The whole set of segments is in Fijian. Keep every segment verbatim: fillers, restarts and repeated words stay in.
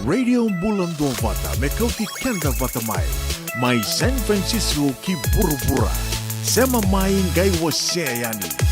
Radio Bula Duavata me kauti keda vata mai, mai San Francisco ki vuravura. Sema mai qai wasea yani.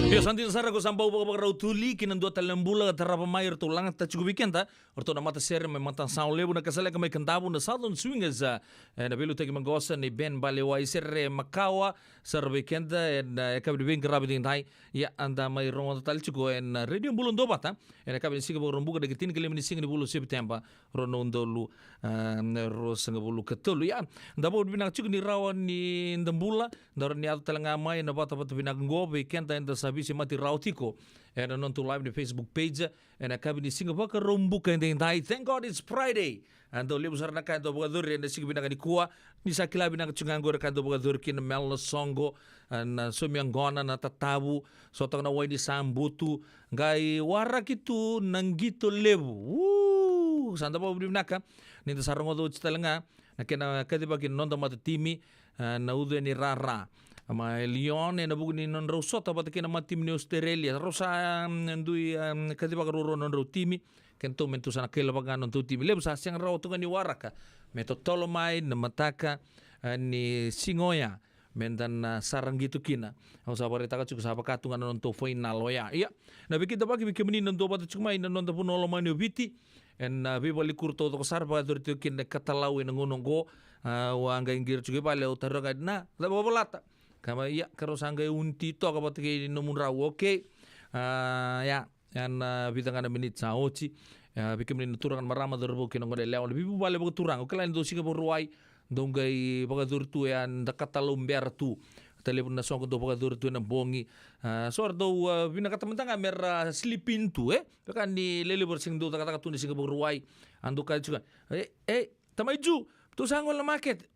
Io, sa dina sara ko sa bau vakavakarau tuli ki na dua tale na bula ka tarava mai, ratou lagata tiko vei keda o ratou na matasere mai Matasawa Levu, na Kasaleka mai Kadavu, na Southern Swingers, e, na veiliutaki maqosa ni Ben Balewai, sere makawa sara vei keda ena, e, yakavi ni veiqaravi edaidai. Ia, eda mai rogoca tale tiko ena, e, Radio Bula Duavata ena yakavi ni siga Vakaraubuka, na ikatinikalima ni siga ni vula o Sepiteba, rua na udolu, e, ruasagavulu ka tolu. Ia, da vakavinavinaka tiko ni rawa ni da bula, da rawa ni yaco tale ga mai ena vatavata vinaka oqo vei keda eda sa veisemati rawa tiko ena nodatou live ni Facebook page ena yakavi ni siga Vakaraubuka edaidai. Thank God it's Friday. A, dau levu sara na ka e dau vakayacori ena siga vinaka nikua. Ni sa kila vinaka tiko ga oqo na ka e dau vakayacori kina, melo na soqo, a, na saumi yaqona, na tatavu, sotava na wai ni sa butu, qai waraki tu na qito levu. Uu, sa da vakavinavinaka ni da sa rogoca oti tale ga na kena kacivaki na noda matatimi, a, na Ucu ni Rara mai Lyon, ena vuku ni nodrau sota vata kei na matatimi ni Australia. Rau sa, mm, dui, mm, kacivaka ruarua na nodrau timi. Kedatou me datou sa na kailavaka ga na nodatou timi. Levu sa sega rawa tu ga ni waraka me totolo mai na mataka, a, ni siga oya me da na sara qito kina. Au sa vakaraitaka tiko, sa vaka tu ga na nodatou fainala oya. Ia, na veikidavaki vei kemuni na duavata tiko mai na noda vanua lomani o Viti, ena, a, veivalenikorotau taucoko sara vakayacori tiko kina na ikatalau ena gauna oqo. A, au a qai qiri tiko i vale, au taroga, na cava o volata? Ka mai, ia, keirau sa qai uni toka vata kei nomudrau, okei. A, ia, ena, a, vica ga na miniti sa oti. A, vei kemuni na turaga, na marama, cauravou kei na goneyalewa, na veivuvale vakaturaga, au kila ni dou Siga Vakarauwai, dou qai vakayacori tu, e, a, da katalau bera tu. Talevu na soqo dou vakayacori tu ena bogi. A, so era dau, a, vinakata mada ga mera sleep in tu, e? Vaka ni lewe levu era sega ni dau cakacaka tu na Siga Vakarauwai. A dau kaya tiko ga, e, e, tamai Ju, tou sa gole na makete.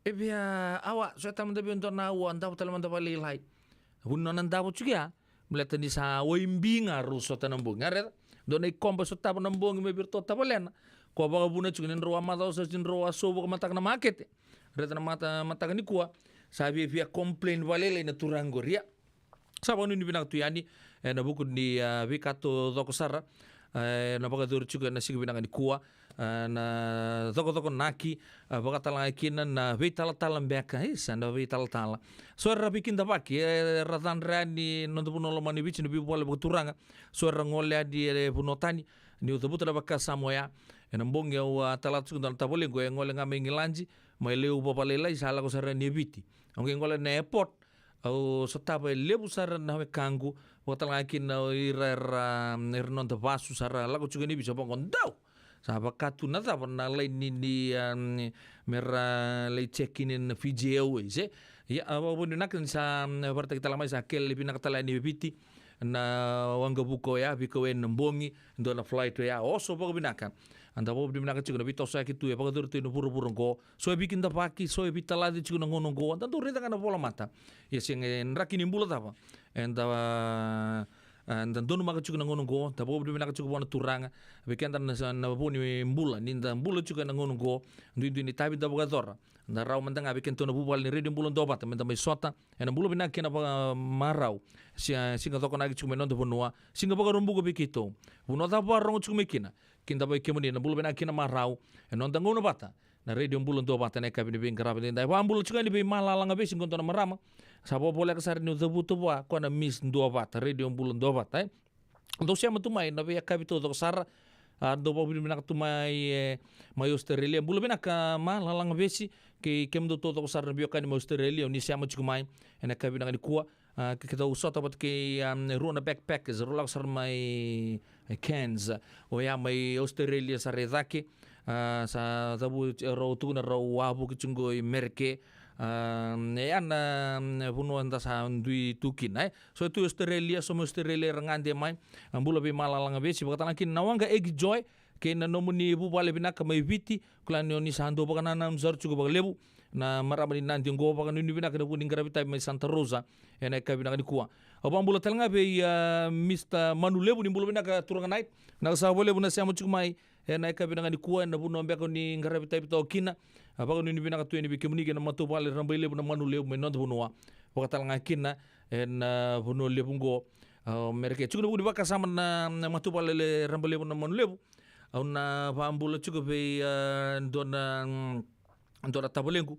E via awa, so e tale mada vei au e dua na aua, davo tale mada vakalailai. Vu ni nona davo tiko ya, baleta ni sa wai bi ga rau sota na bogi. A raica, dua na ikoba sotava na bogi mai vei iratou tavalena. Ko vakavuna tiko ni drau a macawa sa tiko ni drau a sau vakamataka na makete. Raica na mata, mataka nikua, sa viavia complain vakalailai na turaga qori. Ia, sa vakanuinui vinaka tu yani, e, na vuku ni, a, veika taucoko sara, e, na vakayacori tiko ena siga vinaka nikua, e, na cokocokonaki, e, vakatalega kina na veitalatala beka, isa, na veitalatala. So era veikidavaki, e, era cadra yani na noda vanua lomani Viti na veivuvale vakaturaga. So era gole yani e vanua tani, niu cavuta na vakasama oya. Ena bogi au a talata tiko dua na tavalequ, e gole ga mai Igiladi, mai Levu vakalailai, sa lako sara yani e Viti. Au qai gole na airport, au sotava e levu sara na wekaqu, vakatalega kina o ira era, era noda vasu sara lako tiko ni visa vaqo dau. Sa vaka tu na cava na laini ni, a, ni, me ra lai check in na Fiji Airways, e. Ia, a, vakavinavinaka ni sa, mm, vakaraitaki tale mai sa kele vinaka tale yani e Viti na waqavuka oya, veikau yani na bogi, dua na flight oya, oso vakavinaka. Eda vakavinavinaka tiko na veitosoyaki tu e vakayacori tu ena vuravura oqo. So e veikidavaki, so e veitalaci tiko na gauna oqo. Da dau raica ga na volamata. Ia se ga e draki ni bula cava eda, a, eda donumaka tiko na gauna oqo, da vakavinavinaka tiko vua na Turaga. Vei keda na, na vo ni bula, ni da bula tiko ena gauna oqo, duidui ni itavi da vakayacora. Da rawa mada ga vei kedatou na vuvale ni Radio Bula Duavata, meda mai sota ena bula vinaka kei na vakamarau. Siga, siga cokonaki tiko mai noda vanua, siga vakarobuka vei keitou. Vanua cava vakarogo tiko mai kina, kidavaki kemuni na bula vinaka kei na marau ena noda gauna vata. Na Radio Bula Duavata ena yakavi ni veiqaravi edaidai. Vakabula tiko yani vei Malalaga Vesi, qo dua na marama sa vakavoleka sara niu cavuta vua, koya na Miss Duavata, Radio Bula Duavata, e. Dou sema tu mai na veiyakavi taucoko sara. A, dou vakavinavinaka tu mai, e, mai Australia. Bula vinaka Malalaga Vesi, kei kemudou taucoko sara na veiwekani mai Australia, o ni sema tiko mai ena yakavi vinaka nikua. A, ke, keitou sota vata kei, a, rua na backpackers, rau lako sara mai, e, Cairns. Oya mai Australia sara e cake. A, sa cavu, rau tukuna rau a vuki tiko qo i Mereke. A, e ya na, mm, vanua da sa dui tu kina, e. So e tu Australia, so mai Australia era gade mai. A, bula vei Malalaga Vesi, vakatalega kina na waqa Egi Joy, kei na nomuni vuvale vinaka mai Viti, kila ni o ni sa dau vakanananu sara tiko vakalevu. Na marama ni Nadi oqo, vakanuinui vinaka ena vuku ni qaravi tavi mai Santa Rosa ena yakavi vinaka nikua. Au vakabula tale ga vei, a, Mister Manu Levu, ni bula vinaka turaga nai. Vinaka sara vakalevu na sema tiko mai ena yakavi vinaka nikua ena vanua beka o ni qaravi tavi toka kina. A, vakanuinui vinaka tu yani vei kemuni kei na matavuvale Rabailevu na Manu Levu mai noda vanua. Vakatalega kina ena, a, vanua levu oqo, a, Mereke. Tiko na vuku ni vakasama na, na matavuvale Rabailevu na Manu Levu. Au na vakabula tiko vei, a, dua na, mm, dua na tavalequ,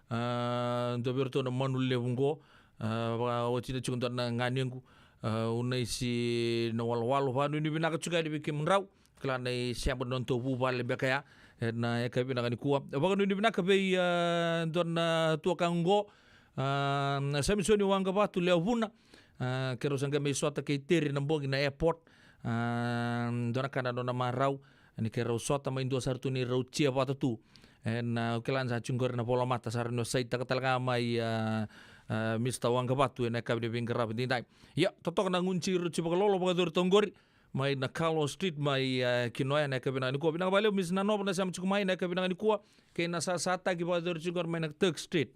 a, dua vei iratou na Manu Levu oqo, a, vakaoti na tiko dua na ganequ, a, Unaisi Nawalowalo, vakanuinui vinaka tiko yani vei kemudrau, kila na isema ni nodatou vuvale beka ya, ena yakavi vinaka nikua. Vakanuinui vinaka vei, a, dua na tuakaqu oqo, a, Samisoni Waqavatu, Lewa Vuna, a, keirau sa qai mai sota kei Teri na bogi na airport, a, dua na ka na nona marau, ni keirau sota mai dua sara tu ni rau tia vata tu. Ena, a, au kila ni sa tiko qori na volamata, sa rau ni saitaka tale ga mai, a, a, Mister Waqavatu ena yakavi ni veiqaravi edaidai. Ia, totoka na gunu tiki rau tiko vakalolo, vakayacori toka qori mai na Carlos Street mai, a, Kinoya ena yakavi vinaka nikua. Vinaka vakalevu Miss Nanova na sema tiko mai ena yakavi vinaka nikua. Kei na sasataki vakayacori tiko qori mai na Turk Street.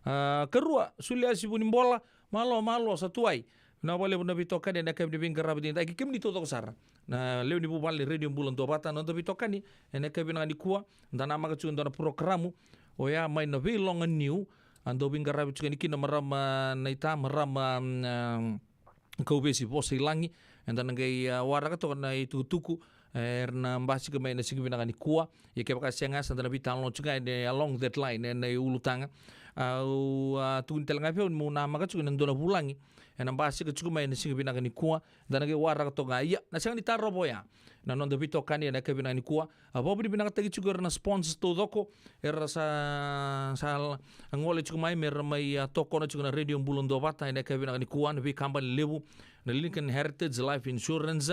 A, karua, Suliasi Vunibola, malo, malo, sa tuai. Vinaka vakalevu na veitokani ena yakavi ni veiqaravi edaidai, kei kemuni taucoko sara na lewe ni vuvale ni Radio Bula Duavata, na noda veitokani ena yakavi vinaka nikua. Da namaka tiko e dua na porokaramu oya mai na veiloga niu, a dau veiqaravi tiko yani kina marama naita, marama, mm, a, Kauvesi Vosailagi. Eda na qai, a, waraka toka na itukutuku, e, era na basika mai ena siga vinaka nikua. Ia kevaka sega, sa da na veitalanoa tiko ga ena along that line, ena iulutaga. Au, a, tukuni tale ga vei au meu namaka tiko ena dua na vulagi ena basika tiko mai ena siga vinaka nikua. Da na qai waraka toka ga. Ia, na sega ni tarova oya na noda veitokani ena yakavi vinaka nikua. A, vakavinavinakataki tiko ira na sponsors taucoko era sa, sa la, a, gole tiko mai mera mai, a, tokona tiko na Radio Bula Duavata ena yakavi vinaka nikua, na veikabani levu, na Lincoln Heritage Life Insurance,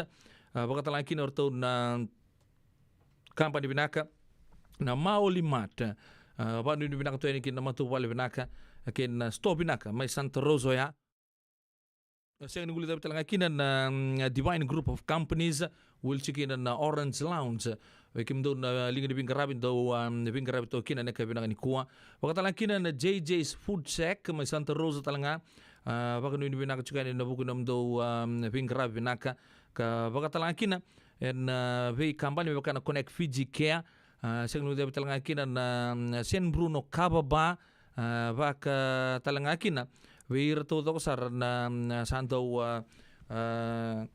a, vakatalega kina o ratou na kabani vinaka na Maoli Mart. A, vakanuinui vinaka tu yani kina na matavuvale vinaka, a, kei na store vinaka mai Santa Rosa oya. A, sega ni guilecavi tale ga kina na, mm, Divine Group of Companies, wili tiko kina na Orange Lounge. Vei kemudou na liga ni veiqaravi dou, a, veiqaravi toka kina ena yakavi vinaka nikua. Vakatalega kina na J J's Food Shack mai Santa Rosa tale ga. A, vakanuinui vinaka tiko yani ena vuku ni nomudou, a, veiqaravi vinaka. Ka vakatalega kina ena, a, veikabani me vaka na Connect Fiji Care. A, sega ni ucevi talega kina na, na San Bruno Kava Bar. A, vakatalega kina vei ira taucoko sara na, na sa dau, a, a,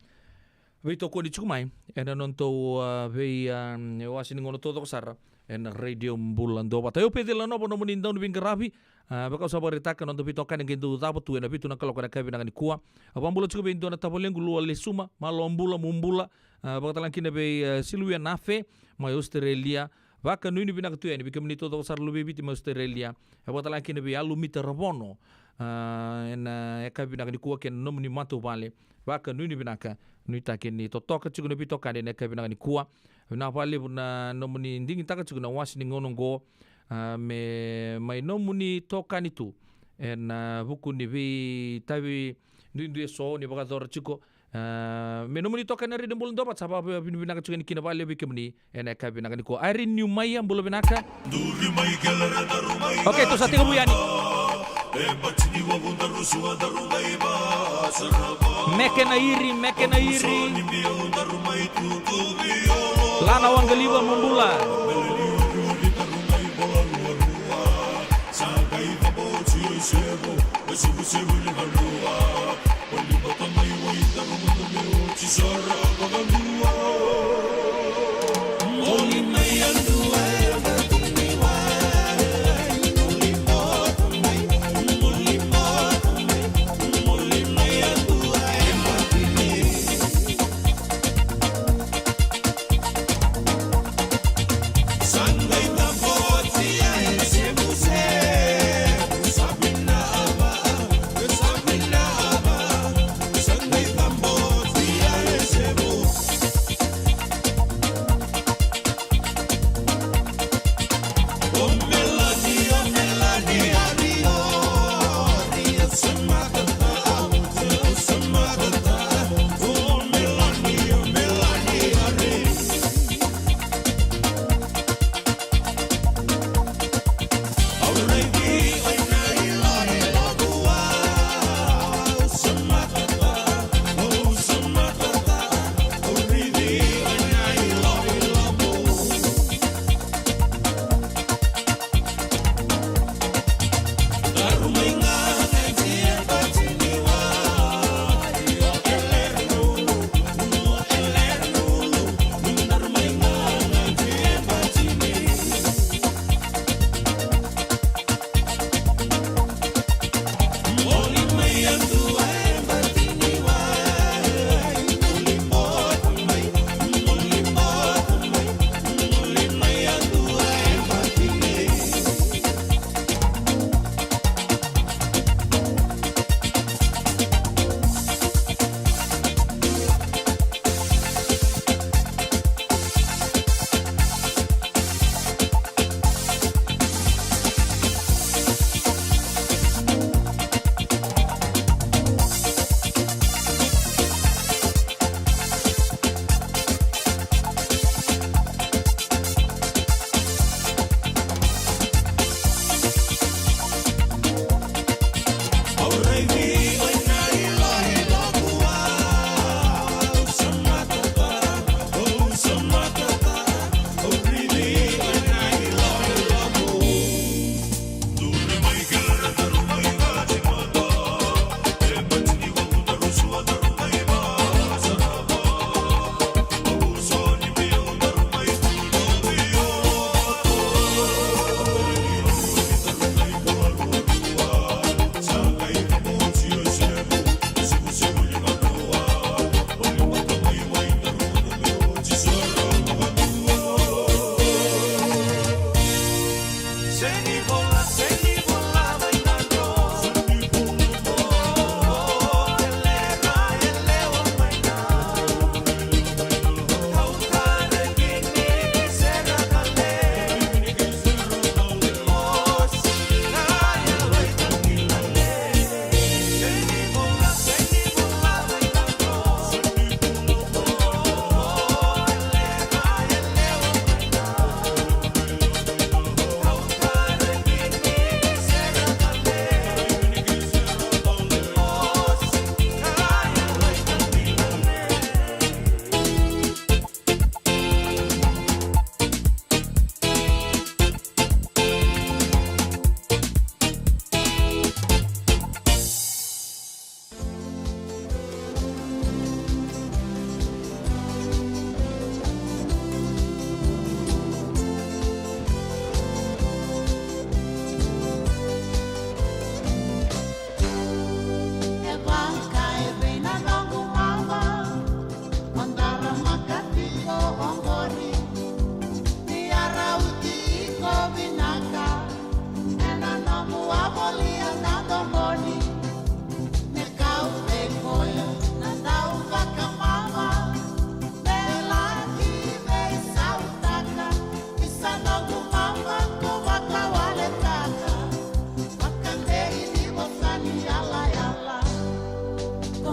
veitokoni tiko mai ena nodatou, a, vei, a, wase ni gauna taucoko sara ena Radio Bula Duavata. Io, Peceli Nanova nomuni dau ni veiqaravi. A, vaka au sa vakaraitaka, noda veitokani qai dau cava tu ena vitu na kaloko ena yakavi vinaka nikua. A, vakabula tiko vei dua na tavalequ, Lua Lesuma, malo bula, mo bula. A, vakatalega kina vei, a, Silvia Nafe mai Australia. Vakanuinui vinaka tu yani vei kemuni taucoko sara, Luvei Viti mai Australia. E vakatalega kina vei Alumita Ravono, a, ena yakavi vinaka nikua kei na nomuni matavuvale. Vakanuinui vinaka, nuitaki ni totoka tiko na veitokani ena yakavi vinaka nikua. Vinaka vakalevu na nomuni digitaka tiko na wase ni gauna oqo, a, me mai nomuni tokani tu ena vuku ni veitavi duidui eso ni vakayacora tiko. A, me nomuni tokani na Radio Bula Duavata, sa vakavinavinaka tiko yani kina vakalevu vei kemuni ena yakavi vinaka nikua. Irene Niumaia, bula vinaka. Okei, tou sa tekivu yani. Meke na iri, meke na iri. Lana Waqaliva, mo bula.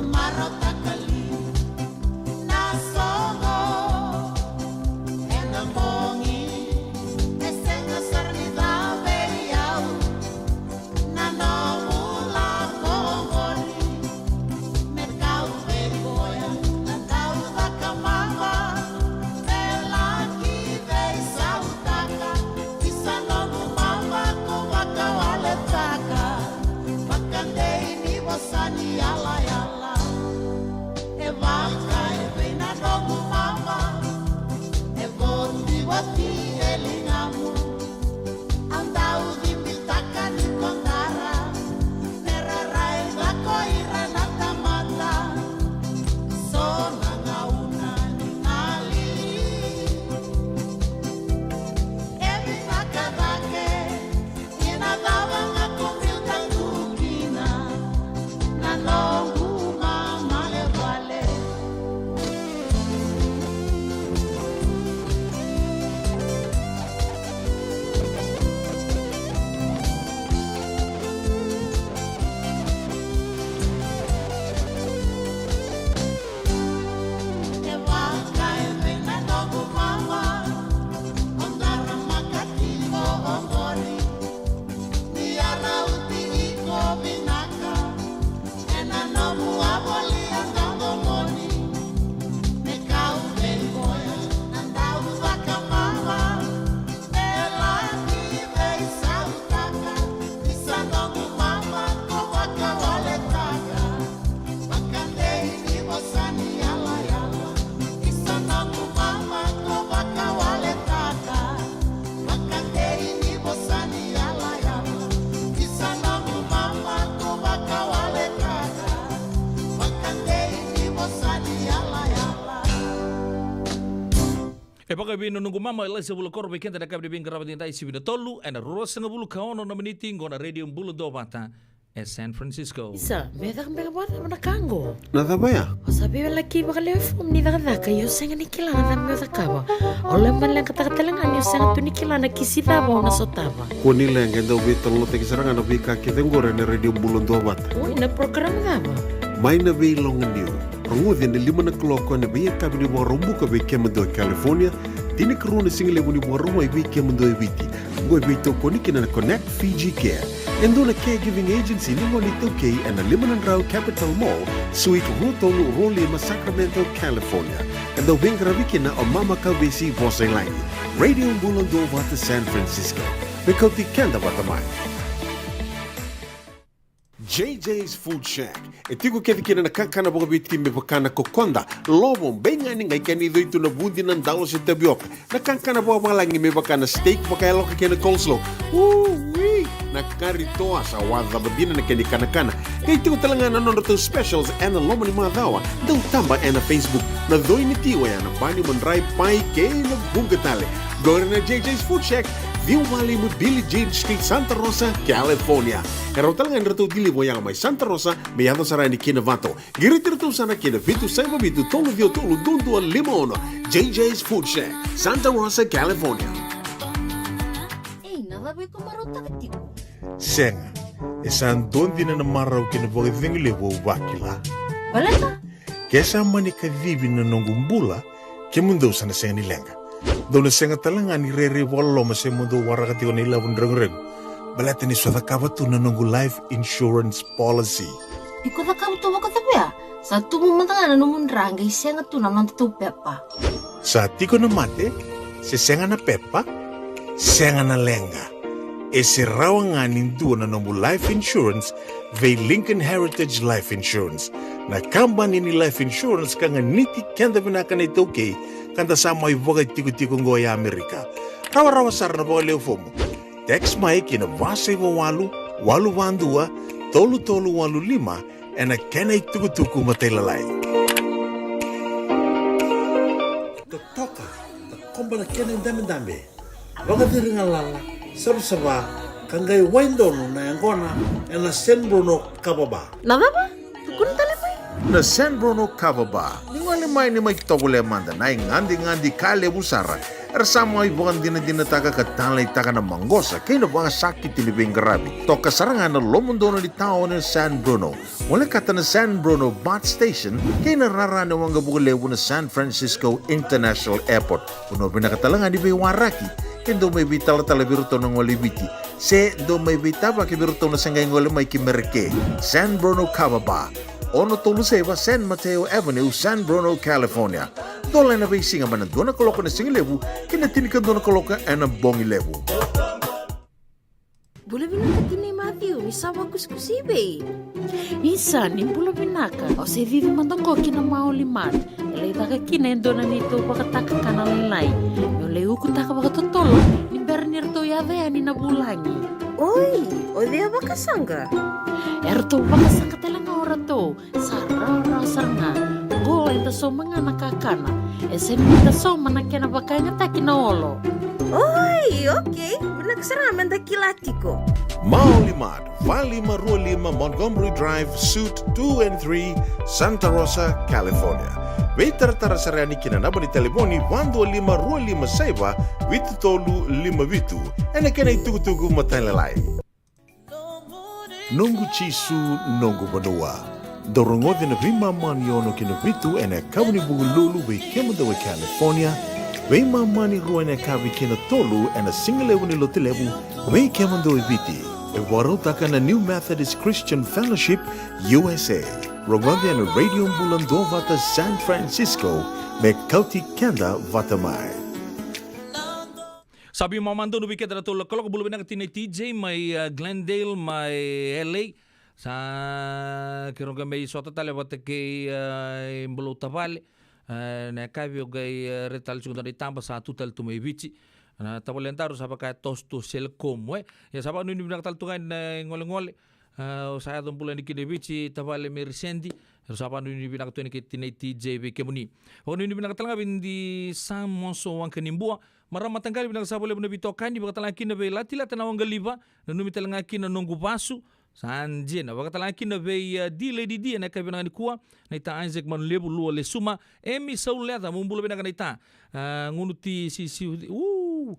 Marautaka li na soqo ena bogi, e sega sara ni cava vei au na nomu lako oqori. Me kau vei koya na daucakamama, me laki veisautaka, isa noqu mama ko vakawaletaka. Vakadei ni vosa ni yalayala, e vaka e vei na noqu mama, e votivoti e ligamu. Au dau cibitaka ni kodara, me ra raica ko ira na tamata. So na gauna ni galili e vinaka cake. Ina cava ga ko biuta tu kina na noqu mama e vale. E vaka e vei na noqu mama, o daramaka tiko oqori. Ni a rauti iko vinaka ena nomu a volia dau domoni. Me kau vei koya na dau vakamama, me laki veisautaka, isa noqu mama ko vakawaletaka. Vakadei ni vosa ni yalayala, isa noqu mama ko vakawaletaka. Vakadei ni vosa ni yalayala, isa noqu mama ko vakawaletaka. Vakadei ni vosa ni yalayala. E vaka e vei na noqu mama, Eliza Vulakoro, vei keda na kavi ni veiqaravi edaidai, sivi na tolu ena ruasagavulu ka ono na miniti, qo na Radio Bula Duavata e San Francisco. Isa, me caka beka vakacava na ka qo? Na cava ya? O sa veiwalaki vakalewe fomu ni cakacaka, io sega ni kila na cava meu cakava. O lewe baleqataka tale ga ni o sega tu ni kila na kisi cava o na sotava. Kua ni leqa, e dau veitalanoataki sara ga na veika kece qori ena Radio Bula Duavata. Oi, na program cava? Mai na Veiloganiu. Rogoci ena lima na kaloko ena veiyakavi ni Vakaraubuka vei kemudou e California, tinikarua na sigalevu ni Vakarauwai vei kemudou e Viti. Oqo e veitokoni kina na Connect Fiji Care, e dua na caregiving agency ni gone iTaukei, ena lima na drau Capitol Mall, Suite rua tolu rua lima, Sacramento, California. E dau veiqaravi kina o Mama Kavesi Vosailagi. Radio Bula Duavata San Francisco. Me kauti keda vata mai. J J's Food Shack. E tiko kece kina na kakana vakaviti me vaka na kokoda, lovo, beigani, qai kena icoi tu na vudi, na dalo se tavioka. Na kakana vakavalagi me vaka na steak vakayaloka kei na coleslaw. Ui! Na kari toa, sa waca cava dina na kena ikanakana. Qai tiko tale ga na nodratou specials ena loma ni macawa. Dau taba ena Facebook. Na coi ni ti oya na bani, madrai, pai kei na vuqa tale. Qori na J J's Food Shack, ciwa walu lima Billie Jean Street, Santa Rosa, California. E rawa tale ga ni ratou deliver yani mai Santa Rosa me yaco sara yani ki Navato. Qiriti iratou sara ki na vitu saiva vitu tolu ciwa tolu dua dua lima ono. J J's Food Shack, Santa Rosa, California. Ei, na cava iko marautaka tiko? Sega, e sa dua dina na marau kei na vakacegu levu au vakila. Baleta? Ke sa mani kacivi na noqu bula, kemudou sa na sega ni leqa. Dou na sega tale ga ni rairai vakaloloma se mo dou waraka tiko na ilavo ni reguregu. Baleta niu sa cakava tu na noqu life insurance policy. Iko cakava tu vakacava ya? Sa tubu mada ga na nomu dra qai sega tu na nodatou pepa. Sa tiko na mate, se sega na pepa, sega na leqa. E se rawa ga ni dua na nomu life insurance vei Lincoln Heritage Life Insurance, na kabani ni life insurance ka ganiti keda vinaka na iTaukei, ka da sa mai vakaitikotiko oqo e Amerika. Rawarawa sara na vakalewe fomu. Text mai ki na va saiva walu, walu va dua, tolu tolu walu lima, ena kena itukutuku matailalai. Totoka, takoba na kena idabedabe. Vakaciri galala, savasava, ka qai wai donu na yaqona ena San Bruno Kava Bar. Na cava? Tukuna tale mai. Na San Bruno Kava Bar. Ni gole mai ni mai tovolea mada na igadigadi ka levu sara Era sa mai vakadinadinataka ka taleitaka na maqosa kei na vakasakiti ni veiqaravi. Toka sara ga na lomadono ni taoni na San Bruno. Molekata na San Bruno BART Station kei na rara ni waqavuka levu na San Francisco International Airport. Vanua vinaka tale ga ni veiwaraki ke dou mai veitalatala vei iratou na gole i Viti, se dou mai veitavaki vei iratou na se qai gole mai ki Mereke. San Bruno Kava Bar, ono tolu saiva San Mateo Avenue, San Bruno, California. Dola ena veisiga mai na dua na kaloko ena sigalevu ki na tinikadua na kaloko ena bogilevu. Bula vinaka tinai Matthew, ni sa vakusikusi i vei? Isa, ni bula vinaka. Au se cici mada qo ki na Maoli Mart. E lai caka kina e dua na neitou vakataka kana lailai. Meu lai ukutaka vakatotolo ni bera ni ratou yaco yani na vulagi. Oi, o cei a vakasaqa? E ratou vakasaqa tale ga o ratou. Sa rawarawa sara ga. Qo eda sauma ga na kakana. E sega ni da sauma na kena vakayagataki na olo. Oi, okei. Vinaka sara ga meda kila tiko. Maoli Mart, va lima rua lima Montgomery Drive, Suite two and three, Santa Rosa, California. Veitaratara sara yani ki na naba ni talevoni va dua lima rua lima saiva vitu tolu lima vitu. Ena kena itukutuku matailalai. Noqu Jisu, noqu vanua. Dou rogoci na veimama ni ono ki na vitu ena yakavi ni Vukelulu vei kemudou e California, veimama ni rua ena yakavi ki na tolu ena sigalevu ni Lotulevu vei kemudou e Viti. E vakarautaka na New Methodist Christian Fellowship U S A. Rogoci ena Radio Bula Duavata San Francisco me kauti keda vata mai. Sa veimama donu vei keda na tolu na kaloko. Bula vinaka tinai T J mai, uh, Glendale mai L A. Sa keirau qai mai sota tale vata kei, uh, Bulou tavale. Uh, na yakavi au qai, uh, rai tale tiko dua na itaba sa tu tale tu mai Viti. Na tavale daru sa vaka e toso tu Selekomu, e. Ia sa vakanuinui vinaka tale tu ga ena, uh, golegole. Uh, au sa yaco bula yani kina i Viti, tavale Mary Sandy. Era sa vakanuinui vinaka tu yani kei tinai T J vei kemuni. Vakanuinui vinaka tale ga vei Di Samoso Waqanibua. Marama mataqali vinaka sara vakalevu na veitokani, vakatale ga kina vei Latilata na Waqaliva, nanumi tale ga kina noqu vasu, sa dina. Vakatale ga kina vei, uh, D Lady D ena yakavi vinaka nikua, naita Isaac Manulevu, Lua Lesuma, Emi Sauleca, mo bula vinaka naita. Uh, gunu ti si, si, uh.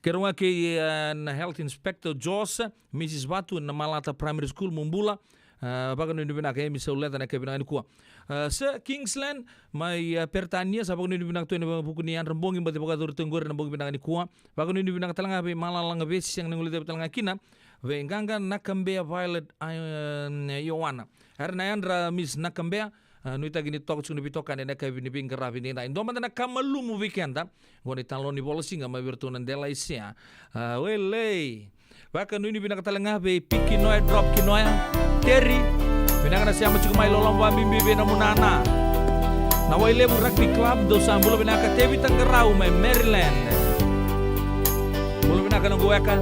Keirau ga kei, uh, na Health Inspector Josa, Missus Vatu, na Malata Primary School, mo bula. Uh, vakanuinui vinaka, Emi Sauleca, na yakavi vinaka nikua. Uh, Sir Kingsland, mai, uh, Peritania, sa vakanuinui vinaka tu ena vuku ni yadra bogi, baci vakayacori tu qori ena bogi vinaka nikua. Vakanuinui vinaka tale ga vei Malala Gavesi, sega ni guilecavi tale ga kina vei Qaqa Nakabea Violet, uh, Ioana. Era na yadra Miss Nakabea, uh, nuitaki ni toka tiko na veitokani ena yakavi ni veiqaravi edaidai. Dua mada na ka malumu vei keda, qo na italanoa ni vola siga mai vei iratou na Delaisea. Uh, welei. Vakanuinui vinaka tale ga vei Piki Noya, Drop Kinoya, Terry. Vinaka na sema tiko mai, loloma vakabibi vei nomu nana. Na Wailevu Rugby Club, dou sa bula vinaka. Tevita Qarau mai Maryland. Bula vinaka noqu weka.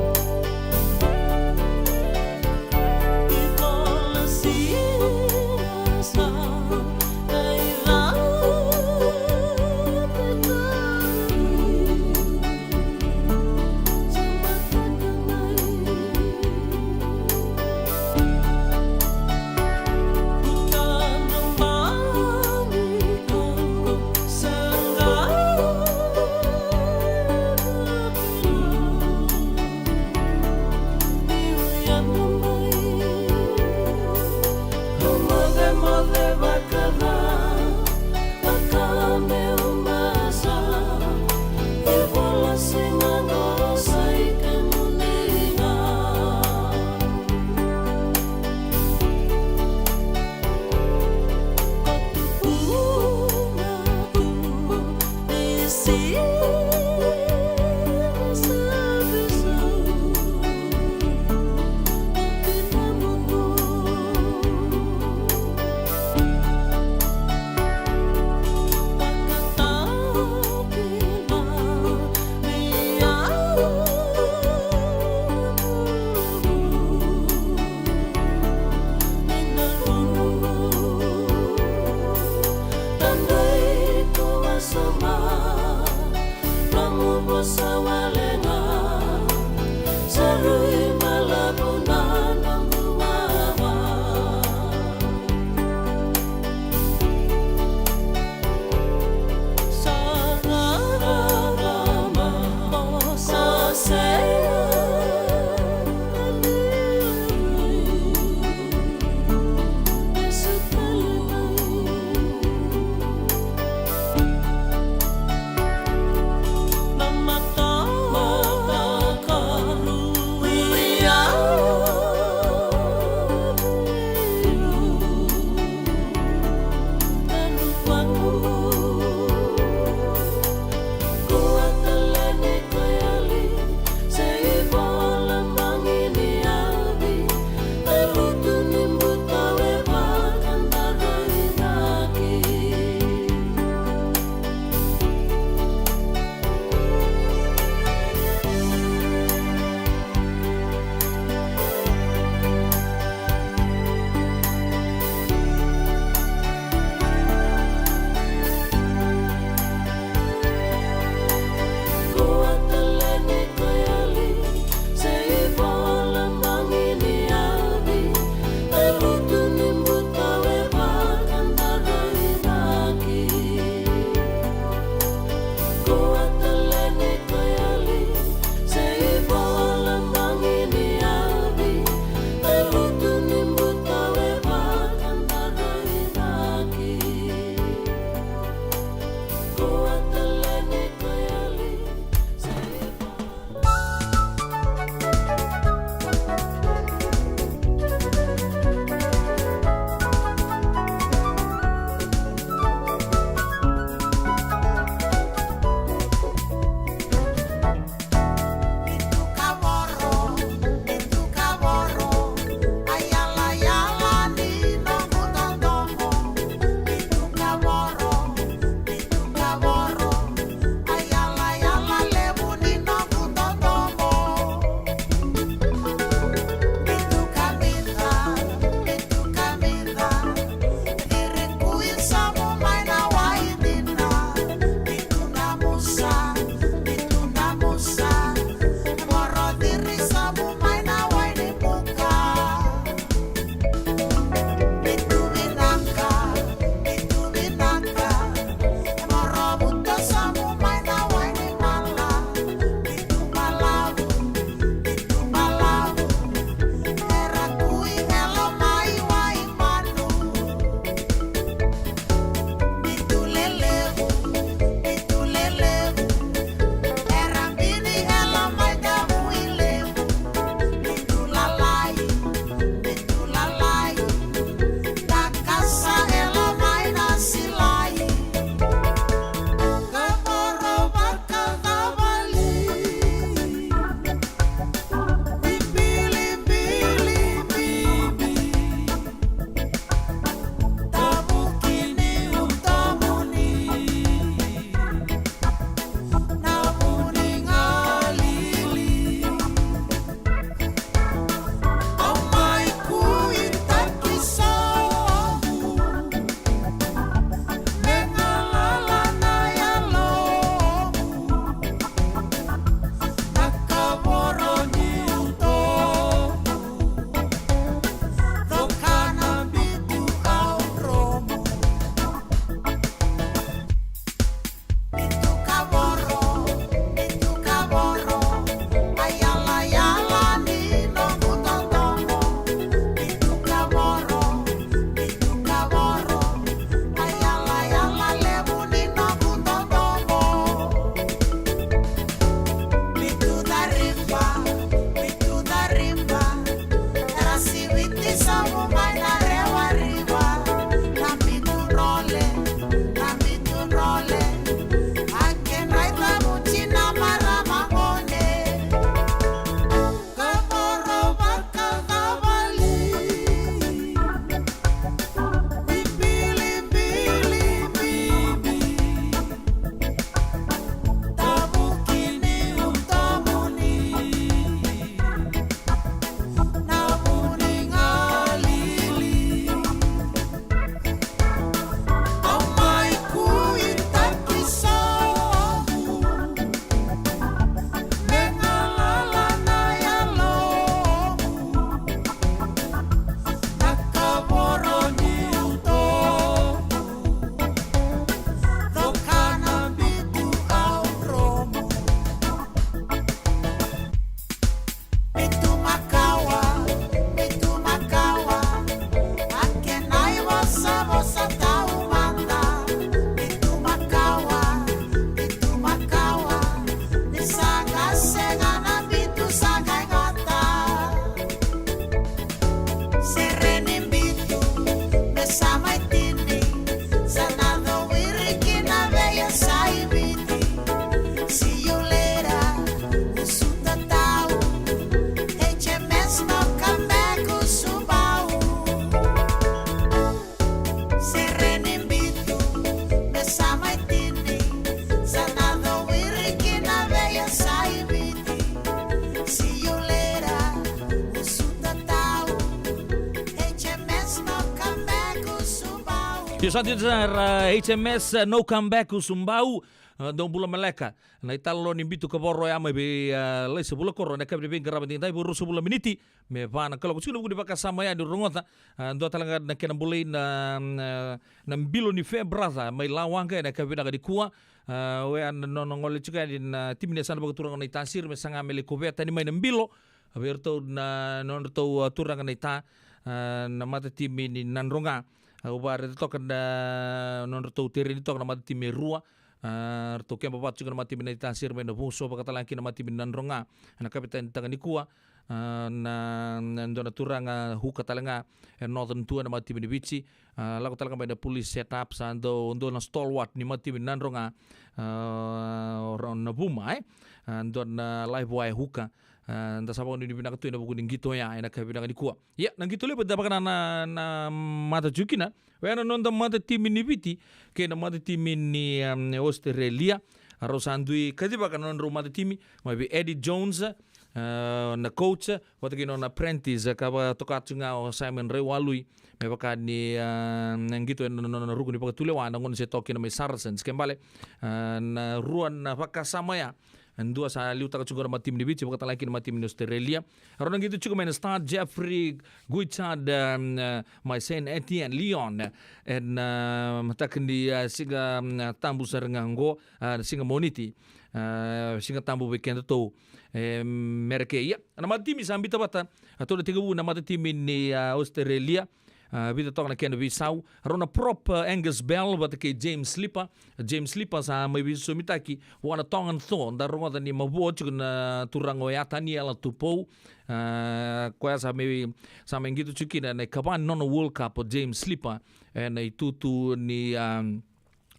Io, sa dina sara, H M S, uh, No Comeback, Usubau, uh, dou bula maleka. Na italanoa ni bitu kavoro ya mai vei, uh, Laisa Vulakoro, na yakavi ni veiqaravi edaidai, vo ruasagavulu na miniti me va na kaloko. Tiko na vuku ni vakasama ya ni rogoca, uh, dua tale ga na kena bolei na, na, na bilo ni Farebrother mai Lawaqa ena yakavi vinaka nikua. Uh, oya na nona gole tiko yani na timi ni yasana vakaturaga na Naitasiri me saga me lai kovea tani mai na bilo vei iratou na nodratou, uh, turaga na ita, uh, na matatimi ni Nadroga. Au vakaraica toka na nodratou tereni toka na matatimi e rua. Uh, ratou keba vata tiko na matatimi na Naitasiri mai Navuso, vakatalega kina na matatimi ni Nadroga. Na kapitanitaka nikua, uh, na, na dua na turaga Huka tale ga e Northern Tour ena matatimi ni Viti. Uh, lako tale ga mai na police setup, sa dua, dua na stalwart ni matatimi ni Nadroga, uh, o Ra-, Navuma, e? Uh, dua na live wire Huka. Uh, da sa vakanuinui vinaka tu ena vuku ni qito ya ena yakavi vinaka nikua. Ia, na qito levu da vakana na, na mata tiko kina. Oya na noda matatimi ni Viti kei na matatimi ni, um, Australia. A rau sa dui kacivaka na nodrau matatimi mai vei Eddie Jones, uh, na coach, vata kei nona apprentice, ka vakatoka tu ga o Simon Raiwalui me vaka ni, uh, na qito ena nona ruku ni vakatulewa na gauna se toka kina mai Saracens. Ke bale, uh, na rua na vakasama ya, e dua sa liutaka tiko na matatimi ni Viti, vakatalega kina na matatimi ni Australia. A rau na qito tiko mai na start, Jeffrey Guichard, um, uh, mai Saint Etienne, Lyon, ena, uh, mataka ni, uh, siga, um, tabu sara ga oqo, uh, siga Moniti, uh, siga tabu vei kedatou e Merika. Ia, na matatimi sa biuta vata, a, tou na tekivu na matatimi ni, uh, Australia, uh, vica toka na kena veisau. A rau na prop, uh, Angus Bell vata kei James Slipper. James Slipper sa mai veisosomitaki vua na Tongan Thaw, da rogoca ni mavoa tiko na turaga oya, Taniela Tupou. Uh, koya sa mai, sa mai qito tiko kina na ikava ni nona World Cup o James Slipper ena itutu ni, um,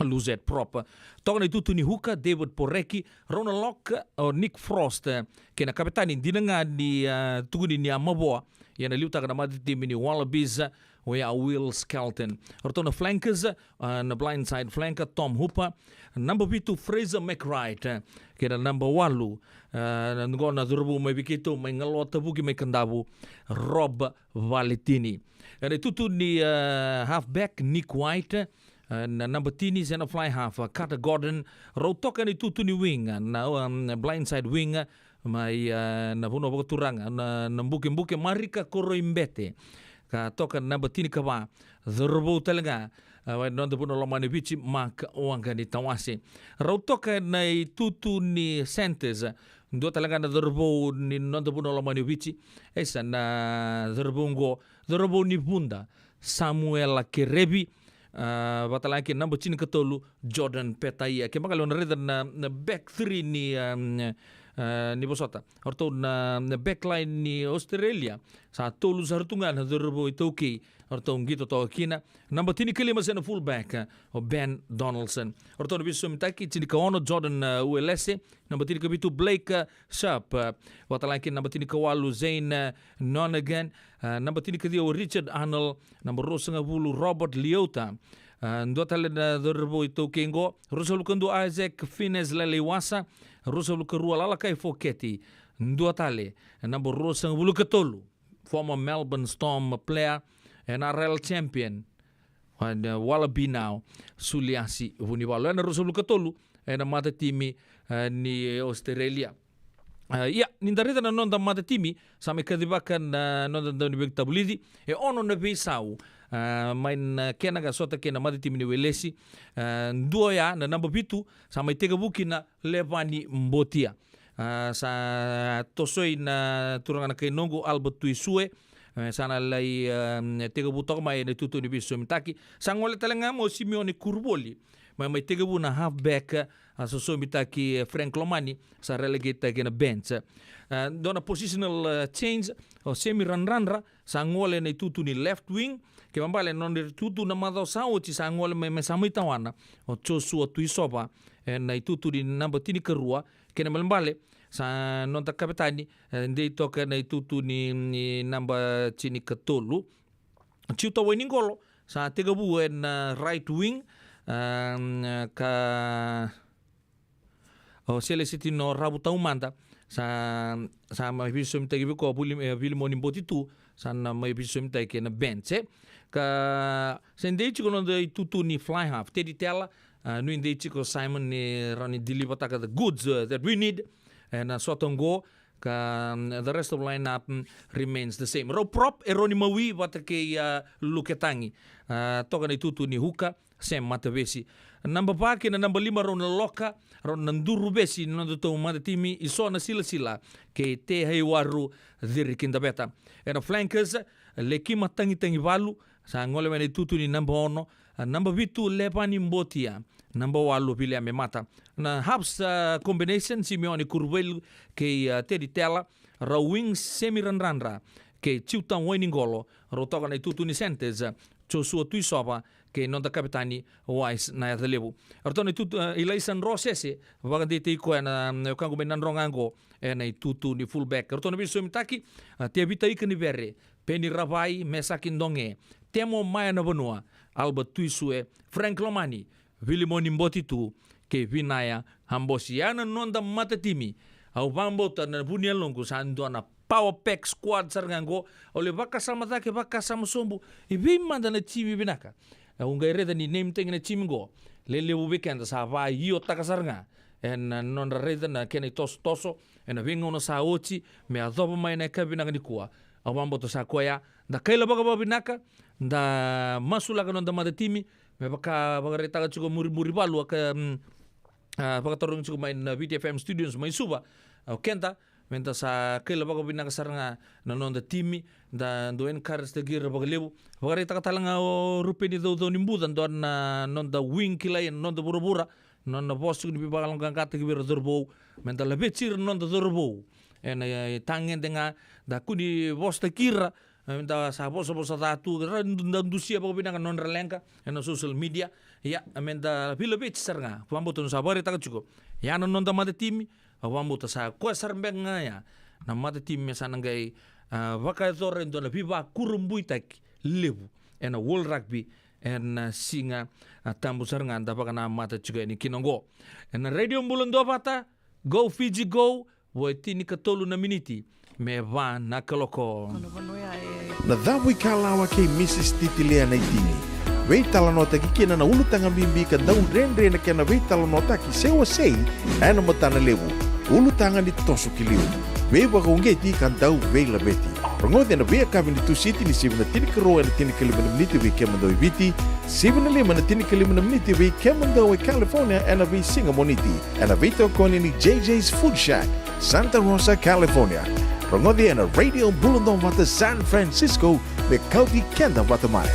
Luzet Prop. Toka na itutu ni Huka, David Poreki, rau na lock, o Nick Frost, eh, kei na kapitani dina ga ni, ah, tukuni ni a mavoa, ia na liutaka na matatimi ni Wallabies, oya o Will Skelton. Ratou na flankers, ah, na blindside flanker, Tom Hooper. Namba vitu, Fraser McReight, eh, kei na namba walu, ah, na qo na cauravou mai vei keitou, mai Galotavuki, mai Kadavu, Rob Valetini. Ena itutu ni, ah, halfback, Nick White, ah, na namba tini se na fly half, ah, Carter Gordon. Rau toka ena itutu ni wing, ah, na, um, blindside wing, ah, mai, ah, na vanua vakaturaga na, na Bukebuke, Marika Koroibete. Ka toka na namba tinikava, cauravou tale ga, ah, mai na noda vanua lomani Viti, Mark Waqanitawase. Rau toka ena itutu ni centres, dua tale ga na cauravou ni noda vanua lomani Viti. E sa na cauravou qo, cauravou ni Vuda, Samuela Kerevi, ah, vakatalega kina namba tinikatolu, Jordan Petaia. Kevaka o na raica na, na back three ni, ah, ah, ni vosota, o ratou na, na backline ni Australia, sa tolu sara tu ga na cauravou iTaukei o ratou qito toka kina. Namba tinikalima se na fullback, ah, o Ben Donaldson. O ratou na veisosomitaki, tinikaono, Jordan, ah, Uelese. Namba tinikavitu, Blake, ah, Sharp, ah, vakatalega kina namba tinikawalu, Zane, ah, Nonagan, ah, namba tinikaciwa, Richard Arnold, namba ruasagavulu, Robert Leota, ah, dua tale na cauravou iTaukei qo, ruasagavulu ka dua, Isaac Fines Laleiwasa, ruasagavulu ka rua, Lalakai Foketi, dua tale, namba ruasagavulu ka tolu, former Melbourne Storm player, N R L champion, and, uh, Wallaby now, Suliasi Vunivalu. Ena ruasagavulu ka tolu ena matatimi, uh, ni Australia. Uh, ia, ni da raica na noda matatimi, sa mai kacivaka na noda dauniveitavulici, e ono na veisau, uh, mai na kena ka sota kei na matatimi ni Welesi. Uh, dua ya, na namba vitu, sa mai tekivu kina, Levani Botia. Ah, sa tosoi na turaga na kai noqu, Albert Tuisue. Eh, sa na lai, ah, tekivu toka mai ena itutu ni veisosomitaki. Sa gole tale ga mai o Simeone Kuruvoli, mai, mai tekivu na halfback, ah, sosomitaki, eh, Frank Lomani, sa relegatetaki ena bench. Ah, dua na positional, ah, change, o Semi Radradra, sa gole ena itutu ni left wing. Kevaka bale na nona itutu na macawa sa oti, sa gole mai, mai sa mai tawana o Joshua Tuisova ena itutu ni naba tinikarua. Kena ibalebale, sa noda kavetani, e, dei toka ena itutu ni, ni naba tinikatolu. Jiuta Wainiqolo, sa tekivu ena, e, right wing, e, ka o Selesetino Ravutaumada, sa, sa mai veisosomitaki vei koya o Vili, e, Vilimoni Botitu, sa na mai veisosomitaki ena bench, e. Ka se dei tiko noda itutu ni fly half, Teddy Tela, a, nuidei tiko Simon ni rawa ni deliver-taka the goods, uh, that we need. Ena sota oqo, ka, mm, the rest of lineup, mm, remains the same. Rau prop, Eroni Mawi vata kei, a, Luke Tagi. A, toka na itutu ni huka, Sam Matavesi. Naba va kei na naba lima rau na loka, rau na duru vesi ni nodatou matatimi, Iso Nasilasila kei Te Haiwaru Ciri Kidaveta. Ena flankers, Lekima Tagitagivalu, sa gole mai na itutu ni naba ono, a, naba vitu Levani Botia, naba walu Viliame Mata. Na halves, a, combination, Simeoni Kuruvelu kei, a, Teddy Tela, rau wing Semi Radradra kei Tiuta Wainiqolo, rau toka na itutu ni centers, Joshua Tuisova kei noda kapitani Wise Nayacalevu. Ratou na itutu, e, Ilaisa Drosese, vakadeitaki koya na, na wekaqu mai Nadroga qo, ena itutu ni fullback. Ratou na veisomitaki, a, Tevita Ikanivere, Peni Ravai, Mesaki Doge, Temo Mayanaivanua, Albert Tuisue, Frank Lomani, Vilimoni Botitu kei Vinaya Habosi. Ya na noda matatimi. Au vakabauta na vu ni yaloqu sa dua na power pack squad sara ga qo. Au lai vakasama cake, vakasama sobu, i vei mada na timi vinaka. Au qai raica ni name tag na timi qo, lelevu vei keda sa vaiotaka sara ga ena nodra raica na kena itosotoso ena veigauna sa oti me yacova mai na yakavi vinaka nikua. Au vakabauta sa koya, da kailavaka vakavinaka, da masulaka noda matatimi, me vaka vakaraitaka tiko muri, muri valu, a ka, mm, a, vakatarogi tiko mai na Viti F M Studios mai Suva. O keda, meda sa kailavaka vakavinaka sara ga na noda timi, da dau encourage-taki ira vakalevu. Vakaraitaka tale ga o Rupeni Caucau ni Buca, dua na noda wing kilai ena noda vuravura, nona vosa tiko ni veivakayaloqaqataki vei ira na cauravou, meda laveti ira na noda cauravou. Ena, e, tagede ga, da kua ni vosataki ira, e, da sa vosavosa ca tu, ra du-, da dusia vakavinaka na nodra leqa ena social media. Ia, meda veilaveti sara ga, vakabauta ni sa vakaraitaka tiko. Ia na noda matatimi, au vakabauta sa koya sara beka ga ya na matatimi me sa na qai, a, vakayacora e dua na veivakurabuitaki levu ena World Rugby ena, a, Siga, a, Tabu sara ga da vakanamata tiko yani kina oqo. Ena Radio Bula Duavata, Go Fiji Go, vo e tinikatolu na miniti me va na kaloko. Na cavu i Kalawa kei Mrs Titi Lea Naitini. Veitalanoataki kina na ulutaga bibi ka dau dredre na kena veitalanoataki se wasei ena matana levu. Ulutaga ni toso ki liu. Veivakauqeti ka dau veilaveti. Rogoci ena veiyakavi ni Tusiti ni sivi na tinikarua ena tinikalima na miniti vei kemudou e Viti, sivi na lima ena tinikalima na miniti vei kemudou e California ena veisiga Moniti, ena veitokoni ni J J's Food Shack, Santa Rosa, California. Rogoci ena Radio Bula Duavata San Francisco, me kauti keda vata mai.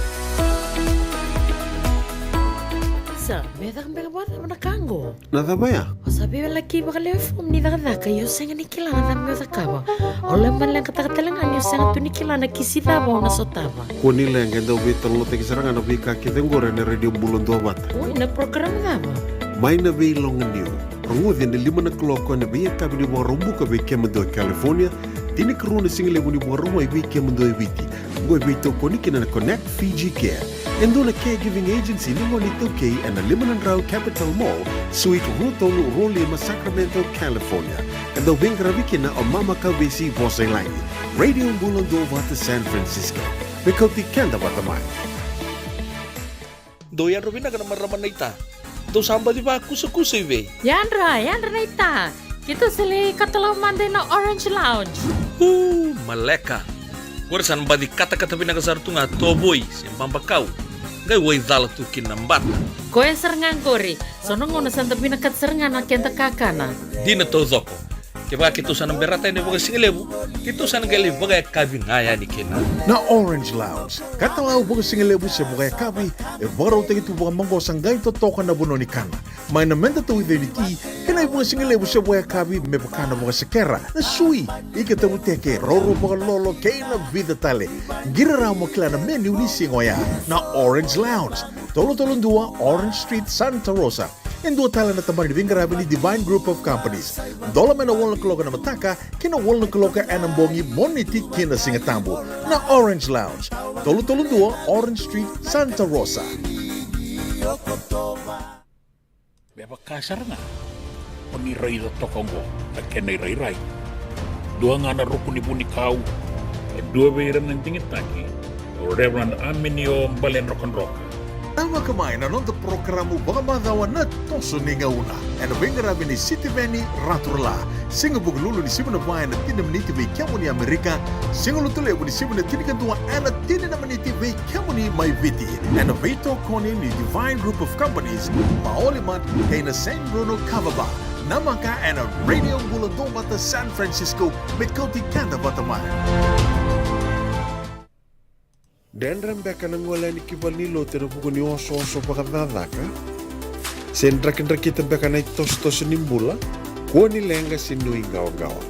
Sa, me caka beka vakacava na ka qo? Na cava ya? O sa veiwalaki vakalewe fomu ni cakacaka, ia o sega ni kila na cava me o cakava. O lai maleqataka tale ga ni o sega tu ni kila na kisi cava o na sotava. Kua ni leqa, e dau veitalanoataki sara ga na veika kece oqori ena Radio Bula Duavata. Oi, na program cava? Mai na Veiloganiu. Rogoci ena lima na kaloko ena veiyakavi ni Vakaraubuka vei kemudou e California, tinikarua na sigalevu ni Vakarauwai vei kemudou e Viti. Oqo e veitokoni kina na Connect Fiji Care, e dua na caregiving agency ni gone iTaukei ena lima na drau Capitol Mall, Suite rua tolu rua lima, Sacramento, California. E dau veiqaravi kina o Mama Kauvesi Vosailagi. Radio Bula Duavata San Francisco. Me kauti keda vata mai. Dou yadra vinaka na marama naita. Dou sa baci vakusakusa i vei? Yadra, yadra naita. Keitou sa lai katalau mada ina Orange Lounge. Uu, maleka. Qori sa na baci katakata vinaka sara tu ga tovoi se babakau. Qai waicala tu kina na bata. Koya sara ga qori. So na gauna sa da vinakata sara ga na keda kakana. Dina taucoko. Kevaka keitou sa na berata yani vakasigalevu, keitou sa na qai lai vakayakavi ga yani kina. Na Orange Lounge, katalau vakasigalevu se vakayakavi, e vakarautaki tu vakamaqosa qai totoka na vanua ni kana. Mai na meda tauica ni ti, kei na ivakasigalevu se vakayakavi me vaka na vakasekera, na sui, ika tavuteke, roro vakalolo, kei na vica tale. Qiri rawa mo kila na menu ni siga oya. Na Orange Lounge, tolu tolu dua Orange Street, Santa Rosa. E dua tale na tabana ni veiqaravi ni Divine Group of Companies. Dola mai na walu na kaloko ena mataka ki na walu na kaloko ena bogi, Moniti ki na Sigatabu. Na Orange Lounge, tolu tolu dua Orange Street, Santa Rosa. Me vaka sara ga o ni raica toka oqo na kena irairai. Dua ga na ruku ni vunikau, e dua vei ira na digitaki, Reverend Aminio Baledrokadroka. Tavaka mai na noda porokaramu vakamacawa na Toso ni Gauna, ena veiqaravi ni Sitiveni Raturala. Siga Vukelulu ni sivi na va ena tini na miniti vei kemuni Amerika. Siga Lotulevu ni sivi na tinikadua ena tini na miniti vei kemuni mai Viti, ena veitokoni ni Divine Group of Companies, Maoli Mart kei na San Bruno Kava Bar. Namaka ena Radio Bula Duavata San Francisco, me kauti keda vata mai. Dredre beka na gole yani ki valenilotu ena vuku ni osooso vakacakacaka? Se drakidrakita beka na itosotoso ni bula? Kua ni leqa se nuiqawaqawa.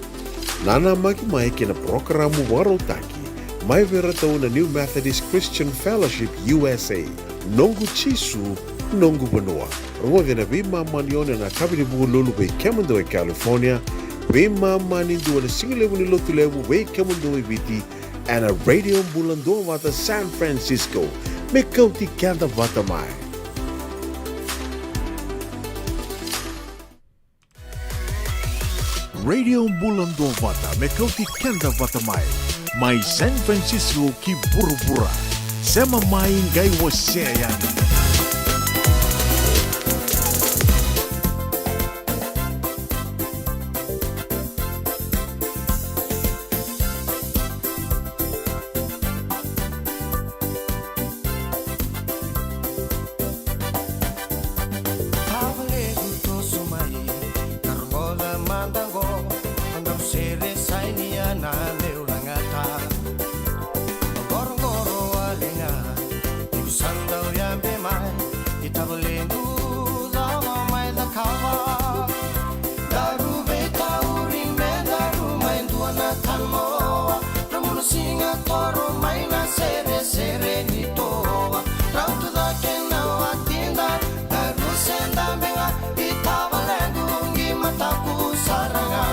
Nanamaki mai ki na parokaramu vakarautaki mai vei iratou na New Methodist Christian Fellowship U S A, Noqu Jisu, Noqu Vanua. Rogoci ena veimama ni ono ena yakavi ni Vukelulu vei kemudou e California, veimama ni dua ena sigalevu ni Lotulevu vei kemudou e Viti, ena Radio Bula Duavata San Francisco, me kauti keda vata mai. Radio Bula Duavata, me kauti keda vata mai. Mai San Francisco ki vuravura. Sema mai qai wasea yani. Tavalequ toso mai, ka rogoca mada qo, a daru sere saini ya na meu lagata. Qoroqoro wale ga, niu sa dau yabe mai, i tavalequ cava mai cakava. Daru veitauri me daru mai dua na tanoa, drau munu siga toro mai na seresere ni toa. Rauta cake na watida, daru se dabe ga, i tavalequ qi mataku sara ga.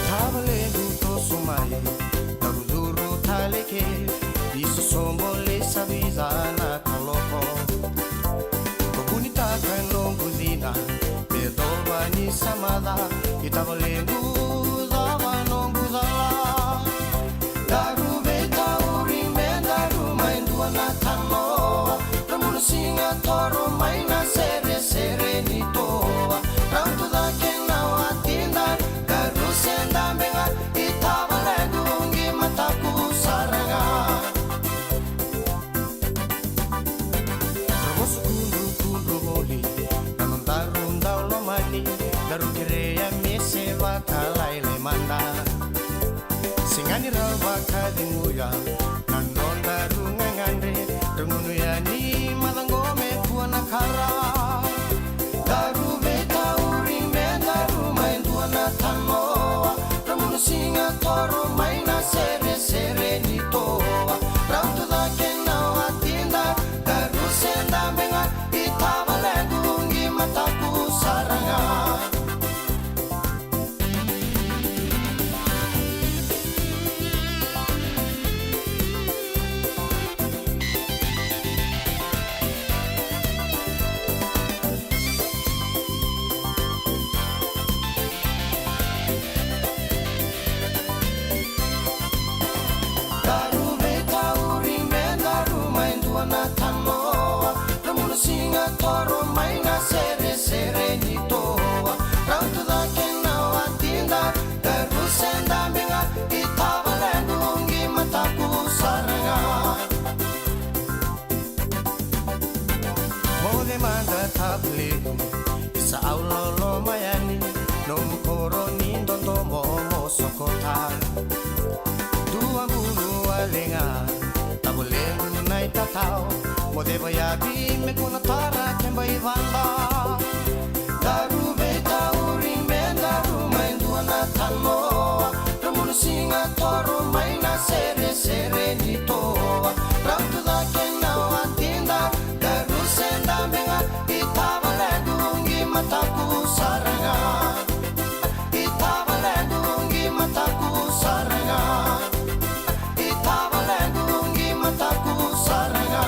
Tavalequ toso mai, daru curu tale ke, i sosobo lesavi ca na kaloko. Ko vunitaka noqu cina, me yacova ni sa maca, i tavalequ cava noqu cala. Daru veitauri me daru mai dua na tanoa, drau munu siga toro mai na seresere ni toa. Rauta cake na watida, daru se dabe ga, i tavalequ qi mataku sara ga. Ra vosa kudrukudru voli na nodaru dau lomani, daru kerea me se vakalailai mada. Sega ni ra vakaceguya na nodaru gagadre, ra gunu yani macawa qo me kua na kara. Daru veitauri me daru mai dua na tanoa, drau munu siga toro mai na seresere ni toa. Rauta cake na watida, daru se dabe ga, i tavalequ qi mataku sara ga. Daru veitauri me daru mai dua na tanoa, drau munu siga toro mai na seresere ni toa. Rauta cake na watida, daru se dabe ga, i tavalequ qi mataku sara ga. Moce mada tavalequ, isa au loloma yani, nomu koro ni dodomo mo sokota. Dua gunu wale ga, tavalequ na itatau, mo ceva yabi me kua na tara keba i vada. Daru veitauri me daru mai dua na tanoa, drau munu siga toro mai na seresere ni toa. Rauta cake na watida, daru se dabe ga, i tavalequ qi mataku sara ga. I tavalequ qi mataku sara ga. I tavalequ qi mataku sara ga.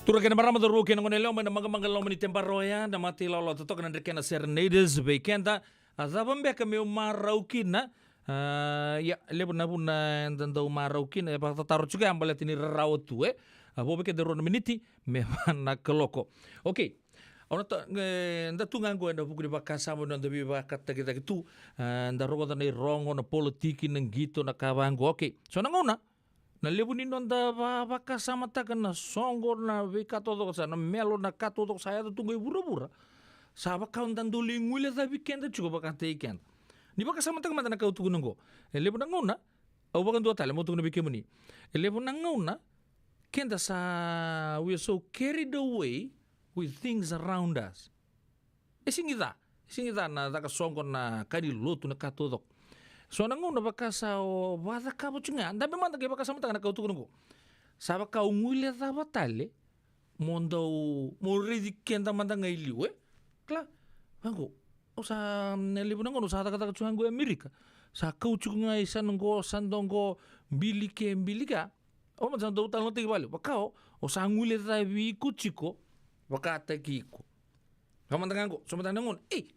Ura kei na marama, cauravou kei na goneyalewa, mai na maqamaqa loma ni tebara oya, na mata ilawalawa totoka na Drekena Serenaders vei keda. A cava beka meu marau kina? A, ia, levu na vuna eda dau marau kina, e vakatataro tiko ya baleta ni rarawa tu, e. A, vo vei keda e rua na miniti me va na kaloko. Okei. Au na ta-, e, da tu ga qo ena vuku ni vakasama ni noda veivakatakitaki tu, e, da rogoca na irogo, na politiki, na qito, na ka vaqo. Okei. So na gauna, na levu ni noda va-, vakasamataka na soqo, na veika taucoko sa, na melo, na ka taucoko sa yaco tu qo e vuravura. Sa vaka o da dau lai guilecavi keda tiko vakataki keda. Ni vakasamataka mada na ka au tukuna qo. E levu na gauna, au vakadua tale, meu tukuna vei kemuni. E levu na gauna, keda sa, we are so carried away with things around us. E sigi ca, e sigi ca na caka soqo, na ka ni lotu, na ka taucoko. So na gauna vaka sa o vakacakava tiko ga, dabe mada qai vakasamataka na ka au tukuna qo. Sa vaka o guilecava tale, mo dau, mo raici keda mada ga i liu, e? Kila, vaqo. Au sa, na levu na gauna au sa cakacaka tiko ga qo e Amerika. Sa kau tiko ga i sana qo, sa dua qo, bili ke, bili ka. Au mada sa dau talanoataki vale, vaka o, o sa guilecavi iko tiko vakataki iko. Ka mada ga qo, so mada ga na gauna. Ei,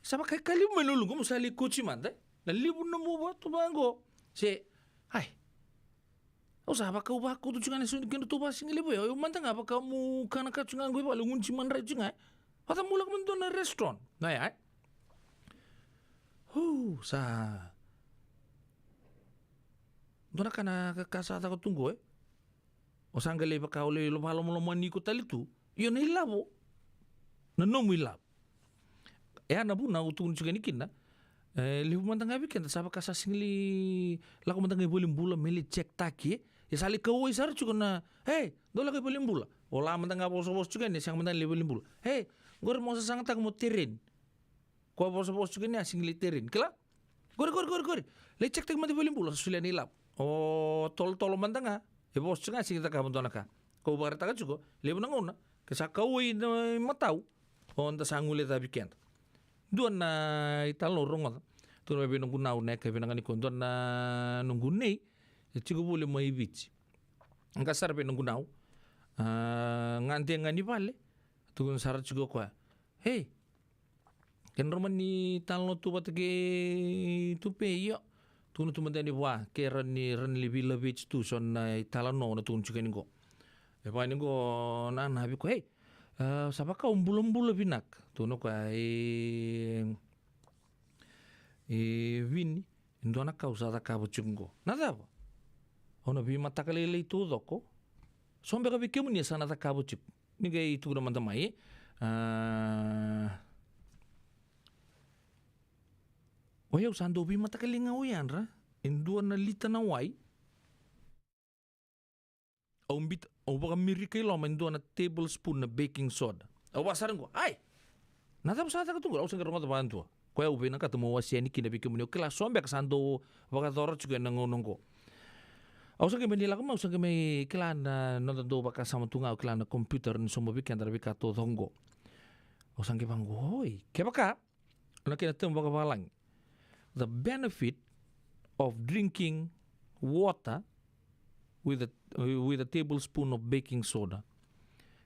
sa vakaikalivu mai na uluqu, mo sa lai kauti mada, e? Na levu na nomu vatu vaqo. Se, ai. Au sa vakau vakautu tiko ga na so ni kedratou vasigalevu, e. Au mada ga vaka mu kana ka tiko ga qo i vale, au gunu ti madrai tiko ga, e. Vata mu lako mada dua na restaurant. Na ya, e. Hu, sa. Dua na ka na ka, ka sa caka tu qo, e. O sa qai lai vaka o lai vakalomalomani iko tale tu. Io na ilavo. Na nomu ilavo. E a na vuna au tukuna tiko yani kina. E, levu mada ga vei keda sa vaka sa sega ni lako mada ga i valenibula me lai check taki, e. E sa lai kauwai sara tiko na, ei, dou lako i valenibula. O la mada ga vosavosa tiko yani, e sega mada ga lai valenibula. Ei, qori mo sasagataka mo tereni. Ko vosavosa tiko ni a sega ni lai tereni. Kila? Qori, qori, qori, qori. Lai check taki mada i valenibula, sa solia na ilavo. O tolotolo mada ga, e vosa tiko ga, sega ni cakava dua na ka. Kau vakaraitaka tiko, levu na gauna, ke sa kauwai na imatau, o da sa guilecavi keda. Dua na italanoa au rogoca, tukuna mai vei noqu nau na yakavi vinaka nikua, dua na noqu nei, e tiko voli mai Viti. Qai sara vei noqu nau, a, gade ga ni vale, tukuna sara tiko o koya. Ei, Kena roma ni talanoa tu vata kei Tupe, io. Tukuna tu mada yani vua, ke rawa ni, rawa ni lai veilaveti tu so na italanoa na tukuna tiko yani qo. E vaka yani qo na, na vei koya, ei, a, sa vaka o bulabula vinaka. Tukuna o koya, e, e, Vini, e dua na ka au sa cakava tiko qo. Na cava? Au na veimataka lailai taucoko. So beka vei kemuni e sa na cakava tiko. Ni qai tukuna mada mai, e? A, o yau sa dau veimataka lailai ga o yadra e dua na lita na wai. Au bita, au vakamirika i loma e dua na tablespoon na baking soda. Au vaka sara qo, ai! Na cava sa caka tu qo? Au sa qai rogoca vakadua. Koya au vinakata meu wasea yani kina vei kemuni, au kila so beka sa dau vakayacora tiko ena gauna qo. Au sa qai mai ni lako mai, au sa qai mai kila na noda dau vakasama tu ga, au kila na computer ni sauma vei keda na veika taucoko qo. Au sa qai vaqo, oi, kevaka, na kena term vakavalagi, the benefit of drinking water with a, with a tablespoon of baking soda.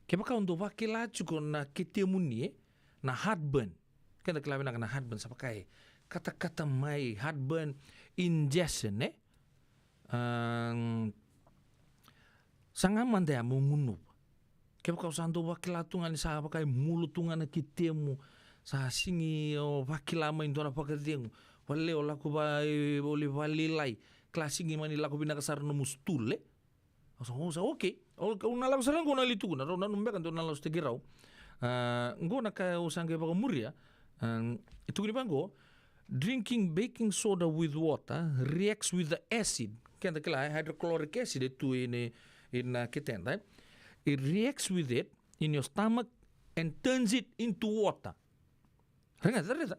Kevaka o dau vakila tiko na ketemuni, e, na heartburn. Keda kila vinaka na heartburn, sa vaka e katakata mai, heartburn, indigestion, e? Am, saga mada ya mo gunuva. Kevaka o sa dau vakila tu ga ni sa vaka e mulo tu ga na ketemu, sa sigi o vakila mai dua na vakacegu, vale o lako va, e, o lai valailai, kila sigi mani lako vinaka sara nomu stool, e? Au sa, au sa, okay. Au, au na lako sara qo na lai tukuna, rau nanuma beka dau na lasutaki rau. A, qo na ka au sa qai vakamuria. A, e tukuni vaqo, drinking baking soda with water reacts with the acid. Keda kila, e, hydrochloric acid e tu ina, ina keteda, e. It reacts with it in your stomach and turns it into water. Raica, raica.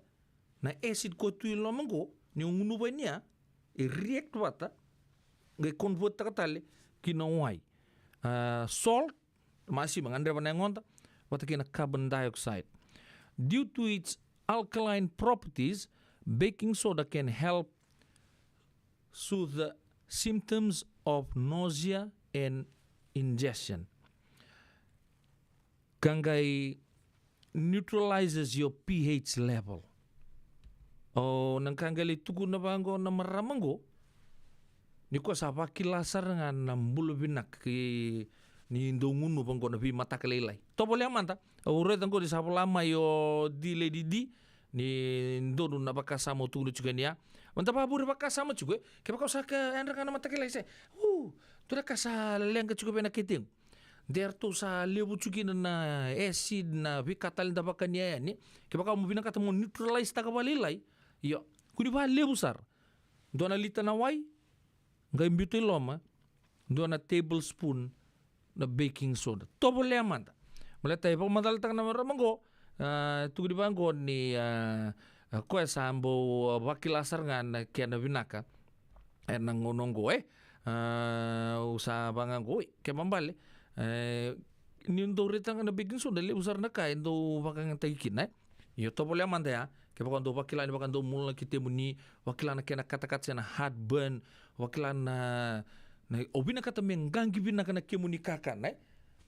Na acid ko tu i loma qo, ni o gunuva yani ya, e react vata, qai convert taka tale ki na wai. A, salt, masima, gadreva na yagoda, vata kei na carbon dioxide. Due to its alkaline properties, baking soda can help soothe the symptoms of nausea and indigestion. ka qai neutralizes your pH level. O na ka qai lai tukuna vaqo na marama qo, ni koya sa vakila sara ga na bula vinaka ki ni dau gunuva qo na veimataka lailai. Tovolea mada, au raica qo ni sa vola mai o D Lady D, ni donu na vakasama au tukuna tiko yani ya. Mada vavure vakasama tiko e, kevaka o sa ka yadra ga na mataka lailai se, u, tu na ka sa leqa tiko vei na ketequ. De ratou sa levu tiko kina na acid, na veika tale da vakania yani. Kevaka mo vinakata mo neutralize taka vakalailai, io, kua ni valevu sara. Dua na lita na wai, qai biuta i loma dua na tablespoon na baking soda. Tovolea mada. Baleta e vakamacalataka na marama qo, a, tukuni vaqo ni, a, a, koya sa bau vakila sara ga na kena vinaka ena gauna oqo, e. A, au sa vaqo, oi, kena ibalebale, e, ni dau raica ga na baking soda, levu sara na ka e dau vakayagataki kina, e. Io, tovolea mada ya, kevaka o dau vakila ni vaka dau mula na ketemuni, vakila na kena katakata se na heartburn, vakila na, na, o vinakata me qaqi vinaka na kemuni kakana, e.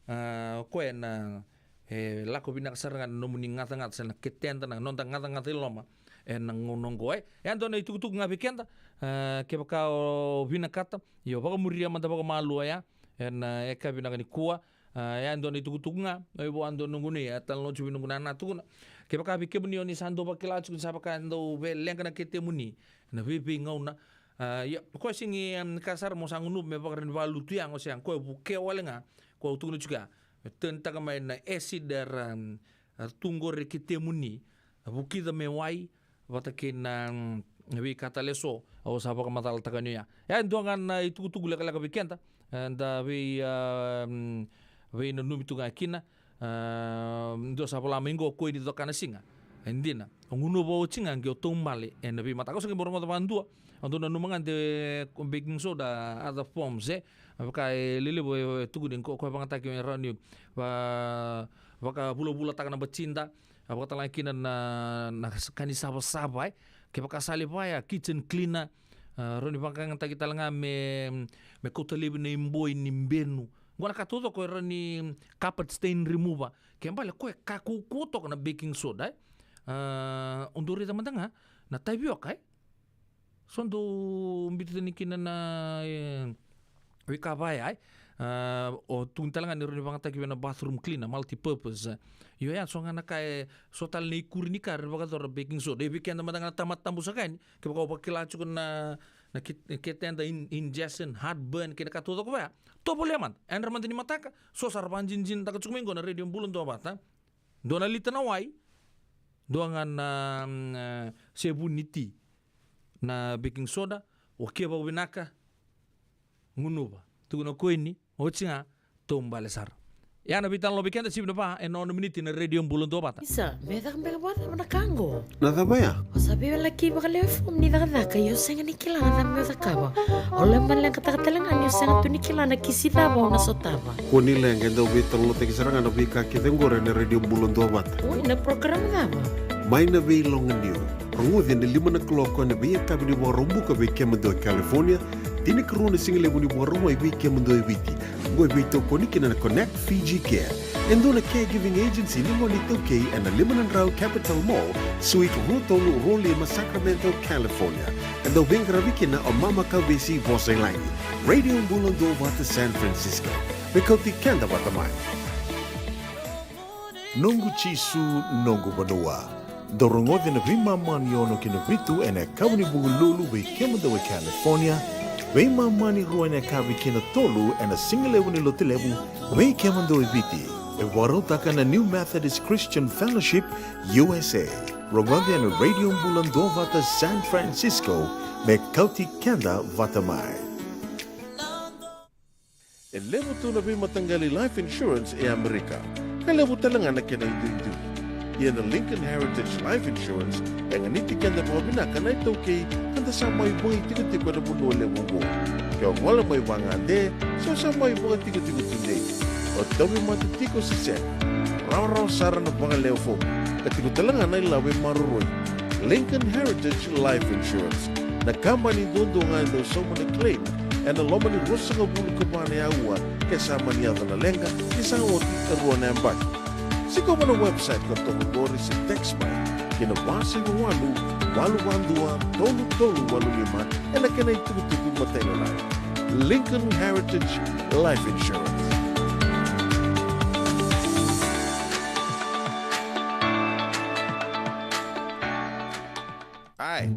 A, o koya na, e, lako vinaka sara ga na nomuni gacagaca se na keteda, na noda gacagaca i loma ena gauna oqo, e. E a dua na itukutuku ga vei keda, a, kevaka o vinakata, io, vakamuria mada vakamalua ya ena, e, ka vinaka nikua. A, e a dua na itukutuku ga, o i vua a dua noqu ni, e, talanoa tiko vei noqu nana, tukuna. Kevaka vei kemuni o ni sa dau vakila tiko ni sa vaka dau veileqa na ketemuni ena veiveigauna, a, ia, o koya sega ni, em, ka sara mo sa gunuva me vakarau ni valutu yago, se o koya vukea wale ga, koya au tukuna tiko ya, me turnitaka mai na acid era, em, era tu qori e ketemuni, a vukica me wai, vata kei na, mm, veika tale eso au sa vakamacalataka ni oya. E a dua ga na itukutuku lekaleka vei keda, e, da vei, a, mm, veinanumi tu ga kina, a, dua sa vola mai qo, koi ni coka na siga. E dina, o gunuva oti ga qai o taubale ena veimataka. Au sa qai bau rogoca vakadua, au dau nanuma ga de baking soda, other forms, e. Vaka e lelevu e, e tukuni qo, koya vakayagataki me rawa ni va, vakavulavulataka na batida, a vakatalega kina na, na s-, ka ni savasava, e. Kevaka sa lai vaya, kitchen cleaner, a, rawa ni vakayagataki talega me, me kauta laivi na iboi ni benu. Qo na ka taucoko e rawa ni carpet stain remover. Kena ibalebale koya e ka kaukauwa toka na baking soda, e. A, o dau raica mada ga na tavioka, e. So dau biuta tani kina na, e, veika vaya, e. A, o tukuni talega ni rawa ni vakayagataki vei na bathroom cleaner, multi-purpose. Io, ya so ga na ka e, so tale na ikuri ni ka era vakayacora baking soda. E vei keda mada ga na tamata tabu saka yani, kevaka o vakila tiko na, na ke-, keteda, in-, indigestion, heartburn, kei na ka taucoko vaya. Tovolea mada. Yadra mada ni mataka, so sa ra vakadinadinataka tiko mai qo na Radio Bula Duavata. Dua na lita na wai, dua ga na, mm, e, sevuni ni ti na baking soda, o keva vinaka, gunuva. Tukuna o koya ni, oti ga, taubale sara. Ya na veitalanoa vei keda, sivi na va ena ono miniti na Radio Bula Duavata. Isa, me caka beka vakacava na ka qo? Na cava ya? O sa veivelaki vakalewe fomu ni cakacaka, ia o sega ni kila na cava me o cakava. O laiva leqataka talega ni o sega tu ni kila na kisi cava o na sotava. Kua ni leqa, e dau veitalanoataki sara ga na veika kece qori ena Radio Bula Duavata. Oi, na program cava? Mai na Veiloganiu. Rogoci ena lima na kaloko ena veiyakavi ni Vakaraubuka vei kemudou e California, tinikarua na sigalevu ni Vakarauwai vei kemudou e Viti. Qo e veitokoni kina na Connect Fiji Care, e dua na caregiving agency ni gone iTaukei, ena lima na drau Capital Mall, Suite rua tolu rua lima, Sacramento, California. E dau veiqaravi kina o Mama Kauvesi Vosa i Lagi. Radio Bula Duavata San Francisco. Me kauti keda vata mai. Noqu Jisu, noqu vanua. Dou rogoci na veimama ni ono ki na vitu ena yakavi ni Vukelulu vei kemudou e California, veimama ni rua ena yakavi ki na tolu ena sigalevu ni Lotulevu vei kemudou e Viti. E vakarautaka na New Methodist Christian Fellowship U S A. Rogoci ena Radio Bula Duavata San Francisco, me kauti keda vata mai. E levu tu na veimataqali life insurance e Amerika, ka levu tale ga na kena iduidui. Ia na Lincoln Heritage Life Insurance e ganiti keda vakavinaka na iTaukei ka da sa mai vakaitikotiko ena vanua levu oqo. Ke o gole mai vagade se o sa mai vakatikotiko tudei, o tauvimate tiko se sega, rawarawa sara na vakalewe fomu, ka tiko tale ga na ilavo e maroroi. Lincoln Heritage Life Insurance, na kabani duadua ga e dau sauma na claim ena loma ni ruasagavulu ka va na aua ke sa mani yaco na leqa, ke sa oti e rua na yabaki. Tiko mai na website ka toka qori se text mai ki na va saiva walu, walu va dua, tolu tolu walu lima, ena kena itukutuku matailalai. Lincoln Heritage Life Insurance. Ai,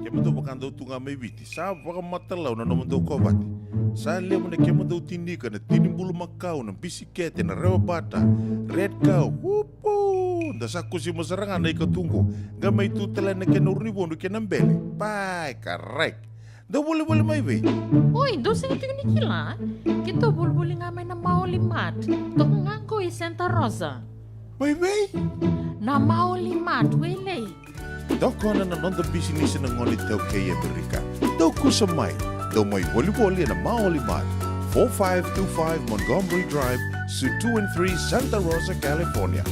kemudou vakadau tu ga mai Viti, sa vakamatalau na nomudou kovate. Sa levu na kemudou tinika, na tini bulumakau, na bisikete, na rewa bata, red cow, upu. Da sa kusima sara ga na ika tu qo. Qai mai tu tale na kena uru ni vodu kei na bele. Pai, karai. Dau volivoli mai vei? Oi, dou sega tiko ni kila. Keitou volivoli ga mai na Maoli Mart. Toka ga qo i Santa Rosa. Mai vei? Na Maoli Mart, welei. Tokona na noda bisinisi na gone iTaukei e Amerika. Dou kusa mai, dou mai volivoli ena Maoli Mart, four five two five Montgomery Drive, Suite two and three, Santa Rosa, California.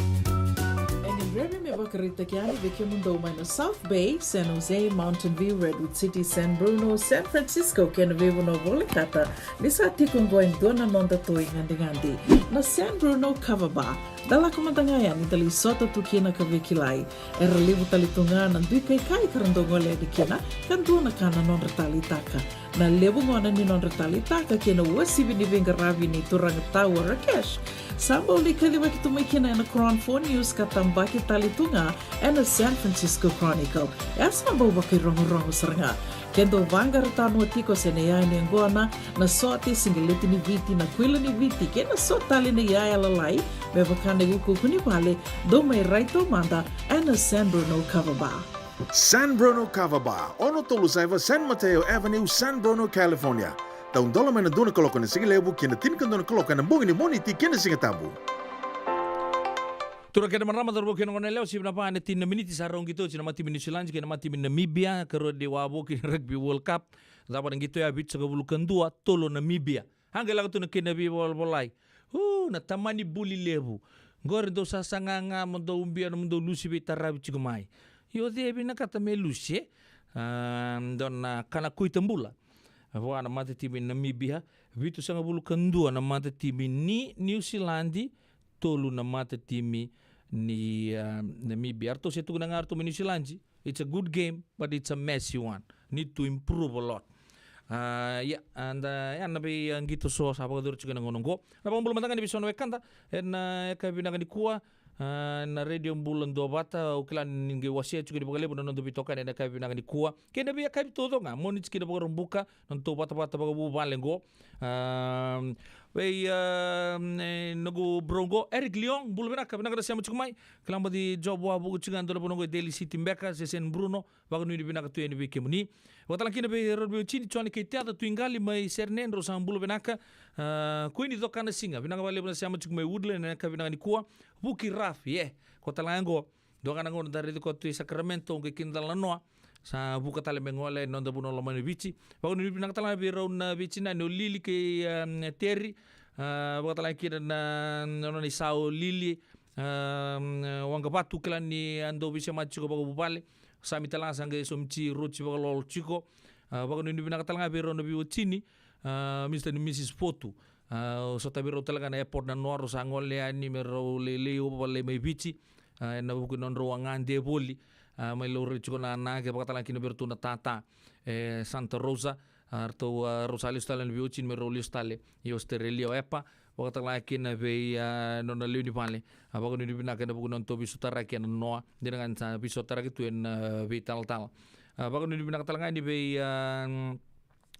E gadrevi me vakaraitaki yani vei kemudou mai na South Bay, San Jose, Mountain View, Redwood City, San Bruno, San Francisco kei na veivanua volekata, ni sa tiko oqo e dua na noda toi gadigadi, na San Bruno Kava Bar. Da lako mada ga yani da lai sota tu kina ka veikilai. Era levu tale tu ga na dui kaikai ka ra dau gole yani kina, ka dua na ka na nodra taleitaka. Na levu gona ni nodra taleitaka kei na uasivi ni veiqaravi nei turaga Tau Rakesh, sa bau lai kacivaki tu mai kina ena Cron Four News ka tabaki tale tu ga ena San Francisco Chronicle. E sa bau vakairogorogo sara ga. Ke dou vaqara tanoa tiko se na iyaya ni yaqona, na sote, siqeleti ni Viti, na kuila ni Viti, kei na so tale na iyaya lalai, me vaka na iukuuku ni vale, dou mai rai taumada ena San Bruno Kava Bar. San Bruno Kava Bar, ono tolu saiva San Mateo Avenue, San Bruno, California. Taudola mai na dua na kaloko ena sigalevu ki na tinikadua na kaloko ena bogi ni Moniti kei na Sigatabu. Turaga kei na marama, cauravou kei na goneyalewa, sivia na va ena tini na miniti sa rau qito oti na matatimi Niusiladi kei na matatimi Namibia, karua ni wavoki ni Rugby World Cup. Cava na qito ya? Vitusagavulu ka dua, tolu Namibia. A qai lako tu na kena veivolavolai. U, na tamani buli levu. Qori dou sa saga ga mo dou ubia na mo dou lusi veitaravi tiko mai. Io, cei e vinakata me lusi, e? A, dua na kana kuita bula. Vua na matatimi Namibia, vitusagavulu ka dua na matatimi ni Niusiladi, tolu na matatimi ni, a, Namibia. Eratou se tukuna ga eratou mai Niusiladi, it's a good game, but it's a messy one. Need to improve a lot. A, ia, and, a, ia na vei, a, qito so sa vakacuru tiko ena gauna oqo. Na vakabula mada ga ni veiso na wekada ena, a, yakavi vinaka nikua, a, na Radio Bula Duavata. Au kila ni qai wasea tiko ni vakalevu na noda veitokani ena yakavi vinaka nikua. Kei na veiyakavi taucoko ga, Moniti kei na Vakaraubuka, na nodatou vatavata vakavuvale oqo. A, vei, a, e, noqu bro oqo, Eric Leon, bula vinaka, vinaka na sema tiko mai. Kila baci job wavoki tiko ga, dua na vanua oqo e Daly City beka, se San Bruno, vakanuinui vinaka tu yani vei kemuni. Vakatale kina vei rau na veiwatini, Joni kei Teca Tuiqali mai Serene, drau sa bula vinaka. A, Kuini Cokanasiga, vinaka vakalevu na sema tiko mai Woodland, ena yakavi vinaka nikua. Vuki Rafi, e, ko tale ga oqo. Dua ga na gauna da raici koya tu i Sacramento, qai kidacala na noa. Sa vuka tale me gole ena noda vanua lomani Viti. Vakanuinui vinaka tale ga vei rau na veitinani o Lili kei, um, Teri. A, vakatale ga kina na, na nona isau o Lili, um, Waqavatu, kila ni a dau veisemati tiko vakavuvale. Sami tale ga sa qai somiti roti vakalolo tiko. A, vakanuinui vinaka tale ga vei rau na veiwatini, a, Mister and Missus Potu. A, au sotavi rau tale ga na airport na noa, rau sa gole yani me rau lailai uvalai mai Viti. A, ena vuku ni nodrau a gade voli. A, mai laurai tiko na anake, vakatale ga kina vei ratou na tata e Santa Rosa. A, ratou, a, rau sa lesu tale na veiwatini me rau lesu tale i Australia o Epa. Vakatale ga kina vei, a, nona lewe ni vale. A, vakanuinui vinaka ena vuku ni nodatou veisotaraki ena noa. Dina ga ni sa veisotaraki tu ena, a, veitalatala. A, vakanuinui vinaka tale ga yani vei, a,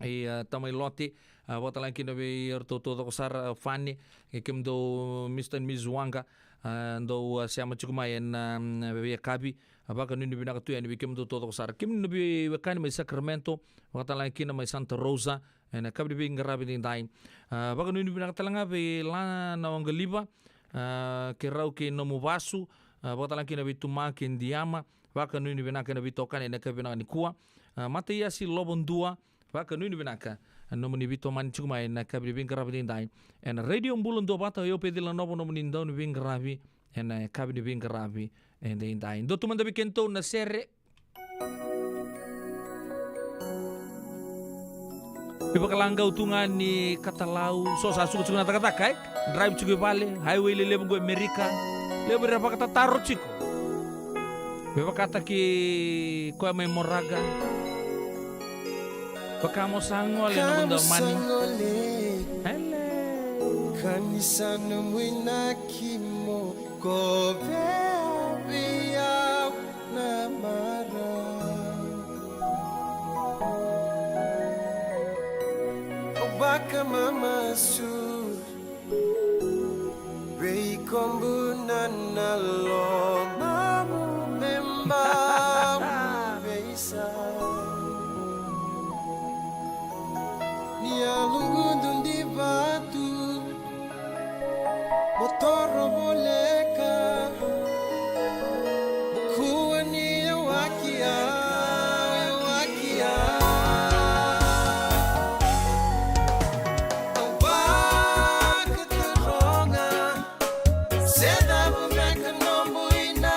e, a, tamai Lote, a, vakatale ga kina vei iratou taucoko sara, a, Fane, e kemudou Mister and Missus Waqa, a, dou, a, sema tiko mai ena, a, veiyakavi, a, vakanuinui vinaka tu yani vei kemudou taucoko sara. Kemuni na veiwekani mai Sacramento, vakatale ga kina mai Santa Rosa, ena yakavi ni veiqaravi edaidai. A, vakanuinui vinaka tale ga vei Lana Waqaliva, a, keirau kei nomu vasu, a, vakatale ga kina vei Tuma kei Diama, vakanuinui vinaka ena veitokani ena yakavi vinaka nikua. A, Mataiasi Lovadua, vakanuinui vinaka na nomuni veitomani tiko mai ena yakavi ni veiqaravi edaidai. Ena Radio Bula Duavata, o yau Pecila Novo, nomuni dau ni veiqaravi ena yakavi ni veiqaravi edaidai. Dua tu mada vei kedatou na sere. Veivakalagau tu ga ni katalau, so sa suka tiko na cakacaka, e? Drive tiko i vale, highway lelevu qo e Amerika. Levu era vakatataro tiko. Me vakataki koya mai Moraga. Vaka mo sa gole na noda mani. Hele. Ka ni sa nomu inaki mo kovea vei au na mara. Au vakamamasu vei Kobuna na lomamu me bau veisa. Ni alugudu di vatu mo toro voleka. Mo kua ni yawaki au, yawaki au. Au vakataroga se cava beka nomu ina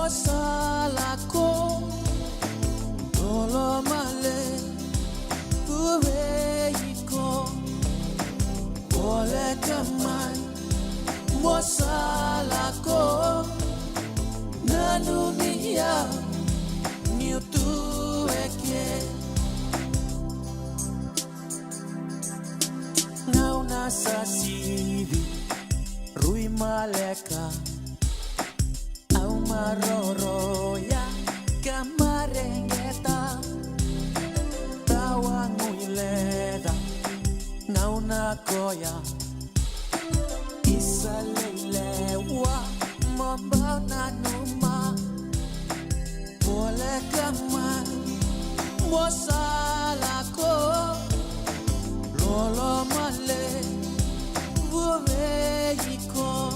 Sa lako, lolo male, vuvei iko, voleka mai, mo sa lako, nanumi au, niu tu eke. Gauna sa sivi, rui maleka, au maroroya ka mareqeta. Tawa guileca, gauna koya, isa leilewa, mo bau nanuma. Voleka mai, mo sa lako, lolo male, vuvei iko.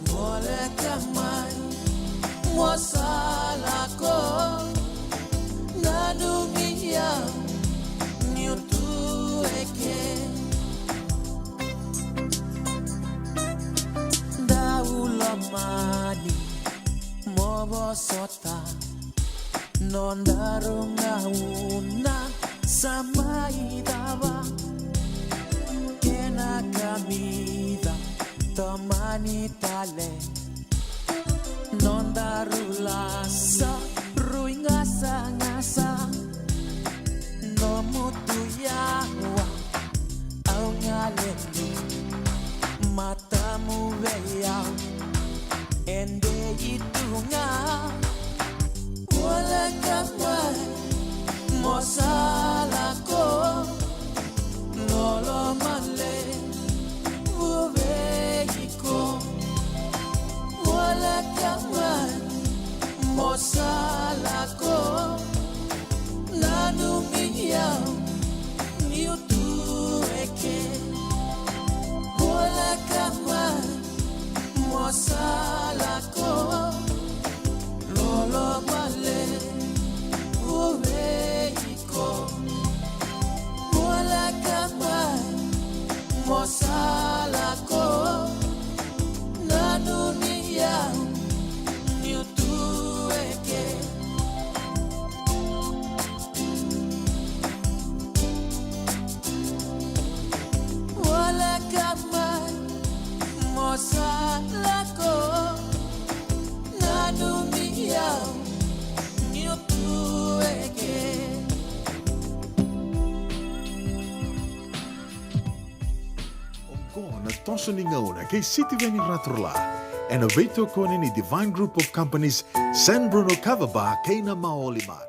Voleka mai, mo sa lako, nanumi au, niu tu eke. Dau lomani, mo vosota, nodaru gauna sa mai cava. Kena kamica, tomani tale, nodaru lasa, rui gasagasa. Nomu tu yawa, au galeli, matamu vei au, e dei tu ga. Voleka mai, mo sa lako, lolo male, vuvei iko. Voleka mai, mo sa lako, nanumi au, niu tu eke. Voleka mai, mo sa lako, lolo male, vuvei iko. Voleka mai, mo sa lako, nanumi au, niu tu eke. Voleka mai, mo sa lako, nanumi au, niu tu eke. Oqo na toso ni gauna kei Sitiveni Raturla, ena veitokoni ni Divine Group of Companies, San Bruno Kava Bar kei na Maoli Mart.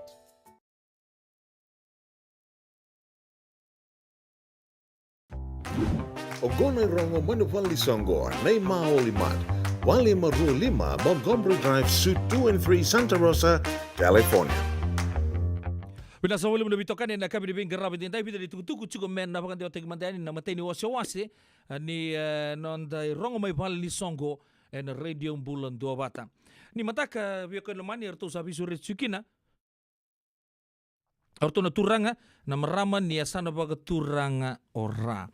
Oqo na irogo mai na vale ni soqo, na iMaoli Mart, walu lima rua lima Montgomery Drive, Suite two and three, Santa Rosa, California. Vinaka vakalevu na veitokani ena yakavi ni veiqaravi edaidai, vica na itukutuku tiko me na vakadewataki mada yani na imatai ni wasewase, a, ni, e, noda irogo mai vale ni soqo ena Radio Bula Duavata. Ni mataka, vei koya e lomani, eratou sa veisureti tiko kina o ratou na turaga, na marama ni yasana vakaturaga o Ra.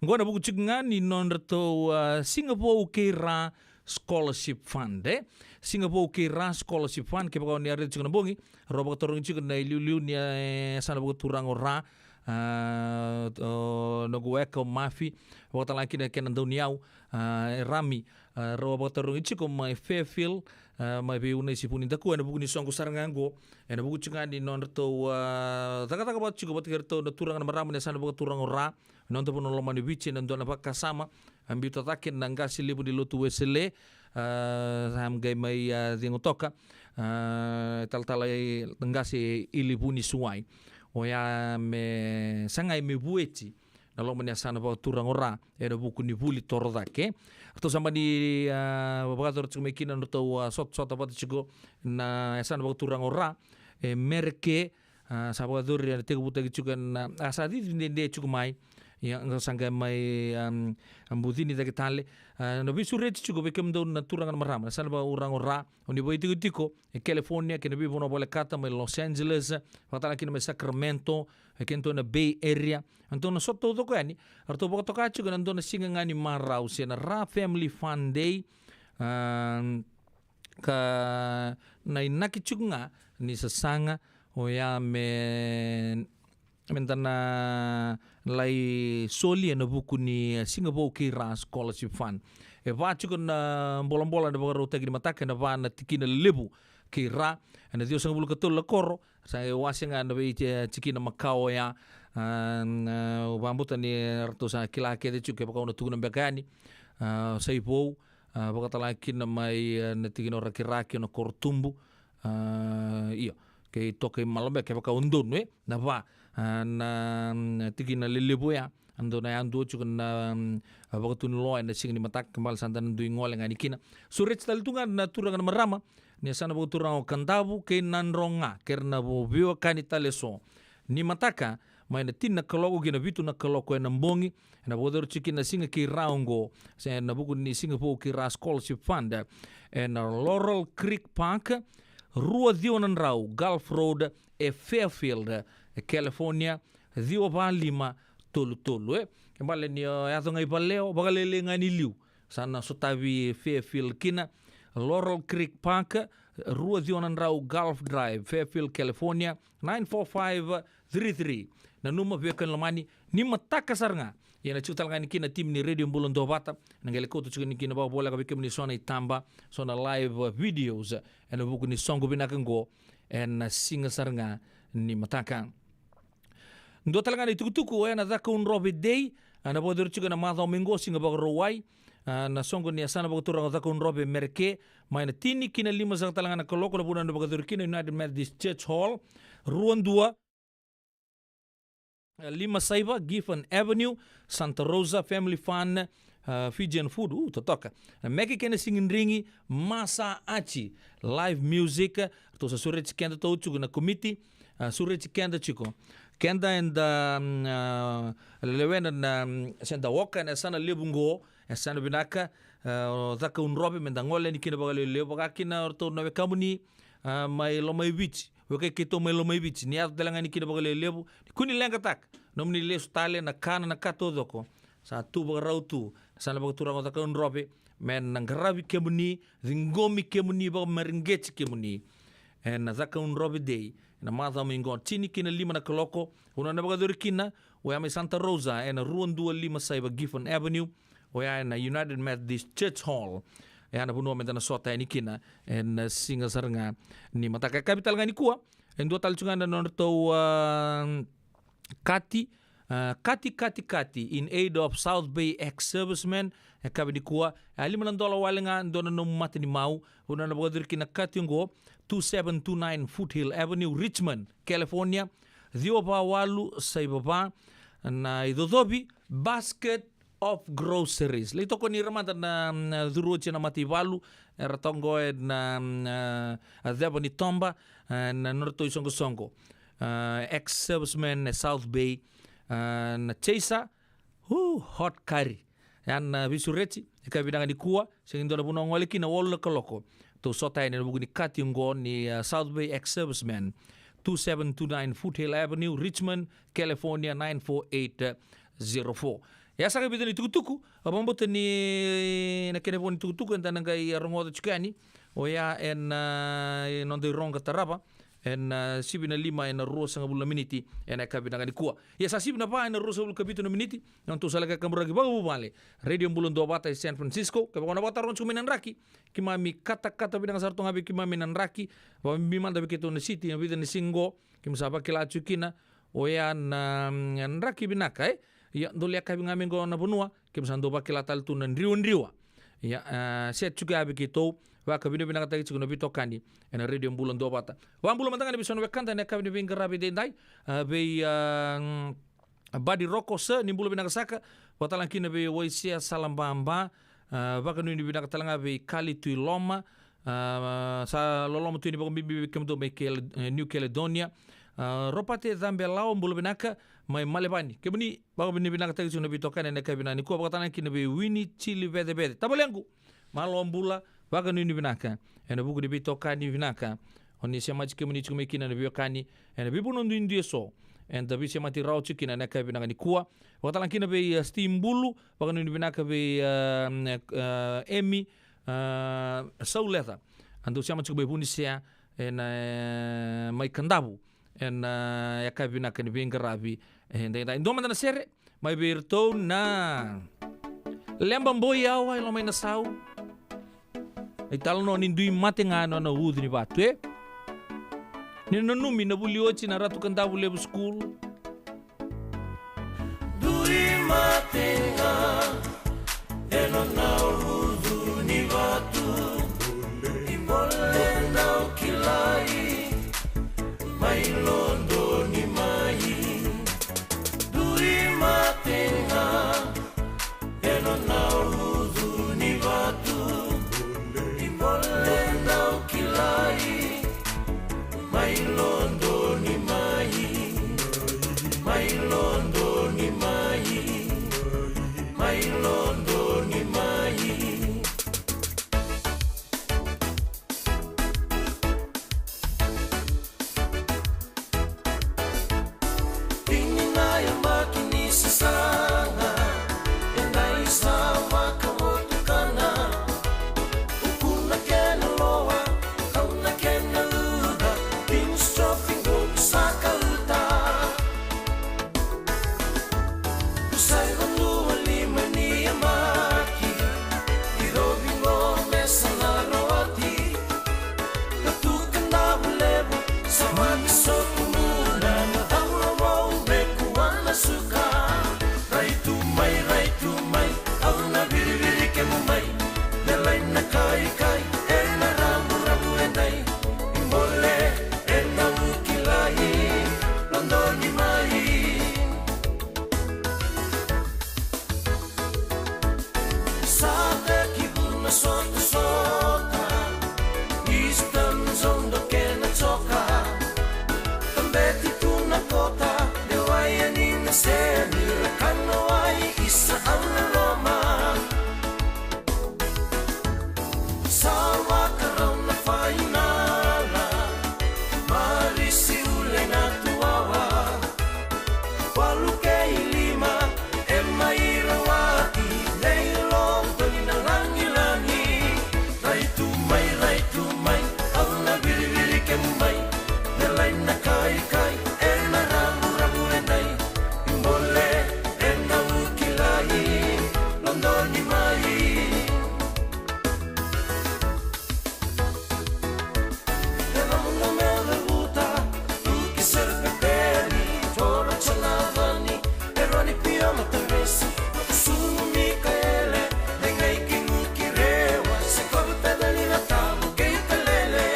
Oqo ena vuku tiko ga ni nodratou, a, Siga Vou kei Ra Scholarship Fund, e? Siga Vou kei Ra Scholarship Fund, kevaka o ni a raica tiko na bogi, rau vakatarogi tiko na iliuliu ni, e, yasana vakaturaga o Ra, a, o noqu weka o Mafi, vakatalega kina kena dauniyau, a, e Rami, a, rau a vakatarogi tiko mai Fairfield, a, mai vei Unaisi Vunidakua, ena vuku ni soqo sara ga oqo, ena vuku tiko ga ni nodratou, a, cakacaka vata tiko vata kei iratou na turaga na marama ni yasana vakaturaga o Ra, noda vanua lomani Viti, ena dua na vakasama, a, biuta cake na qase levu ni lotu Wesele, a, sa qai mai, a, cegu toka, a, talatala i qase i Levu ni Suai. Oya me sagai me vueti na loma ni yasana vakaturaga o Ra, ena vuku ni vuli toro cake. Ratou sa mani, a, vakayacora tiko mai kina nodratou, a, sotasota vata tiko na yasana vakaturaga o Ra, e Mereke, a, sa vakayacori, a, tekivutaki tiko ena, a, sa cici dede tiko mai. Ia, oqo sa qai mai, am, bucini cake tale. A, na veisureti tiko vei kemudou na turaga na marama, na yasana vakaturaga o Ra, o ni vakaitikotiko e California kei na veivanua volekata, mai Los Angeles, vakatalega kina mai Sacramento, e kedatou na Bay Area. Eratou na sota taucoko yani, eratou vakatoka tiko ena dua na siga ga ni marau, se na Ra Family Fun Day, a, ka na inaki tiko ga ni sasaga oya me, me da na lai soli ena vuku ni, e, Siga Vou kei Ra Scholarship Fund. E va tiko na bolabola ena vakarautaki ni mataka, ena va na tikina levu kei Ra, ena ciwasagavulu ka tolu na koro, sa e wase ga na vei, e, tikina makawa oya. A, na, au vakabauta ni ratou sa kila kece tiko, kevaka au na tukuna beka yani, a, Saivou, a, vakatalega kina mai, a, na tikina o Rakiraki, o na Korotubu, a, io, kei Tokaimalo beka, kevaka au donu, e, na va, a, na, mm, tikina lelevu oya. A dua na yadua tiko na, mm, a, vakatuniloa ena siga ni mataka, kena ibalebale sa da na dui gole ga yani kina. Sureti tale tu ga na turaga na marama ni yasana vakaturaga o Kadavu kei Nadroga, kei ira na vo-, veiwekani tale eso. Ni mataka, mai na tini na kaloko ki na vitu na kaloko ena bogi, ena vakayacori tiko kina na Siga kei Ra oqo, se ena vuku ni Siga Vou kei Ra Scholarship Fund, ena Laurel Creek Park, rua ciwa na drau Gulf Road, e Fairfield, e California, ciwa va lima tolu tolu, e. Kena ibalebale ni o yaco ga i valeo, vakalailai ga ni liu, sa na sotavi Fairfield kina. Laurel Creek Park, rua ciwa na drau Gulf Drive, Fairfield, California, nine four five three three. Nanuma, veiwekani lomani, ni mataka sara ga. Ia na tiko tale ga yani kina na timi ni Radio Bula Duavata, na qai lai kauta tiko yani kina vakavoleka vei kemuni so na itaba, so na live, uh, videos, ena vuku ni soqo vinaka oqo, ena siga sara ga ni mataka. Dua tale ga na itukutuku, oya na Cakaudrove Day, a, na vakayacori tiko ena macawa mai oqo, Siga Vakarauwai, a, na soqo ni yasana vakaturaga o Cakaudrove Mereke, mai na tini ki na lima saka tale ga na kaloko, na vanua ena vakayacori kina, United Methodist Church Hall, rua dua, a, lima saiva Gifford Avenue, Santa Rosa. Family fun, a, Fijian food, u, totoka. Na meke kei na sigidrigi, masa aci, live music, ratou sa sureti keda tu tiko na komiti, a, sureti keda tiko. Keda eda, mm, a, lewena na, mm, se da oka ena yasana levu oqo, e yasana vinaka, a, o Cakaudrove, me da gole yani kina vakalevulevu, vaka kina o ratou na wekamuni, a, mai Lomaiviti, wekai keitou mai Lomaiviti, ni yaco tale ga yani kina vakalevulevu, ni kua ni leqataka, nomuni lesu tale, na kana, na ka taucoko sa tu vakarau tu, na yasana vakaturaga o Cakaudrove, me na qaravi kemuni, ciqomi kemuni, vakamareqeti kemuni. Ena Cakaudrove Day, ena macawa mai oqo, tini ki na lima na kaloko, vanua ena vakayacori kina, oya mai Santa Rosa, ena rua dua lima saiva Gifford Avenue, oya ena United Methodist Church Hall. Oya na vanua me da na sota yani kina, ena siga sara ga ni mataka. Yakavi tale ga nikua, e dua tale tu ga na nodratou, a, kati, a, kati, kati, kati, in aid of South Bay ex-servicemen, e yakavi nikua, e lima na dola wale ga, dua na nomu matanimau, vanua ena vakayacori kina na kati oqo, two seven two nine Foothill Avenue, Richmond, California, ciwa va walu saiva va, na icocovi, Basket of Groceries. Lai tokoni ira mada na, na curu oti ena mataivalu, era toka oqo ena, na, a, ceva ni toba, a, na nodratou isoqosoqo, a, ex-servicemen e South Bay, a, na Chaser, hu, hot curry. Oya na veisureti, e yakavi vinaka nikua, sega ni dua na vanua o gole kina, walu na kaloko. Tou sota yani ena vuku ni kati oqo ni, a, South Bay ex-servicemen, two seven two nine Foothill Avenue, Richmond, California, nine four eight zero four. Ia, sa ka vica na itukutuku, au vakabauta ni na kena vo ni tukutuku eda na qai rogoca tiko yani, oya ena, a, noda iroqa tarava, ena, a, sivi na lima ena ruasagavulu na miniti ena yakavi vinaka nikua. Ia, sa sivi na va ena ruasagavulu ka vitu na miniti, na nodatou sala ni kaburaki vakavuvale, Radio Bula Duavata e San Francisco. Kevaka o na vakataroga tiko mai na draki, keimami katakata vinaka sara tu ga vei keimami na draki, vakabibi mada vei keitou na siti, na vica na siga oqo, keimami sa vakila tiko kina, oya na, mm, draki vinaka, e? Ia, dou lai yakavi ga mai oqo na vanua, keimami sa dau vakila tale tu na driwadriwa. Ia, a, set tiko ya vei keitou, vakavinavinakataki tiko na veitokani ena Radio Bula Duavata. Vakabula mada ga na veiso na wekada ena yakavi ni veiqaravi edaidai, a, vei, a, mm, Buddy Roko, sir, ni bula vinaka saka. Vakatalega kina vei Waisea Salababa, a, vakanuinui vinaka talega vei Kali Tuiloma, a, sa loloma tu yani vakabibi vei kemudou mai Kel-, e, New Caledonia. A, Ropate Cabelawa, bula vinaka mai Malevani. Kemuni, vakavinavinakataki tiko na veitokani ena yakavi vinaka nikua. Vakatalega kina vei Wini Chili Vecevece. Tavalequ, malo bula, vakanuinui vinaka ena vuku ni veitokani vinaka o ni semati kemuni tiko mai kina na veiwekani ena veivanua duidui eso eda veisemati rawa tiko kina ena yakavi vinaka nikua. Vakatalega kina vei, a, Steve Bulu, vakanuinui vinaka vei, a, a, Emi, a, Sauleca. A dau sema tiko mai Vunisea ena, e, mai Kadavu ena, e, yakavi vinaka ni veiqaravi, e, daidai. Dua mada na sere mai vei iratou na Leba Boi Yawa, e, Lomai Nasau. Italanoa ni dui mate ga ena nona ucu ni vatu, e. Ni nanumi na vuli oti na Ratu Kadavulevu School. Dui mate ga ena nona ucu ni vatu. I bole na kilai mai Lodoni mai. Dui mate ga ena nona ucu ni vatu. I bole na kilai mai Lodoni mai. Mai Lodoni mai. Mai Lodoni mai. Tini na yabaki ni sasaga, e dai sa vakavotukana. Uku na kena loa, kau na kena uca, tini strofi qo sa kauta. Sa i vadua lima ni yabaki, i rovi qo me sa na rawati. Ka tu Kadavulevu, sa vakasokumuna na cauravou me kua na suka. Rai tu mai, rai tu mai, au na viriviri kemu mai. Delai na kaikai, ena ravuravu e dai. I bole, ena kilai, Lodoni mai. Sa teki vuna sotasota, Eastern Zone do kena coka. Tabeti tu na kota, de wai yani na seni, ra kana wai isa au na loma. Sa vakarau na fainala, Marisi Ule na tuwawa. Walu kei lima, e mai rawati, nei Lodoni na lagilagi. Rai tu mai, rai tu mai, au na viriviri kemu mai. Delai na kaikai, ena ravuravu e dai. I bole, ena kilai, Lodoni mai. E na muna me levuta, tu ki Serpepeni, tora Chanavani, e rua ni pio na tavesi, Sunu Mikaele, e qai ki Nuki Rewa, se kovi pedali na tabu kei Talele.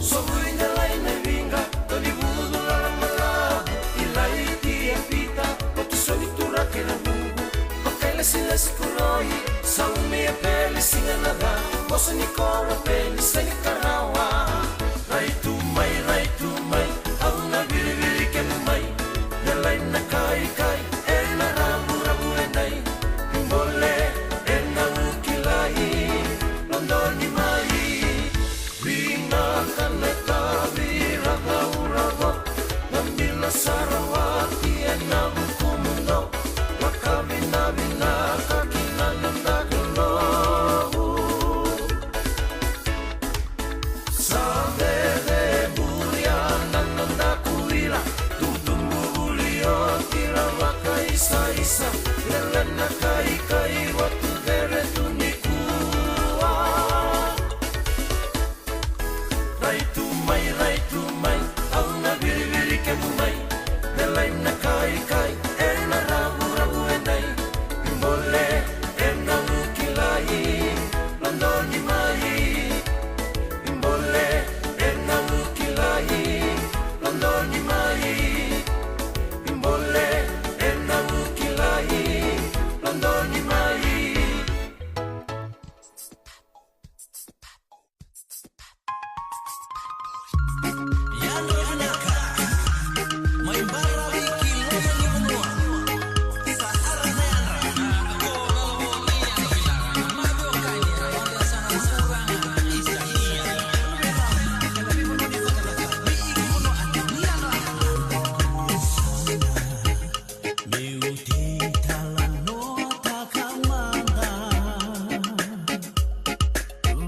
Sovu i Delai na Viqa, Toni Vucu Lala Malavu, i Laiti e Pita, Kotusoni Turaki na Vuvu, Vakailesilesi Kuroi, Saumi e Peli Siga na Ca, Vosa ni Koro Peli Seni Karawa. Rai tu mai, rai tu mai, au na viriviri kemu mai, Delai na kaikai, ena ravuravu e dai, i bole, ena kilai, Lodoni mai. Vinaka na itavi, rau na uravu, na dina sara wati ena vukumudou, na ka vinavinaka kina na noda Kalou.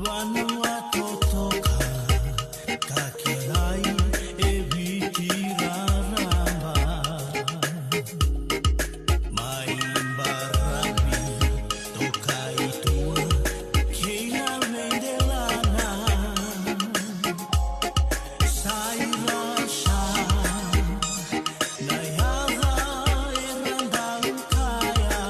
Vanua totoka ka kilai e Viti raraba. Mai baravi toka i tua kei na veidelana. Sa i ra sa na yaca era dau kaya.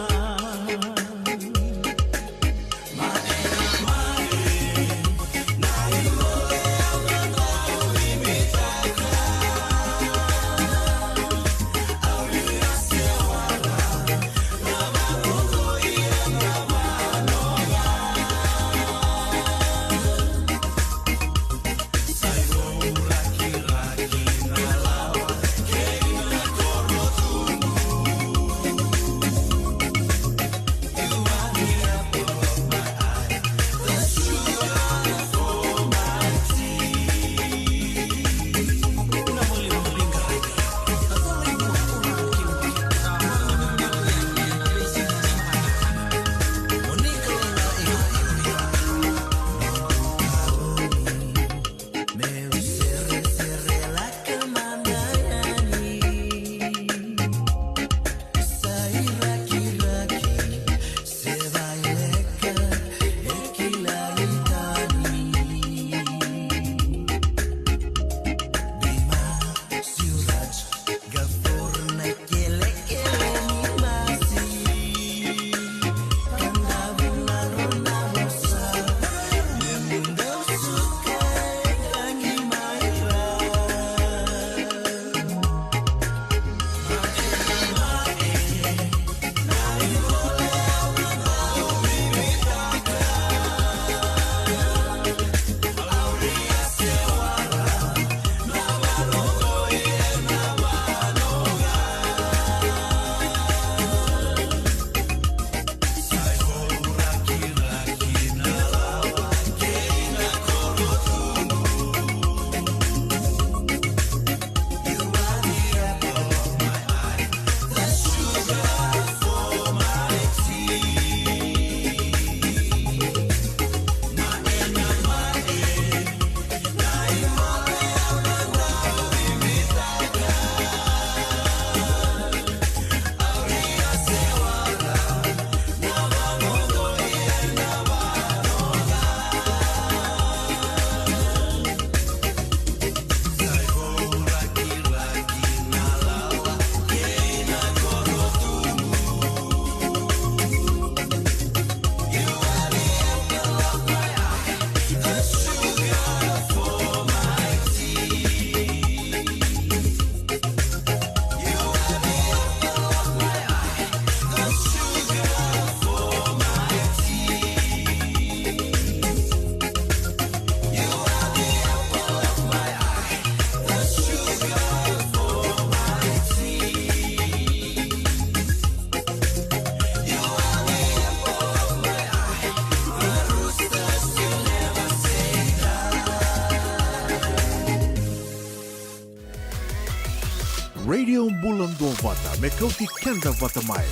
Radio Bula Duavata, me kauti keda vata mai.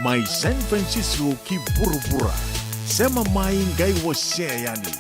Mai San Francisco ki vuravura. Sema mai qai wasea yani.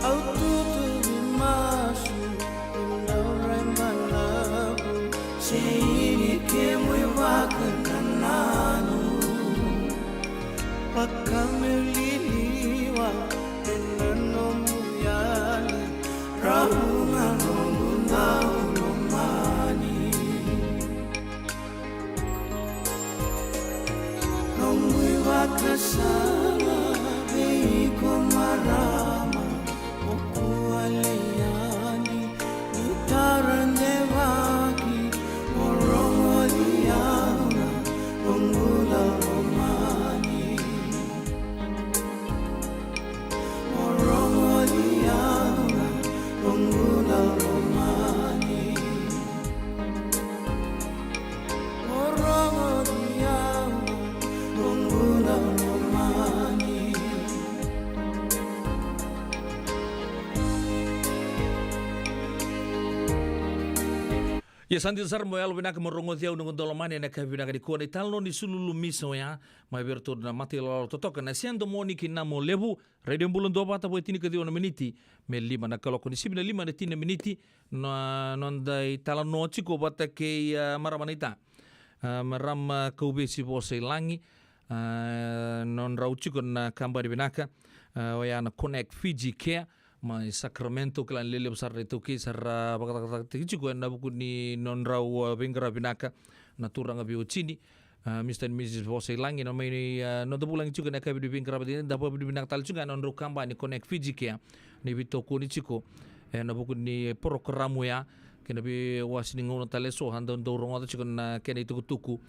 Au tutuvi masu, au rai balavu, se ini kemui vakanananu. Vaka meu liliwa ena nomu yali, Ravu na noqu dau lomani. Noqu ivakasala vei iko marama, o kua lei yani, ni tara devaki, mo rogoci au na noqu dau lomani. Mo rogoci au na noqu dau lomani. Mo rogoci au na noqu dau lomani. Ia sa dina sara mo yalo vinaka mo rogoci au na noqu dau lomani ena yakavi vinaka nikua. Na italanoa ni Sululu Misa oya mai vei iratou na mata ilawalawa totoka, na Sedomoni kei Namolevu. Radio Bula Duavata, vo e tinikaciwa na miniti me lima na kaloko, ni sivi na lima ena tini na miniti. Na noda italanoa tiko vata kei, a, marama naita, a, marama Kauvesi Vosailagi. A, nodrau tiko na kabani vinaka, a, oya na Connect Fiji Care mai Sacramento, kila ni lelevu sara na iTaukei sa ra vakacakacakataki tiko ena vuku ni nodrau, a, veiqaravi vinaka na turaga veiwatini, a, Mister and Missus Vosailagi. Na mai ni, a, noda vulagi tiko ena yakavi ni veiqaravi, da vakavinavinaka tale tiko ga na nodrau kabani Connect Fiji Care ni veitokoni tiko ena vuku ni porokaramu ya kei na veiwase ni gauna tale eso, a dau, dau rogoca tiko na kena itukutuku,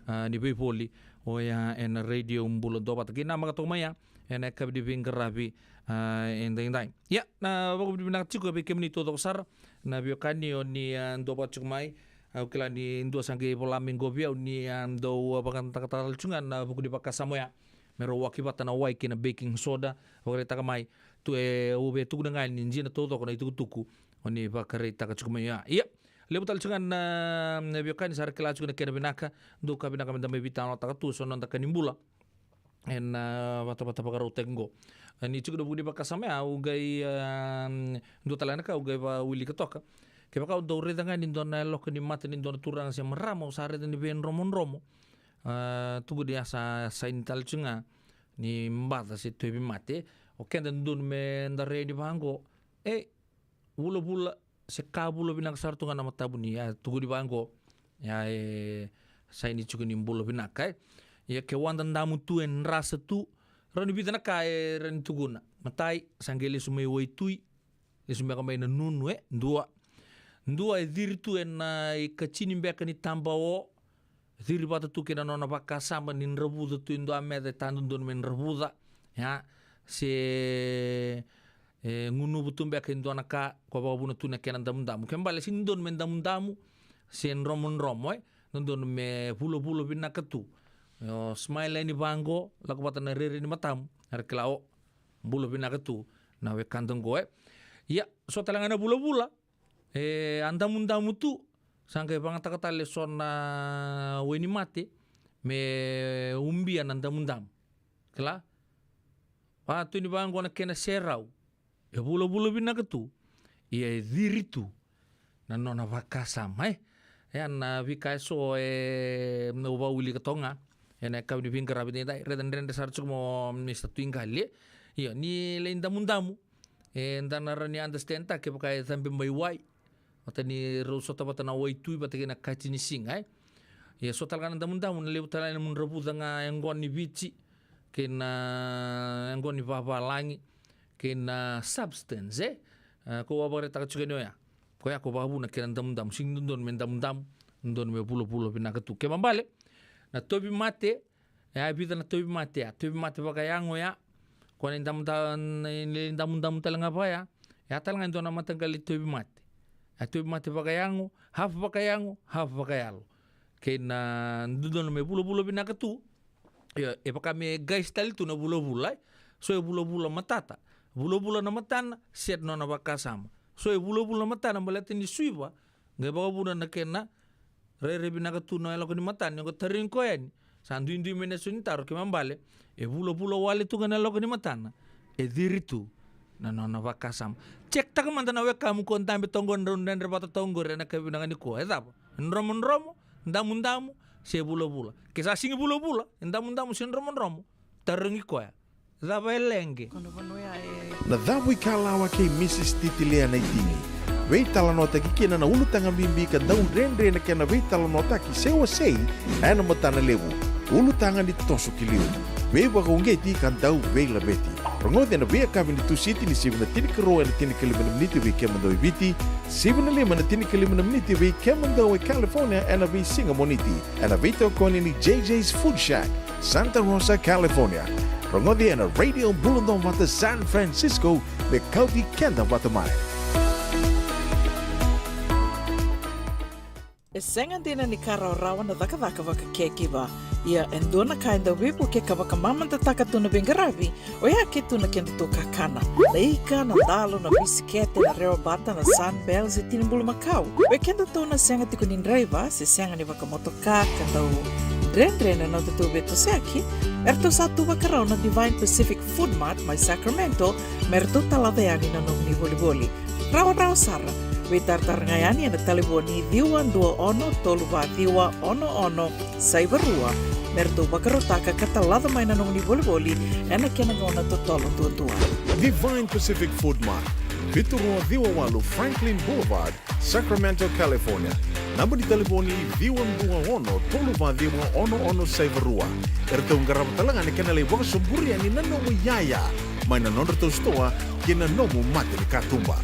a, ni veivoli oya ena Radio Bula Duavata. Kei na maka toka mai ya ena yakavi ni veiqaravi, a, edaidai. Ia, na vakavinavinaka tiko vei kemuni taucoko sara na veiwekani o ni, a, duavata tiko mai. Au kila ni dua sa qai vola mai qo vei au ni a dau vakadakadaka tale tiko ga na vuku ni vakasama oya, me rau waki vata na wai kei na baking soda. Vakaraitaka mai tu, e, au via tukuna ga ni dina taucoko na itukutuku o ni vakaraitaka tiko mai oya. Ia, levu tale tiko ga na, na veiwekani sa ra kila tiko na kena vinaka. Dou ka vinaka meda mai veitalanoataka tu eso na noda ka ni bula ena, a, vatavata vakarautaki qo. A, ni tiko na vuku ni vakasama ya, au qai, a, dua tale ga na ka au qai vakawilika toka. Kevaka au dau raica ga ni dua na yaloka ni mata ni dua na turaga se marama, au sa raica ni veidromodromo. A, tukuni a sa saini tale tiko ga ni baca se tauvimate. O keda dodonu meda rai yani vaqo. E, vulavula se ka vula vinaka sara tu ga na matamuni, a, tukuni vaqo. Ia, e saini tiko ni bula vinaka, e. Ia ke wadadamu tu, e drasa tu, rawa ni vica na ka e rawa ni tukuna. Matai, sa qai lesu mai waitui, lesu beka mai na nunu, e. Dua. Dua, e ciri tu ena ikatini beka ni taba o, ciri vata tu kei na nona vakasama ni dravuca tu e dua meca e ta dodonu me dravuca. Ia, se, e, gunuva tu beka e dua na ka, ko vakavuna tu na kena damudamu. Ke bale, sega ni dodonu me damudamu se dromodromo, e. Dodonu me vulavula vinaka tu. O smile yani vaqo, lako vata na rairai ni matamu, era kila, o, bula vinaka tu na wekada qo, e. Ia, so tale ga na vulavula, e, a damudamu tu, sa qai vagataka tale eso na wainimate me ubia na damudamu. Kila? Vaka tu ni vaqo na kena serau. E vulavula vinaka tu, ia e ciri tu na nona vakasama, e. Ia na veika eso, e, au vakawilika toka ga ena yakavi ni veiqaravi edaidai. Raica dredre sara tiko mo Mister Tuiqali, e. Io, ni lai damudamu, eda na rawa ni understand-taka kevaka e cabe mai wai, vata ni rau sota vata na waitui vata kei na kati ni siga, e. Ia so tale ga na damudamu, na levu tale ga na nomu dravuca ga e qo ni Viti kei na e qo ni vavalagi kei na substance, e. A, ko vakaraitaka tiko yani oya, koya ko vakavuna kei na damudamu. Sega ni dodonu me damudamu, dodonu me vulavula vinaka tu. Kena ibalebale, na tauvimate, e a vica na tauvimate ya. Tauvimate vakayago ya, ko na idamuda-, na idamudamu tale ga vaya. E a tale ga e dua na mataqali tauvimate. E a tauvimate vakayago, half vakayago, half vakayalo. Kei na dodonu me vulavula vinaka tu. Io, e vaka me qaisi tale tu na vulavula, e. So e vulavula matata. Vulavula na matana, set nona vakasama. So e vulavula na matana, baleta ni suiva, qai vakavuna na kena rairai vinaka tu na yaloka ni matana, ni ko tarai koya yani. Sa duidui mai na so ni taro, kena ibalebale, e vulavula wale tu ga na yaloka ni matana, e ciri tu Na nona vakasama. Check taka mada na wekamu ko dabe toka qori, drau dredre vata toka qori ena yakavi vinaka nikua. E cava? E dromodromo, damudamu, se vulavula? Ke sa sega ni vulavula, e damudamu se dromodromo, tarogi koya. Cava e leqe? Na Cavuikalawa kei Mrs Titilia Naitini. Veitalanoataki kina na ulutaga bibi ka dau dredre na kena veitalanoataki se wasei ena matana levu. Ulutaga ni toso ki liu. Veivakauqeti ka dau veilaveti. Rogoci ena veiyakavi ni Tusiti ni sivi na tinikarua ena tinikalima na miniti vei kemudou e Viti, sivi na lima na tinikalima na miniti vei kemudou e California ena veisiga Moniti, ena veitokoni ni J J's Food Shack, Santa Rosa, California. Rogoci ena Radio Bula Duavata San Francisco, me kauti keda vata mai. E sega dina ni ka rawarawa na cakacaka vaka caregiver. Ia e dua na ka e dau veivuke ka vakamamadataka tu na veiqaravi, oya ke tu na kedatou kakana. Na ika, na dalo, na bisikete, na rewabata, na Sunbell, se tini bulumakau. Vei kedatou na sega tiko ni draiva, se sega ni vakamotoka, ka dau dredre na nodatou veitosoyaki, eratou sa tu vakarau na Divine Pacific Food Mart mai Sacramento, me ratou talaca yani na nomuni volivoli. Rawarawa sara. Veitaratara ga yani ena talevoni ciwa dua ono tolu va ciwa ono ono saiva rua, me ratou vakarautaka ka talaca mai na nomuni volivoli ena kena gauna totolo duadua. Divine Pacific Food Mart, vitu rua ciwa walu Franklin Boulevard, Sacramento, California. Naba ni talevoni ciwa dua ono tolu va ciwa ono ono saiva rua. Eratou qarava tale ga na kena lai vakasoburi yani na nomu iyaya mai na nodratou sitoa kei na nomu mata ni katuba.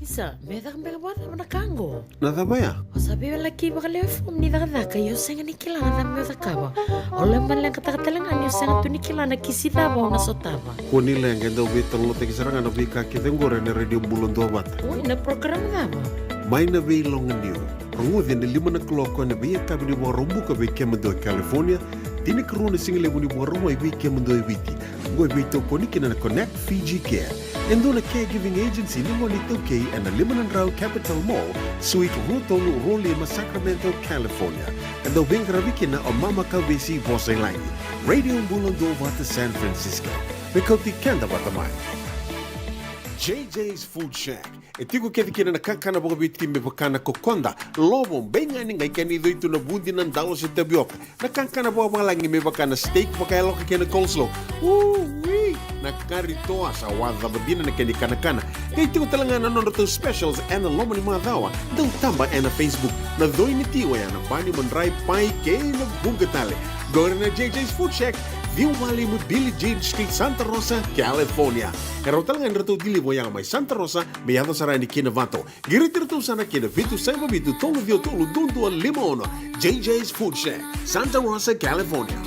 Isa, me caka beka vakacava na ka qo? Na cava ya? O sa veiwalaki vakalewe fomu ni cakacaka, ia o sega ni kila na cava meu cakava. O laiva leqataka tale ga ni o sega tu ni kila na kisi cava o na sotava. Kua ni leqa, e dau veitalanoataki sara ga na veika kece qori ena Radio Bula Duavata. Oi, na program cava? Mai na Veiloganiu. Rogoci ena lima na kaloko ena veiyakavi ni Vakaraubuka vei kemudou e California, tinikarua na sigalevu ni Vakarauwai vei kemudou e Viti. Oqo e veitokoni kina na Connect Fiji Care, e dua na caregiving agency ni gone iTaukei ena lima na drau Capital Mall, Suite rua tolu rua lima, Sacramento, California. E dau veiqaravi kina o Mama Kavesi Vosa i Lagi. Radio Bula Duavata San Francisco. Me kauti keda vata mai. J J's Food Shack. E tiko kece kina na kakana vakaviti me vaka na kokoda, lovo, beigani, qai kena icoi tu na vudi, na dalo se tavioka. Na kakana vakavalagi me vaka na steak vakayaloka kei na coleslaw. Ui! Na kari toa, sa wawa dina na kena ikanakana. Qai tiko tale ga na nodratou specials ena loma ni macawa. Dau taba ena Facebook. Na coi ni ti oya na bani, madrai, pai kei na vuqa tale. Qori na J J's Food Shack, ciwa walu lima Billie Jean Street, Santa Rosa, California. E rawa tale ga ni ratou deliver oya mai Santa Rosa me yaco sara yani ki Novato. Qiriti iratou sara ki na vitu saiva vitu tolu ciwa tolu dua dua lima ono. J J's Food Shack, Santa Rosa, California.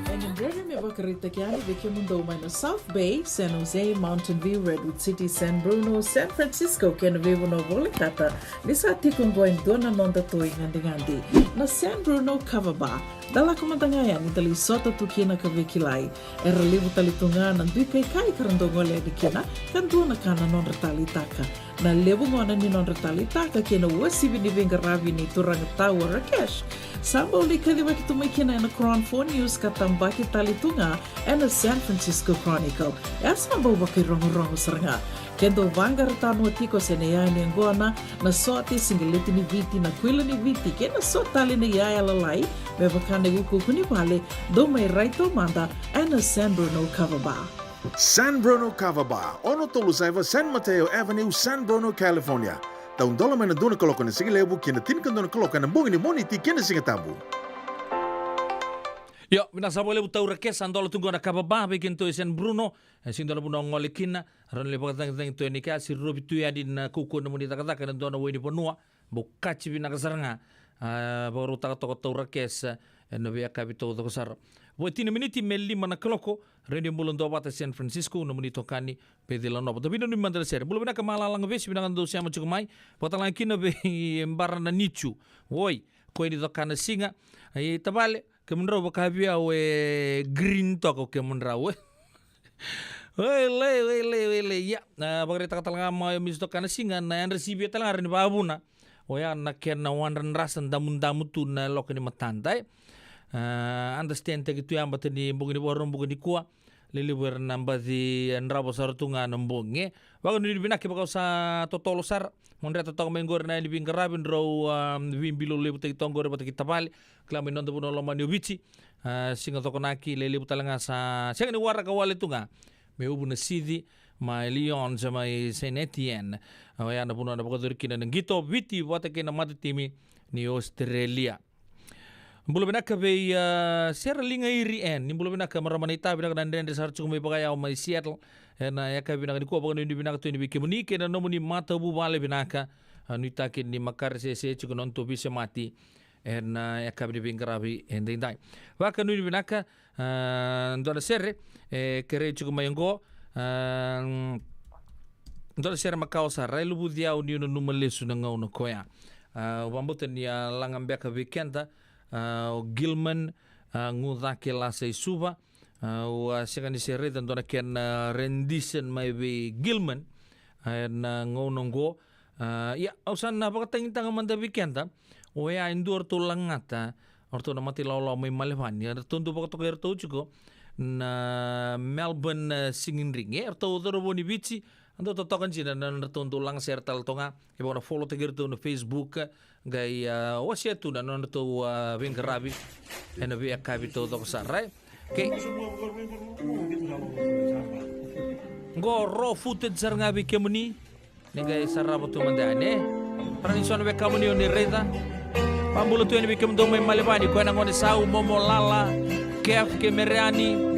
E gadrevi me vakaraitaki yani vei kemudou mai na South Bay, San Jose, Mountain View, Redwood City, San Bruno, San Francisco kei na veivanua volekata, ni sa tiko oqo e dua na nodatou igadigadi, na San Bruno Kava Bar. Da lako mada ga yani da lai sota tu kina ka veikilai. Era levu tale tu ga na dui kaikai ka ra dau gole yani kina, ka dua na ka na nodra taleitaka. Na levu gona ni nodra taleitaka kei na uasivi ni veiqaravi nei turaga Tau Rakesh, sa bau lai kacivaki tu mai kina ena Cron Four News ka tabaki tale tu ga ena San Francisco Chronicle. E a sa bau vakairogorogo sara ga. Ke dou vaqara tanoa tiko se na iyaya ni yaqona, na sote, siqeleti ni Viti, na kuila ni Viti kei na so tale na iyaya lalai, me vaka na iukuuku ni vale, dou mai rai taumada ena San Bruno Kava Bar. San Bruno Kava Bar, ono tolu saiva San Mateo Avenue, San Bruno, California. Taudola mai na dua na kaloko na sigalevu ki na tinikadua na kaloko ena bogi ni Moniti kei na Sigatabu. Io, vinaka sara vakalevu Tau Rakesh, sa dola tu qo na Kava Bar vei kedatou e San Bruno. E sega ni dua na vanua o gole kina, rawa ni lai vakacagicagi tu yani kea, se rovi tu yani na kaukauwa ni nomuni cakacaka ena dua na wai ni vanua. Bau kaci vinaka sara ga. A, vakarautaka toka Tau Rakesh ena veiyakavi taucoko sara. Vo e tini na miniti me lima na kaloko, Radio Bula Duavata San Francisco, nomuni itokani Pecila Nova. Da veinanumi mada na sere. Bula vinaka Malala Gavesi, vinaka dou sema tiko mai. Vakatalega kina vei Bara na Nicu. Oi, koya ni coka na siga. Ai tavale, kemudrau vaka vei au e green toka o kemudrau e. Oilei, oilei, oilei. Ia, na vakaraitaka tale ga mai o Mister Toka na Siga, na yadra sivia tale ga rawa ni vakavuna. Oya na kena wadradrasa damudamu tu na yaloka ni matada e. A, understand taki tu yabata ni bogi ni Vakaraubuka nikua. Lelevu era na baci, e, dravo sara tu ga na bogi, e. Vakanuinui vinaka, vaka au sa totolo sara. Mo dreta toka mai qori na yani veiqaravi, drau, a, veibilolevutaki toka qori vata kei tavale. Kila mai noda vanua lomani o Viti. A, siga Cokonaki, lelevu tale ga sa sega ni waraka wale tu ga. Me uvu na Sici, mai Lyon, sa mai Saint Etienne. A, oya na vanua na vakayacori kina na qito o Viti vata kei na matatimi ni Australia. Bula vinaka vei, a, Sera Liga Iri N. Ni bula vinaka marama naita, vinaka na dredre sara tiko mai vakayawa mai Seattle. Ena yakavi vinaka nikua, vakanuinui vinaka tu yani vei kemuni kei na nomuni matavuvale vinaka. A, nuitaki ni makare sese tiko na nodatou veisemati ena, a, yakavi ni veiqaravi edaidai. Vakanuinui vinaka, a, dua na sere e kerei tiko mai oqo, a, dua na sere makawa sara, e luvuci au niu nanuma lesu na gauna koya. A, au vakabauta ni a laga beka vei keda, a, o Gilman, a, Gucake Lasa i Suva. A, au a sega ni se raica dua na kena, a, rendition mai vei Gilman, a, ena gauna oqo. A, ia, au sa na vakatagitaka mada vei keda. Oya e dua ratou lagata, o ratou na mata ilawalawa mai Malevani. Eratou dau vakatokai iratou tiko na Melbourne, e, Singing Ring. E, eratou cauravou ni Viti, a dau totoka dina na nodratou dau lagasere tale toka ga. E vaka na follow-taki iratou na Facebook, qai, a, wasea tu na nodratou, a, veiqaravi ena veiyakavi taucoko sara, e. Okay. Qo raw footage sara ga vei kemuni. Ni qai sarava tu mada yani, e. Para ni so na wekamuni o ni raica. Vakabula tu yani vei kemudou mai Malevani, koya na gone sau, Momo, Lala, Kef kei Mereani.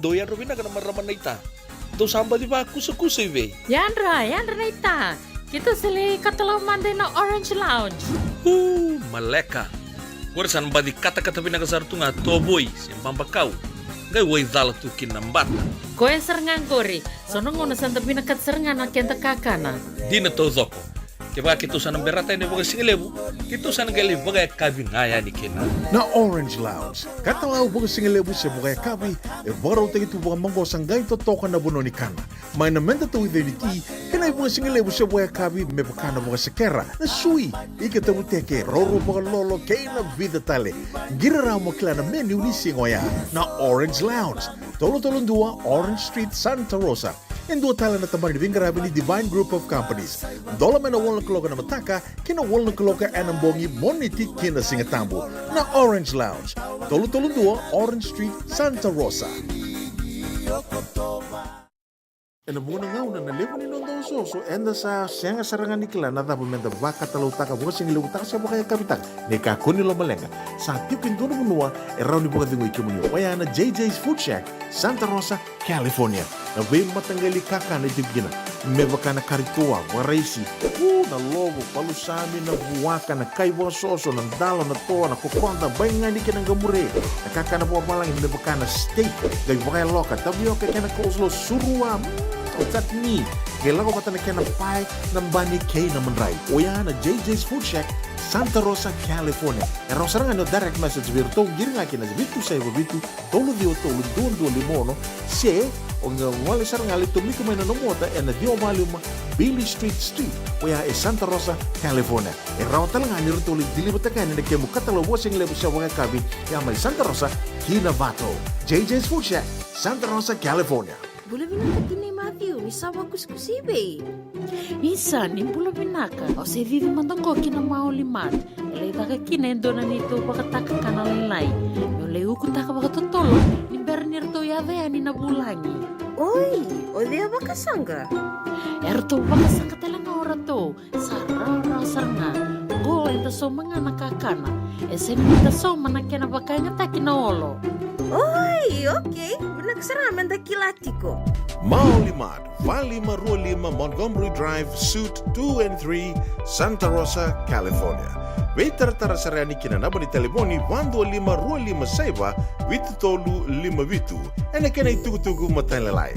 Dou yadra vinaka na marama naita. Dou sa baci vakusakusa i vei? Yadra, yadra naita. Keitou sa lai katalau mada ina Orange Lounge. Uu, maleka. Qori sa na baci katakata vinaka sara tu ga tovoi se babakau. Qai waicala tu kina na bata. Koya sara ga qori. So na gauna sa da vinakata sara ga na keda kakana. Dina taucoko. Kevaka keitou sa na berata yani vakasigalevu, keitou sa na qai lai vakayakavi ga yani kina. Na Orange Lounge, katalau vakasigalevu se vakayakavi, e vakarautaki tu vakamaqosa qai totoka na vanua ni kana. Mai na meda tauica ni ti, kei na ivakasigalevu se vakayakavi me vaka na vakasekera, na sui, ika tavuteke, roro vakalolo, kei na vica tale. Qiri rawa mo kila na menu ni siga oya. Na Orange Lounge, tolu tolu dua Orange Street, Santa Rosa. E dua tale na tabana ni veiqaravi ni Divine Group of Companies. Dola mai na walu na kaloko na mataka ki na walu na kaloko ena bogi, Moniti ki na Sigatabu. Na Orange Lounge, tolu tolu dua Orange Street, Santa Rosa. Ena vuqa na gauna na levu ni noda osooso, eda sa sega sara ga ni kila na cava meda vakatalautaka, vakasigalevutaka se vakayakavitaka. Ni kakua ni lomaleqa, sa tiko e dua na vanua e rawa ni vakacegui kemuni, oya na J J's Food Shack, Santa Rosa, California. Na veimataqali kakana e tiko kina, me vaka na kari toa, vakaraisi, u, na lovo, palusami, na vuaka, na kai vakasoso, na dalo, na toa, na kokoda, baigani kei na qamure. Na kakana vakavalagi me vaka na steak, qai vakayaloka, tavioka kei na coleslaw, surua, mm, o chutney. Qai lako vata na kena pae, na bani kei na madrai. Oya na J J's Food Shack, Santa Rosa, California. E rawa sara ga ni o direct message vei iratou, qiri ga ki na vitu saiva vitu, tolu ciwa tolu dua dua lima ono, se o qai gole sara ga lai tomika mai na nomu ota ena ciwa va lima Beale Street Suite, oya e Santa Rosa, California. E rawa tale ga ni ratou lai deliver-taka yani na kemu katalau vakasigalevu se vakayakavi, ya mai Santa Rosa ki Novato. J J's Food Shack, Santa Rosa, California. Bula vinaka tinai Matthew, ni sa vakusakusa i vei? Isa, ni bula vinaka. Au se cici mada qo ki na Maoli Mart. E lai caka kina e dua na neitou vakatakakana lailai. Meu lai ukutaka vakatotolo ni bera ni ratou yaco yani na vulagi. Oi, o cei a vakasaqa? E ratou vakasaqa tale ga o ratou. Sa rawarawa sara ga. Qo eda sauma ga na kakana. E sega ni da sauma na kena vakayagataki na olo. Oi, okei. Vinaka sara ga meda kila tiko. Maoli Mart, va lima rua lima Montgomery Drive, Suite two and three, Santa Rosa, California. Veitaratara sara yani ki na naba ni talevoni va dua lima rua lima saiva vitu tolu lima vitu. Ena kena itukutuku matailalai.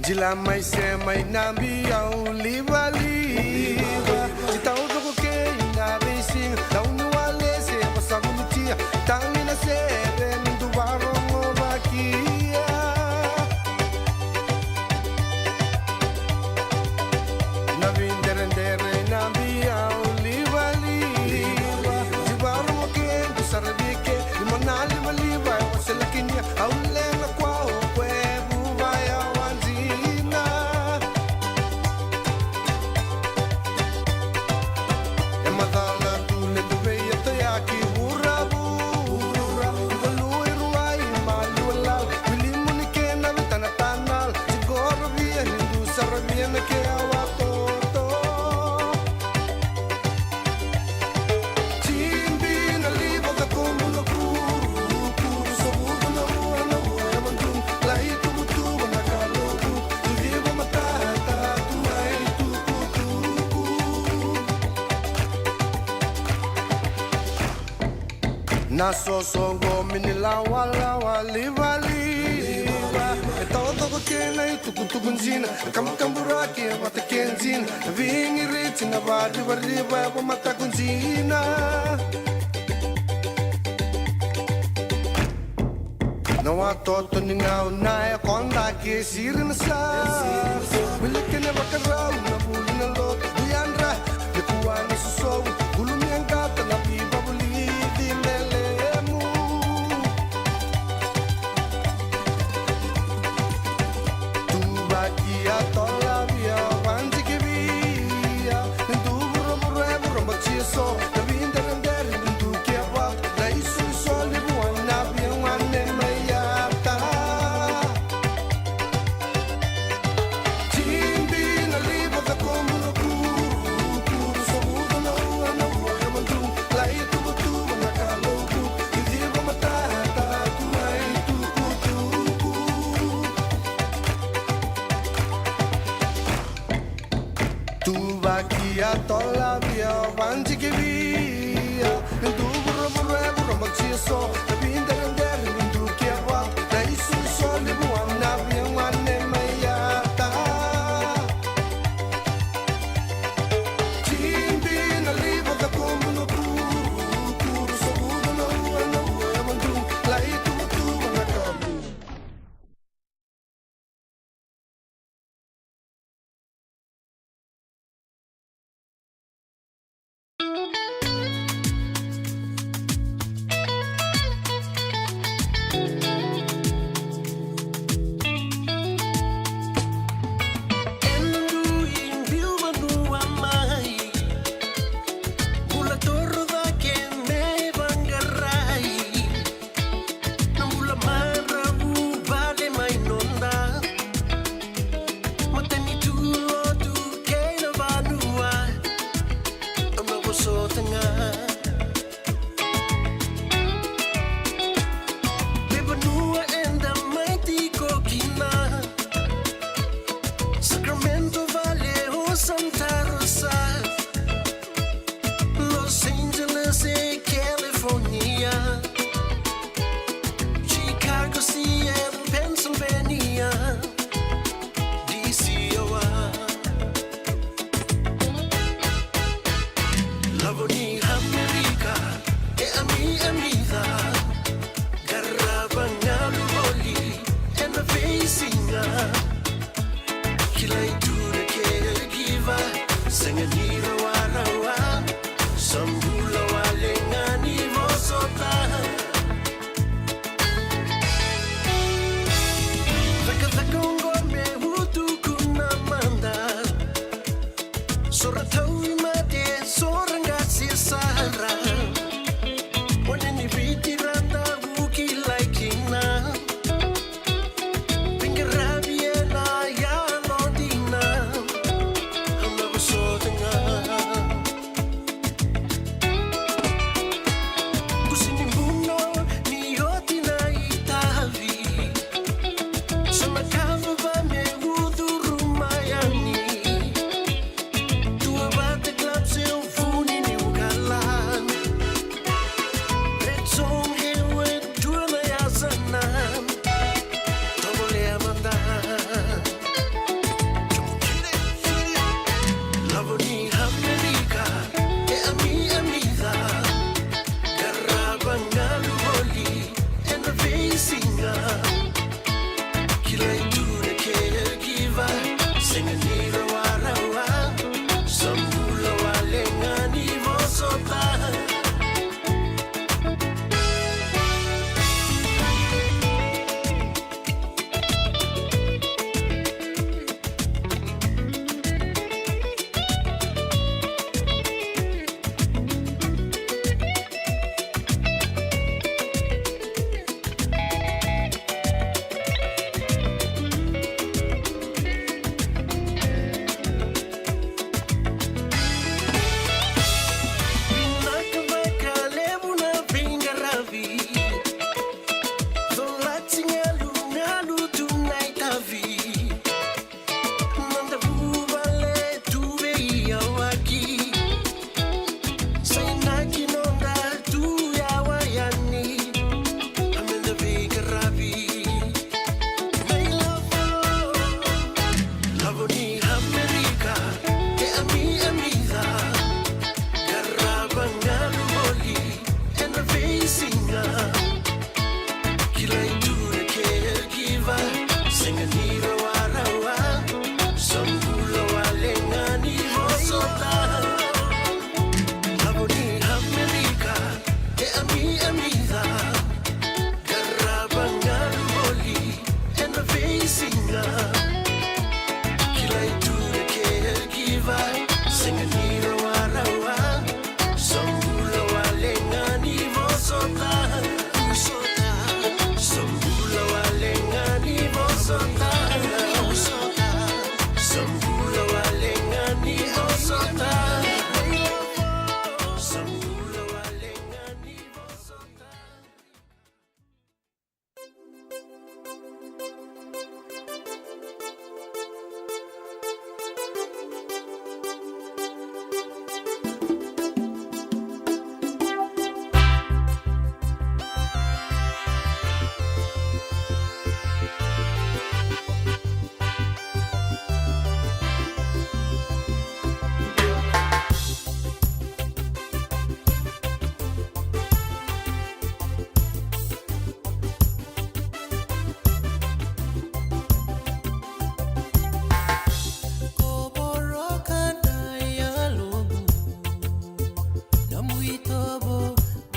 Jila mai se mai na biau livaliva. Jitau toko kei na veisiga. Dau ni wale se vasa vulutia. Tagi na sere ni duvarogo vakia. Na videredere na biau livaliva. Jivarogo ke du sara vike. Lima na livaliva e wasela kinia. Au lena kwa o kwe vuva ya wanjina. E macala tu le tu vei a toyaki vuravu. Vuravu. Ivalu i ruai maliwa lala. Wili muni kena vitana tanal. Sigorovia ni du saravia na ke awa toto. Tibi na liva ka komu na kuru. Kuru sa vuku na vua na vua ya mandu. Lai tukutuku na kaloku. Tu liva matata tu ai tukutuku. Na soso qo mini lawalawa livaliva. E taucoko kena itukutuku jina. Kabukaburaki e vata ke jina. Vigiriti na varivariva e vamataku jina. Na watoto ni gauna e kodaki e siri na sa. Wili kena vakarau na vuli na lotu. Duyadra, me kua na sosovu. Gulu me qata na vivavulici me lemu. Tuvaki a tolavia vanjikivia. Ni du vuravura e vurabatia so. Na videredere ni du ke va. Na isolisoli vua na via wane na yata. Ena dui biu vanua mai, bula toro cake me vaqarai. Na bula maravu vale mai noda matanitu, lotu kei na vanua. Au na vosota ga me vanua eda mai tiko kina. Sacramento vale o Santa Rosa, Los Angeles e California, Chicago, Seattle, Pennsylvania, D C, Iowa. Lavo ni Amerika e ami, amica. Qarava galu voli ena veisiga. Kilai tu na caregiver, sega ni rawarawa. Sa bula wale ga ni vosota. Cakacaka oqo me utuku na mada. So ra tauvimate, so ra qase sara. One ni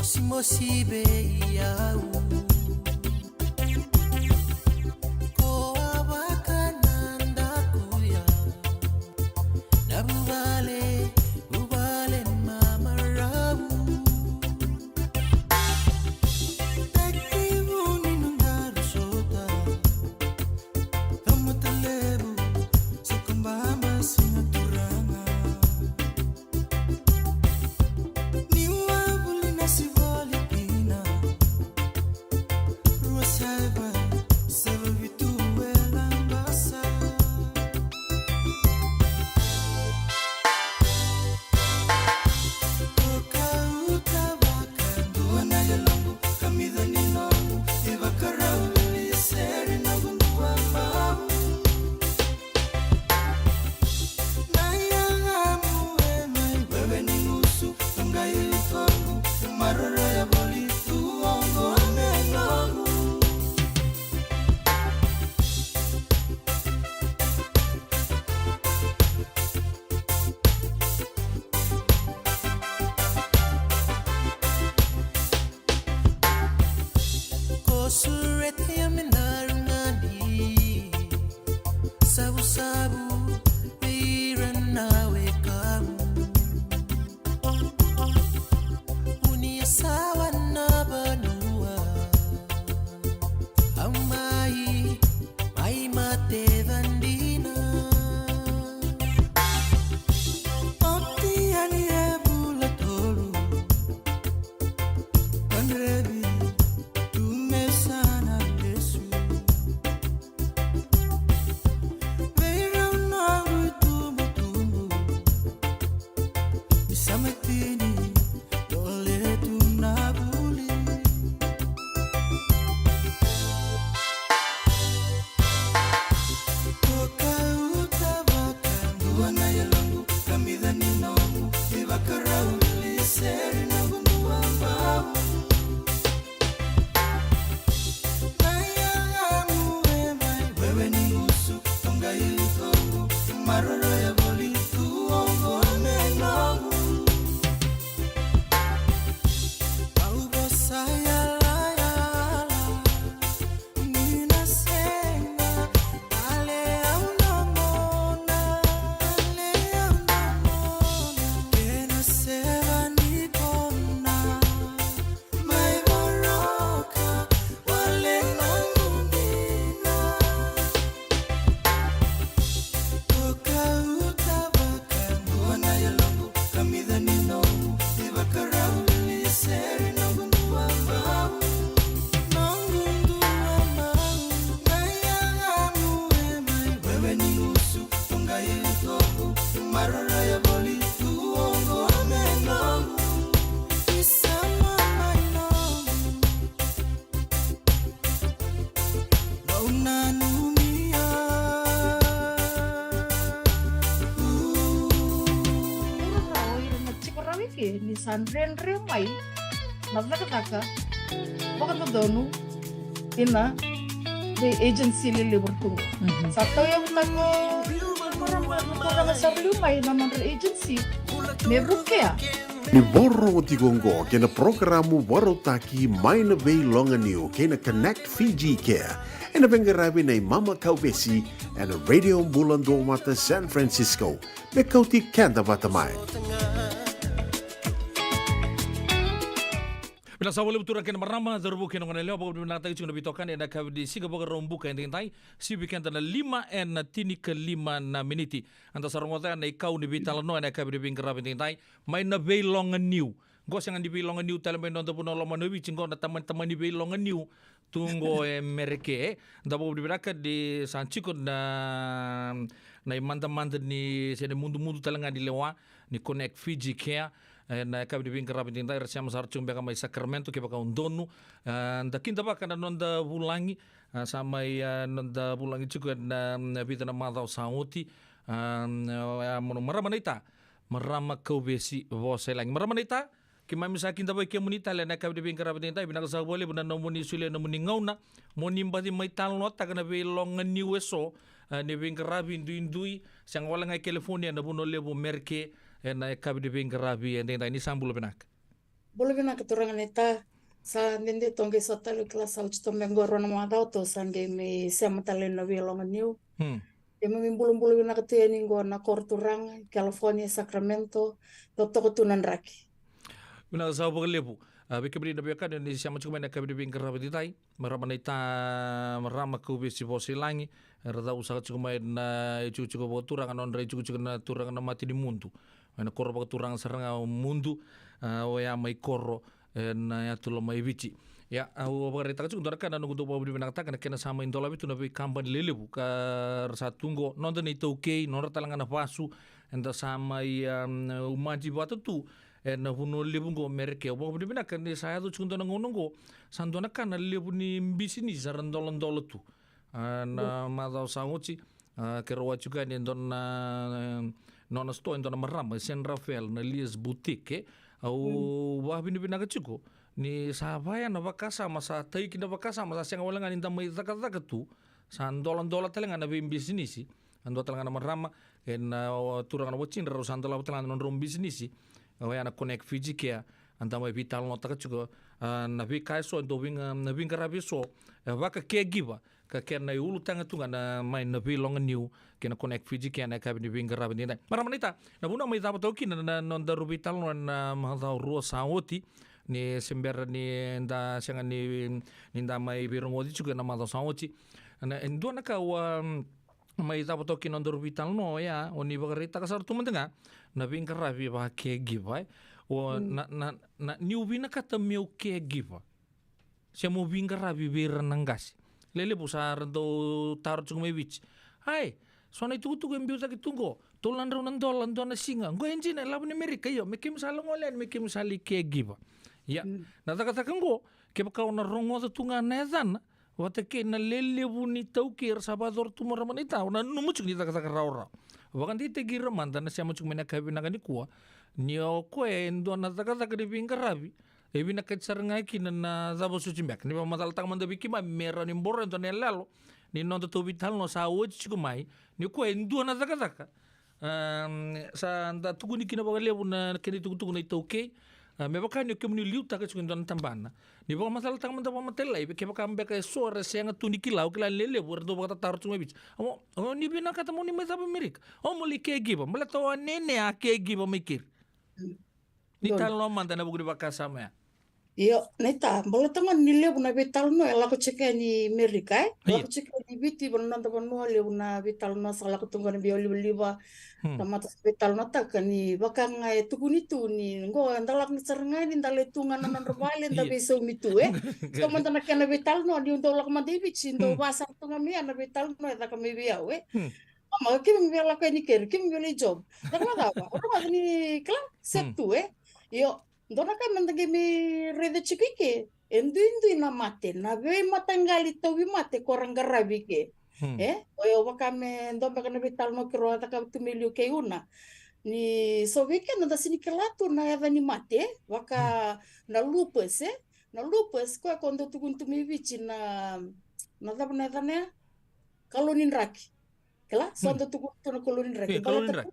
Mosimosi vei au. Ko a vaka na dakuya. Na vuvale, vuvale mamarau. Taki vuni nudra sota. Tamata levu, sokobaba sina turaga. Ni wavuli na sivoli kina. Rua saiva, saiva vitu e labasa. Toka uta vakadua na yaloqu, kamica ni noqu, ivakarau vili seri noqu dua bau. Na yagamu e mai wewe ni gusu, toqai utoqu, maroroya voli tu oqo me noqu. Ko sureta ya me daru gani. Savusavu vei ira na wekamu. Unia sawa na vanua. Au mai, mai mate vadina. Oti yani e vula tolu. Kadrevi tu me sa na lesu. Vei rau noqu itubutubu. Ni sa mai tini, dole tu na vuli. Toka uta vakadua na yaloqu, kamica ni noqu, ivakarau vili seri noqu dua bau. Na yagamu e mai wewe ni gusu, toqai utoqu, maroroya voli tu oqo me noqu. Au vosa yalayala, ni na sega, ale au na mona, ale au na mona, kena seva ni kona. Mai voroka, wale noqu dina. Toka uta vakadua na yaloqu, kamica ni noqu, ivakarau vili seri noqu dua bau. Noqu dua bau, na yagamu e mai wewe ni gusu, toqai utoqu, maroroya voli tu oqo me noqu. Isama mai noqu. Vau nanumi au. Ira na, o ira na tiko rawa i ke ni sa dredre mai na cakacaka vakadodonu ina vei agency lelevu ra tu qo. Mhm. Sa tauyavutaka na turaga sa ra liu mai na nodra agency me vukea. Ni vakarorogo tiko oqo kei na porokaramu vakarautaki mai na veiloganiu kei na Connect Fiji Care, ena veiqaravi nei Mama Kauvesi ena Radio Bula Duavata San Francisco. Me kauti keda vata mai. Vinaka saka vakalevu turaga kei na marama, cauravou kei na goneyalewa, vakavinavinakataki tiko na veitokani ena yakavi ni Siga Vakaraubuka edaidai, sivi keda na lima ena tinikalima na miniti. Eda sa rogoca na ikau ni veitalanoa ena yakavi ni veiqaravi edaidai mai na veiloganiu. Qo sega ni veiloganiu tale mai na noda vanua lomani o Viti, qo na tamani, tamani veiloganiu tu qo e Mereke. Da vakavinavinaka ni sa tiko na, na imadamada ni, se na imudumudu tale ga ni lewa ni Connect Fiji Care. E, na yakavi ni veiqaravi edaidai era sema sara tiko beka mai Sacramento, kevaka o donu. E, da kidavaka na noda vulagi, a, sa mai, a, noda vulagi tiko ena, na vica na macawa sa oti. A, a, marama naita, marama Kauvesi Vosailagi. Marama naita, keimami sa kidavaki kemuni tale ena yakavi ni veiqaravi edaidai. Vinaka saka vakalevu na nomuni solia na nomuni gauna mo ni baci mai talanoataka na veiloganiu eso, e, ni veiqaravi duidui, sega wale ga i California, na vanua levu o Mereke, ena yakavi ni veiqaravi edaidai. Ni sa bula vinaka. Bula vinaka turaga naita. Sa dede toka qai so tale kila sa oti toka me qo rua na macawa tou sa qai mai sema tale na veiloga niu. Hmm. Keimami bulabula vinaka tu yani qo na koro turaga, California, Sacramento, totoka tu na draki. Vinaka sa vakalevu. A, vei kemuni na veiwekani ni sema tiko mai na kavi ni veiqaravi didai. Marama naita, marama kauvesi vosa i lagi. Era cau saka tiko mai na itikotiko vakaturaga, nodra itikotiko na turaga na mate ni Mudu. Mai na koro vakaturaga sara ga o Mudu, a, oya mai koro, e, na yatu loma i Viti. Ia, au vakaraitaka tiko dua na ka na noqu dau vakavinavinakataka na kena sa mai dolavi tu na veikabani lelevu ka ra sa tu qo, noda na iTaukei, nodra tale ga na vasu, eda sa mai, a, umadi vata tu, e, na vanua levu qo Merika. Au vakavinavinaka ni sa yaco tiko dua na gauna qo, sa dua na ka na levu ni bisinisi sa ra doladola tu. A, na macawa sa oti, a, keirau a tiko yani e dua na, e, nona sitoa e dua na marama, e San Rafael, na Lia's Boutique, e. Au vakavinavinaka tiko ni sa vaya na vakasama, sa taiki na vakasama, sa sega wale ga ni da mai cakacaka tu, sa doladola tale ga na veibisinisi. A dua tale ga na marama, e na, o, turaga na watidra, rau sa dolava tale ga na nodrau bisinisi. Oya na Connect Fiji Care, a da mai veitalanoataka tiko, a, na veika eso, e dau veiqa-, na veiqaravi eso, e vaka caregiver, ka kena iulutaga tu ga na mai na veiloga niu, kei na Connect Fiji Care na yakavi ni veiqaravi didai. Marama naita, na vanua mai cava toka kina na, na nodaru veitalanoa na macawa rua sa oti, ni se bera ni da sega ni, ni da mai veirogoci tiko ena macawa sa oti. Na, e dua na ka au a mai cava toka kina nodaru veitalanoa oya, o ni vakaraitaka sara tu mada ga na veiqaravi vaka caregiver, e. O, na, na, na, niu vinakata meu caregiver. Se mo veiqaravi vei ira na qase. Lelevu sa ra dau taro tiko mai Viti. Ai, so na itukutuku e biu cake tu qo. Tolu na drau na dola, dua na siga. Qo e dina, e lavo ni Merika, io, me keimami sa lako yani, me keimami sa lai caregiver. Ia, na cakacaka qo, kevaka o na rogoca tu ga na yacana, vata kei na lelevu ni taukei era sa vakayacora tu, marama naita, o na nanuma tiko ni cakacaka rawarawa. Vakadeitaki ira mada na sema tiko mai na yakavi vinaka nikua, ni o koya e dua na cakacaka ni veiqaravi, e vinakati sara ga kina na cava soti beka. Ni vakamacalataka mada vei keimami me rawa ni boro e dua na iyaloyalo ni nodatou veitalanoa sa oti tiko mai, ni o koya e dua na cakacaka. Am, sa da tukuni kina vakalevu na kena itukutuku na iTaukei. A, me vaka ni o kemuni liutaka tiko e dua na tabana, ni vakamacalataka mada vakamatailalai, kevaka beka eso era sega tu ni kila, au kila ni lelevu era dau vakatataro tiko mai Viti. O, o ni vinakata mo ni mai cava Amerika? O mo lai caregiver, baleta o nene a caregiver mai keri. Ni talanoa mada ena vuku ni vakasama ya. Io, naita, baleta ga ni levu na veitalanoa e lako tiko yani Merika, e? Io. Lako tiko yani Viti, vei na noda vanua levu na veitalanoa sa lako tu ga na veilivaliva. Hmm. Tamata sa veitalanoataka ni vaka ga e tukuni tu ni qo, eda lako sara ga yani, da lai tu ga na nodra vale, da veisaumi tu, e? So mada na kena veitalanoa, niu dau lako mada i Viti, dau vaka sara tu ga mai ya na veitalanoa e caka mai vei au, e? Hmm. Mama, keimami via lako yani keri, keimami via lai job. Caka vakacava, o rogoca ni kila, set tu, e? Io, dua na ka meda qai mai raica tiko i ke, e duidui na mate, na veimataqali tauvimate ko ra qaravi i ke. Hmm. E? O yau vaka me dua beka na veitalanoa keirau a cakava tu mai liu kei Una. Ni so vei keda da sega ni kila tu na yaca ni mate, e? Vaka na lupus, e? Na lupus, koya ko dau tukuni tu mai Viti na, na cava na yacana ya? Kalou ni draki. Kila, so dau tukuni tu na kalou ni draki. Io, kalou ni draki.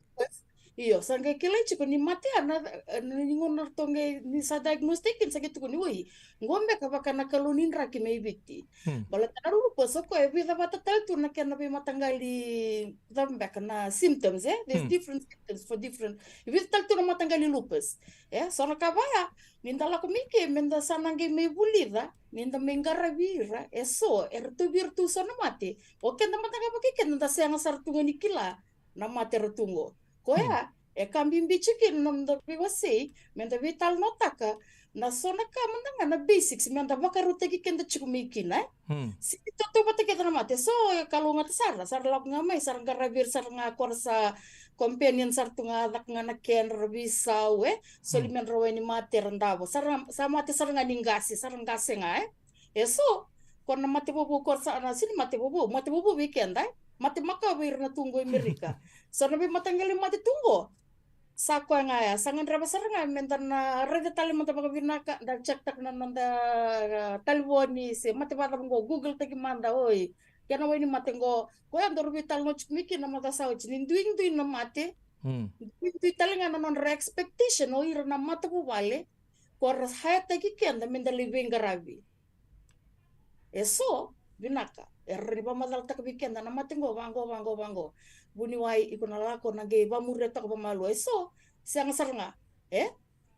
Io, sa qai kilai tiko ni mate ya, na, ni gauna ratou qai, ni sa diagnose-taki kina, sa qai tukuni, oi, qo beka vaka na kalou ni draki mai Viti. Hmm. Baleta na lupus, o koya e vica vata tale tu na kena veimataqali, cava beka na symptoms, e? There's different symptoms for different. E vica tale tu na mataqali lupus. E, so na ka vaya, ni da lako mai ke, meda sa na qai mai vulica, ni da mai qaravi ira, e so, e ratou vei iratou so na mate. O keda mada ga vaka i keda da sega sara tu ga ni kila na mate era tu qo. Koya, e ka bibi tiko kina na noda veiwasei, meda veitalanoataka na so na ka mada ga na basics, meda vakarautaki keda tiko mai kina, e? Hmm. Sega ni tautauvata kece na mate, so e kalougata sara, sa ra lako ga mai, sa ra qaravi ira sara ga, ko ra sa companion sara tu ga, caka ga na kedra veisau, e? Soli me dra wai ni mate, ra davo, sa ra, sa mate sara ga ni qase, sa ra qase ga, e? E so, ko na mate vovou, ko sa na sega ni mate vovou, mate vovou vei keda, e? Mate makawa vei ira na tu qo i Amerika. So na veimataqali mate tu qo, sa koya ga ya, sa gadreva sara ga meda na raica tale mada vakavinaka, da check-taka na noda, a, talevoni se mate vakacava qo, Google-taki mada, oi, kena wai ni mate qo. Koya daru veitalanoa tiko mai kina na macawa sa oti, ni duidui na mate, duidui tale ga na nodra expectation o ira na matavuvale, ko ra hayataki keda me da lai veiqaravi. E so, vinaka, era ni vakamacalataka vei keda na mate qo, vaqo, vaqo, vaqo. Vuniwai, iko na lako na qai vamuria toka vamalua. E so, sega sara ga. E?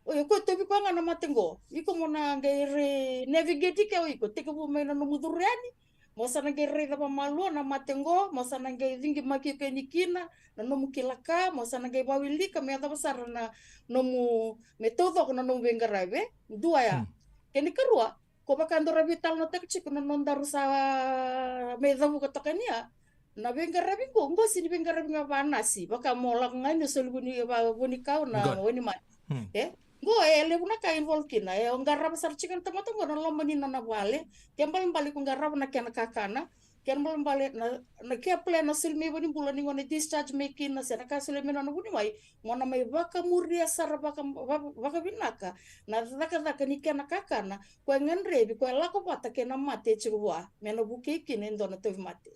O iko e tauvi koya ga na mate qo. Iko mo na qai re navigate ke o iko. Tekivu mai na nomu curu yani. Mo sa na qai raica vamalua na mate qo. Mo sa na qai cigimaki iko yani kina. Na nomu kila ka. Mo sa na qai vawilika. Me yacova sara na nomu, me taucoko na nomu veiqaravi. Dua ya. Hmm. Kena ikarua, ko vaka dou ra veitalanoataka tiko na nodaru sa mai cavuka toka ni ya. Na veiqaravi qo, qo sega ni veiqaravi ga vakanasi, vaka mo lako ga ni soli vuni, va, vunikau na wainimate. Hmm. E? Qo e levu na ka involve kina. E, o qarava sara tiko na tamata qo na loma ni nona vale. Ke balebale ko qarava na kena kakana. Ke balebale na, na ke plan na soli mai vanibula ni gona discharge mai kina, se na ka soli mai nona vuniwai. Mo na mai vakamuria sara vaka, va, vakavinaka na cakacaka ni kena kakana, ko e gadrevi, ko e lako vata kei na mate e tiko vua, me na vukei kina e dua na tauvimate.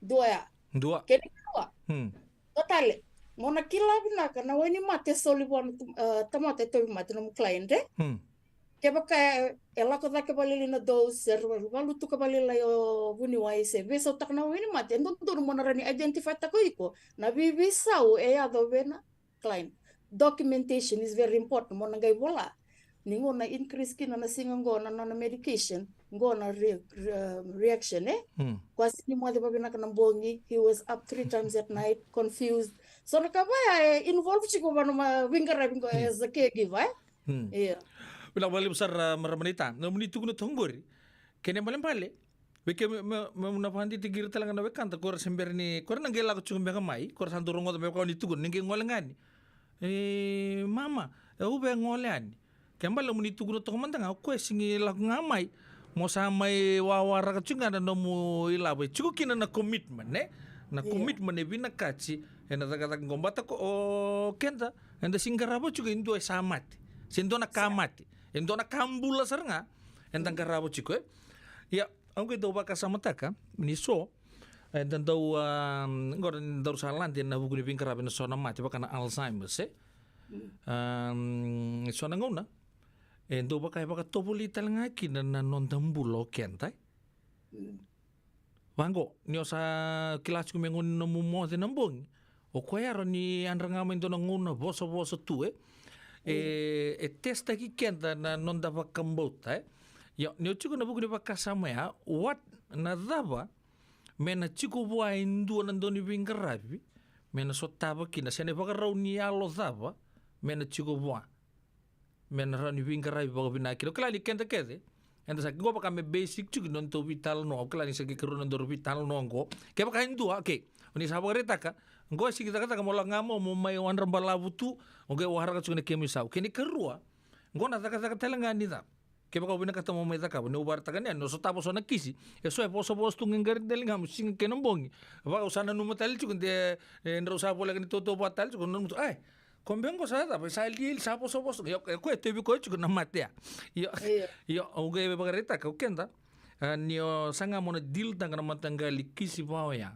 Dua ya. Dua. Kena ikarua. Hmm. Dua tale. Mo na kila vinaka na wainimate e soli vua na, e, tamata e tauvimate, nomu client, e? Hmm. Kevaka e, e lako cake vakalailai na dose, se ra valutuka vakalailai o vuniwai, se veisautaka na wainimate, e dodonu mo na rawa ni identify taka o iko na veiveisau e yaco vei na client. Documentation is very important, mo na qai vola ni qo na increase kina na siga qo na nona medication, qo na re, re, reaction, e? Hmm. Ko a sega ni moce vakavinaka na bogi, he was up three times at night, confused. So na ka vaya e involve tiko vua na veiqaravi qo as a caregiver, e? Hmm. Io. Vinaka vakalevu sara, marama naita. Nomuni tukuna toka qori. Kena ibalebale, vei kemuni, me, me, me na vakadidike ira tale ga na wekada, ko ira se bera ni, ko ira na qai lako tiko beka mai, ko ira sa dau rogoca me vaka oni tukuna, ni qai gole ga yani. E, mama, e, au via gole yani. Kena ibalebale moni tukuna toka mada ga, o koya sega ni lako ga mai. Mo sa mai wawaraka tiko ga na nomu ilavo. E tiko kina na commitment, ne? Na commitment e vinakati ena cakacaka qo, baleta ko, o keda, eda sega ni qarava tiko e dua e sa mate. Se dua na ka mate. E dua na ka bula sara ga eda qarava tiko, e? Ia, au qai dau vakasamataka ni so, eda dau, a, qori daru sa lade ena vuku ni veiqaravi ena so na mate, vaka na Alzheimer's, e? Mm. A, so na gauna e dau vaka e vakatovolei tale ga kina na noda bula o keda, e? Mm. Vaqo, ni o sa kila tiko me gauna ni nomu moce na bogi, o koya e rawa ni yadra ga mai dua na gauna vosavosa tu, e? E, e testaki keda na noda vakabauta, e? Ia, ni o tiko ena vuku ni vakasama ya, what, na cava me na tiko vua e dua na dauniveiqaravi me na sotava kina, se na ivakarau ni yalo cava me na tiko vua me na rawa ni veiqaravi vakavinaka kina. O kila ni keda kece eda sa, qo vaka me basic tiko na nodatou veitalanoa, o kila ni sa qai karua na nodaru veitalanoa qo. Kevaka e dua, okay, o ni sa vakaraitaka qo e sega ni cakacaka, mo lako ga mo, mo mai wadra balavu tu, o qai waraka tiko na kemu isau. Kena ikarua, qo na cakacaka tale ga ni cava? Kevaka o vinakata mo mai cakava, niu vakaraitaka ni o sotava so na kisi, e so e vosavosa tu ga e qari daliga mo siga kei na bogi. Vaka au sa nanuma tale tiko de, e, drau sa voleka ni tautauvata tale tiko, nanuma tu, ai, ko beka qo sa cava, sa lialia, sa vosavosa. Io, e koya e tauvi koya tiko na mate ya. Io, io, au qai vakaraitaka o keda, a, ni o saga mo na deal taka na mataqali kisi va oya.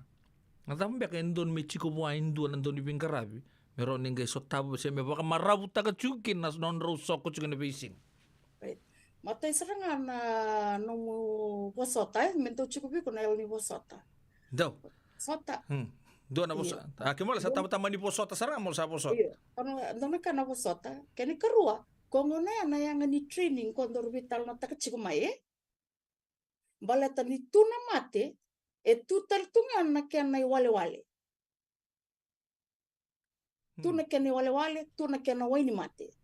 Na cava beka e dodonu me tiko vua e dua na dauniveiqaravi me rawa ni qai sotava se me vakamaravutaka tiko kina na nodrau soko tiko ena veisiga? Right. Matai sara ga na nomu vosota, e, me dau tiko vei iko na yalo ni vosota. Dau. Vosota. Hmm. Dua na vosota. Io. A, kemuni sa tamatama ni vosota sara ga, mo sa vosota. Io. Dua na, dua na ka na vosota. Kena ikarua, ko gauna ya na yaga ni training ko daru veitalanoataka tiko mai, e? Baleta ni tu na mate, e tu tale tu ga na kena iwalewale. Tu na kena iwalewale, tu na kena wainimate.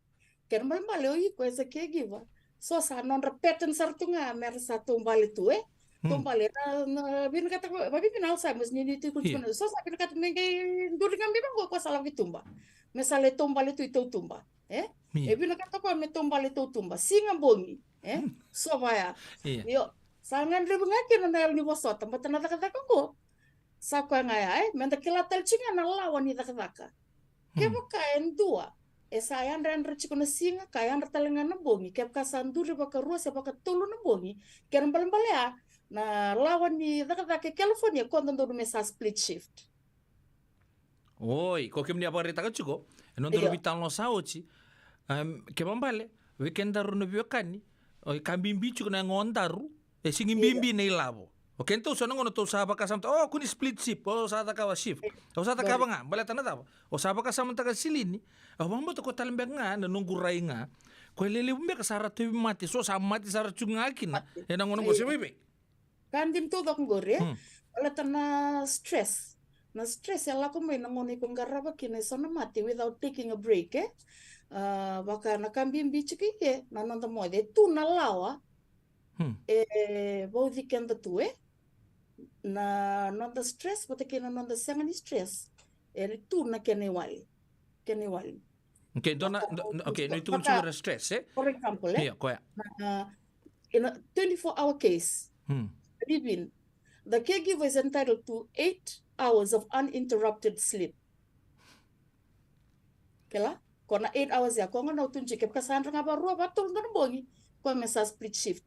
Kena ibalebale o iko as a caregiver, so sa nodra pattern sara tu ga mera sa taubale tu, e? Hmm. Taubale, na, na, vinakata, vavinavinaka Alzheimer's, ni, ni tiko, io, tiko na, so sa vinakata me qai duri ga bibi qo, ko sa lako i tuba. Me sa lai taubale tu i tautuba, e? Io. E vinakata ko me taubale tautuba. Siga, bogi, e? Hmm. So vaya. Io. Io. Sa gadrevi ga kina na yalo ni vosota, baleta na cakacaka qo. Sa koya ga ya, e? Meda kila tale tiko ga na lawa ni cakacaka. Hmm. Kevaka e dua e sa yadrayadra tiko na siga, ka yadra tale ga na bogi, kevaka sa duri vakarua se vakatolu na bogi, kena ibalebale ya, na lawa ni cakacaka e California, ko dodonu me sa split shift. Oi, ko kemuni a vakaraitaka tiko ena nodaru, io, veitalanoa sa oti. Em, kena ibalebale, Vei kedaru na veiwekani, o, e ka bibi tiko na yagodaru, e sigi bibi na ilavo. O kedatou so na gauna tou sa vakasamataka, o, kua ni split shift, o sa cakava shift. Au sa cakava ga, baleta na cava? O sa vakasamataka silini, au vakabauta ko tale beka ga na noqu rai ga. Ko e lelevu beka sa ra tauvimate, so sa mate sara tu ga kina, ena gauna qo se vei vei. Ka dina taucoko qori, e? Hmm. Baleta na stress. Na stress e lako mai na gauna iko qarava kina e so na mate without taking a break, e? Ah, vaka na ka bibi tiko i ke, na noda moce. E tu na lawa, hmm, e vauci keda tu, e? Na noda stress, vata kei na noda sega ni stress. E tu na kena iwali. Kena iwali. Okay, dua na, vaka, do-, do-, okay, vaka, ni tukuna tiko na stress, e? For example, e? Ia, koya. Na, in a twenty-four hour case, hmm, live in, the caregiver is entitled to eight hours of uninterrupted sleep. Kila? Ko na eight hours ya, ko ga na utuji, kevaka sa yadra ga varua, vatolu na bogi, ko me sa split shift.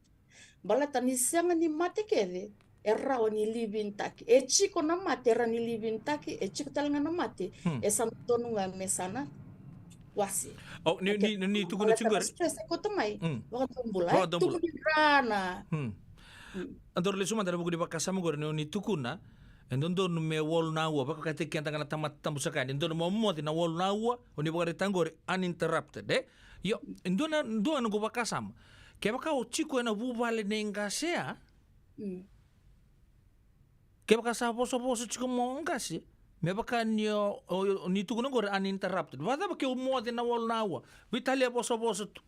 Baleta ni sega ni mate kece e rawa ni live in taki. E tiko na mate e rawa ni live in taki, e tiko tale ga na mate, hmm, e sa dodonu ga me sa na wase. Au, ni, okay, ni, ni tukuna tiko qori. Baleta na stress e koto mai, hmm, vakadomobula, e? Vakadomobula. Tukuni rana. Hmm. Hmm. A dau lesu mada na vuku ni vakasama qori, ni, ni tukuna, e dodonu me walu na aua, vakataki keda ga na tamata tabu saka, ni dodonu mo moce na walu na aua, o ni vakaraitaka qori, uninterrupted, e? Io, e dua na, dua na noqu vakasama. Kevaka o tiko ena vuvale nei qase ya, mm, kevaka sa vosavosa tiko mo qase, me vaka ni o, o, o ni tukuna qori uninterrupted. Vakacava ke o moce na walu na aua? Veitalia vosavosa tu.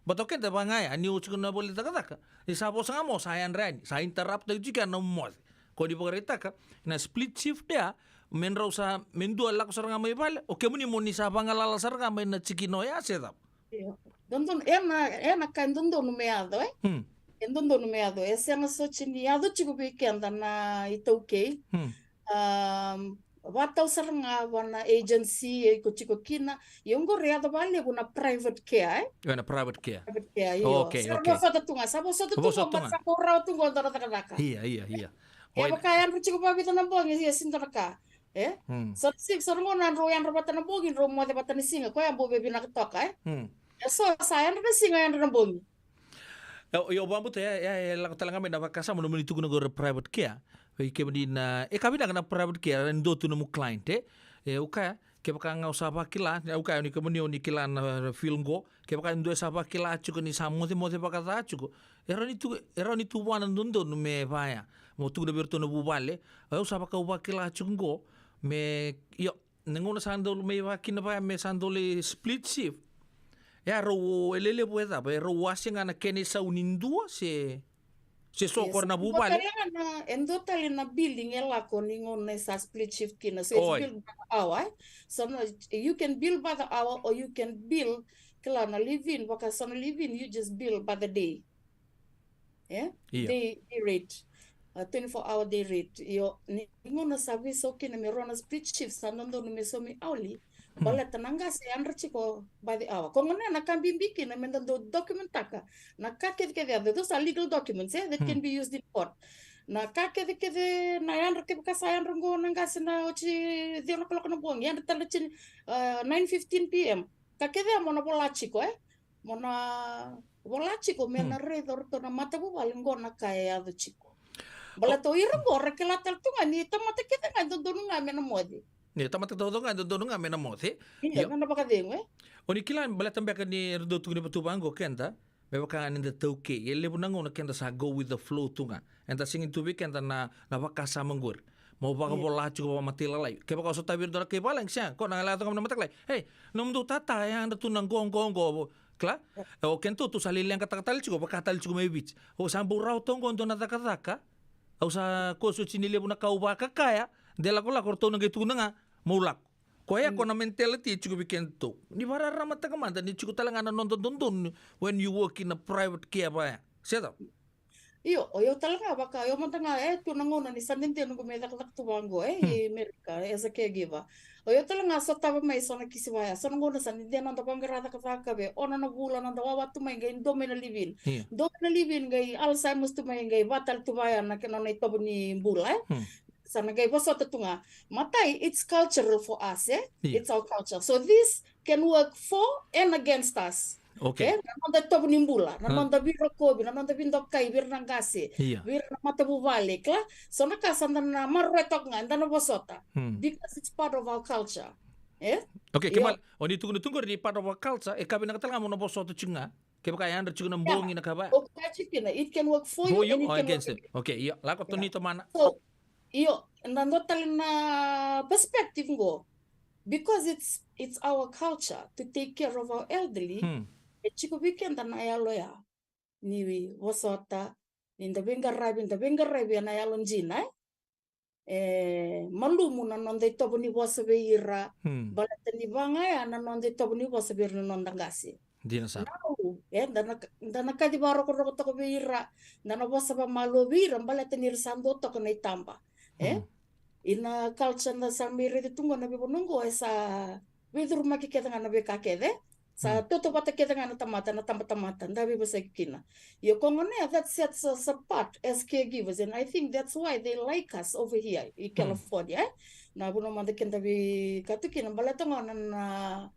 Baleta o keda vaka ga ya, ni o tiko na vale ni cakacaka. Ni sa vosa ga mo, sa yadra yani. Sa interrupt tiko ya na moce. Ko ni vakaraitaka, na split shift ya, me drau sa, me dua lako sara ga mai vale, o kemuni mo ni sa vagalala sara ga mai na tikina oya, se cava? Io. Dodonu, e na, e na ka e dodonu me yaco, e? Hmm. E dodonu me yaco, e sega soti ni yaco tiko vei keda na iTaukei. Hmm. Am, vatau sara ga va na agency e iko tiko kina. Io, qori e yaco vakalevu na private care, e? Io, na private care. Private care, io. Okay, okay. Sa ra vosota tu ga, sa vosota tu ga, vosota tu ga, baleta sa bau rawa tu ga o dua na cakacaka. Ia, ia, ia. Oi. Kevaka e yadra tiko vakavica na bogi, ia sega ni dua na ka. E? Hmm. Sa ra siga, sa ra gauna drau yadra vata na bogi, drau moce vata na siga, koya bau veivinaka toka, e? Hmm. E so, sa yadra na siga, yadra na bogi. E, io, au vakabauta, e, e, e lako tale ga mai na vakasama, nomuni tukuna qori private care. Vei kemuni na, e ka vinaka na private care, e dua tu nomu client, e? E, au kaya, kevaka ga o sa vakila, e, au kaya, ni kemuni o ni kila na, na field qo, kevaka e dua e sa vakila tiko ni sa mocemoce vakaca tiko. E rawa ni tu, e rawa ni tu vua na dodonu me vaya. Mo tukuna vei iratou na vuvale, au sa vaka au vakila tiko qo, me, io, na gauna sa dau mai vaka kina vaya me sa dau lai split shift. E a rau e lelevu e cava, e rau wase ga na kena isau ni dua se, se so, yes, qori na vuvale. E dua tale ga na, e dua tale na billing e lako ni gauna e sa split shift kina. So it's, oi, billed by the hour, e? So no, you can bill by the hour or you can bill, kila na live-in, vaka so na live-in, you just bill by the day. E? Io. Day, day rate. A twenty-four hour day rate. Io, ni gauna sa veisau kina me rua na split shift, sa dodonu me saumi hourly. Hmm. Baleta na qase e yadra tiko by the hour. Ko gauna ya na ka bibi kina me da dau document-taka na ka kecekece ya, those are legal documents, e, that, hmm, can be used in court. Na ka kecekece na yadra, kevaka sa yadra qo na qase na oti ciwa na kaloko na bogi, yadra tale tini, a, nine fifteen P M. Ka kece ya mo na vola tiko, e? Mo na vola tiko me, hmm, na raica o ratou na matavuvale qo na ka e yaco tiko. Baleta o ira qo ra kila tale tu ga ni tamata kece ga e dodonu ga me na moce. Ni tamata taucoko ga e dodonu ga me na moce. Ia, io, na nona vakacegu, e? O ni kila, baleta beka ni ra dau tukuni vata tu vaqo keda, me vaka ga ni da taukei, e levu na gauna keda sa go with the flow tu ga. Eda sega ni tu vei keda na, na vakasama qori. Mo vakavola tiko vakamatailalai. Kevaka o sotavi ira dua na kai valagi, sega, ko na lai yaco ga mai na mataka lailai. Ei, nomudou tata e yadra tu na qo, qo, qo. Kila? E, o kedatou tou sa lai leqataka tale tiko, vaka tale tiko mai Viti. O sa bau rawa tu qo dua na cakacaka. Au sa, ko soti ni levu na ka au vakakaya, de lakolako, ratou na qai tukuna ga, mo lako. Koya, mm, ko na mentality e tiko vei kedatou. Ni vakararamataka mada, ni tiko tale ga na noda dodonu when you work in a private care vaya. Se cava? Io, o yau tale ga vaka, o yau mada ga, e, tu na gauna ni sa dede noqu me cakacaka tu vaqo, e, mm, i Amerika, as a caregiver. O yau tale ga sotava mai so na kisi vaya, so na gauna sa dede noda vaqara cakacaka vei, ono na vula noda wawa tu mai qai dua mai na live-in. Io. Dua mai na live-in qai Alzheimer's tu mai qai va tale tu vaya na kena nona itovo ni bula, e? Hmm. Sa na qai vosota tu ga. Matai, it's cultural for us, e? Io. It's our culture. So this can work for and against us. Okay. E, na noda itovo ni bula, na noda veirokovi, na noda veidokai vei ira na qase, vei ira na matavuvale, kila. So na ka sa da na maroroya toka ga, eda na vosota. Because it's part of our culture. E? Okay, kemali, o ni tukuna tu qori ni part of our culture, e ka vinaka tale ga mo na vosota tiko ga. Kevaka e yadra tiko na bogi na ka vaya. O ka tiko kina, it can work for you and it can work against them. Okay, io, lako tu ni tomana. So, io, na dua tale na perspective qo. Because it's, it's our culture to take care of our elderly. E tiko vei keda na yalo ya. Ni vosota, ni da veiqaravi, da veiqaravi ena yalo dina, e? E malumu na noda itovo ni vosa vei ira, baleta ni vaka ya na noda itovo ni vosa vei ira na noda qase. Dina sara. Now, e, da na, da na kaci vakarokoroko toka vei ira, da na vosa vakamalua vei ira, baleta ni ra sa dua toka na itaba. E? Ina culture da sa mai raica tu qo na veivanua qo, e sa veicurumaki kece ga na veika kece. Sa tautauvata kece ga na tamata, na tabatamata, da veivosaki kina. Io, ko gona ya, that sets us apart as caregivers, and I think that's why they like us over here in California, e? Na vanua mada keda veika tu kina, baleta gona na,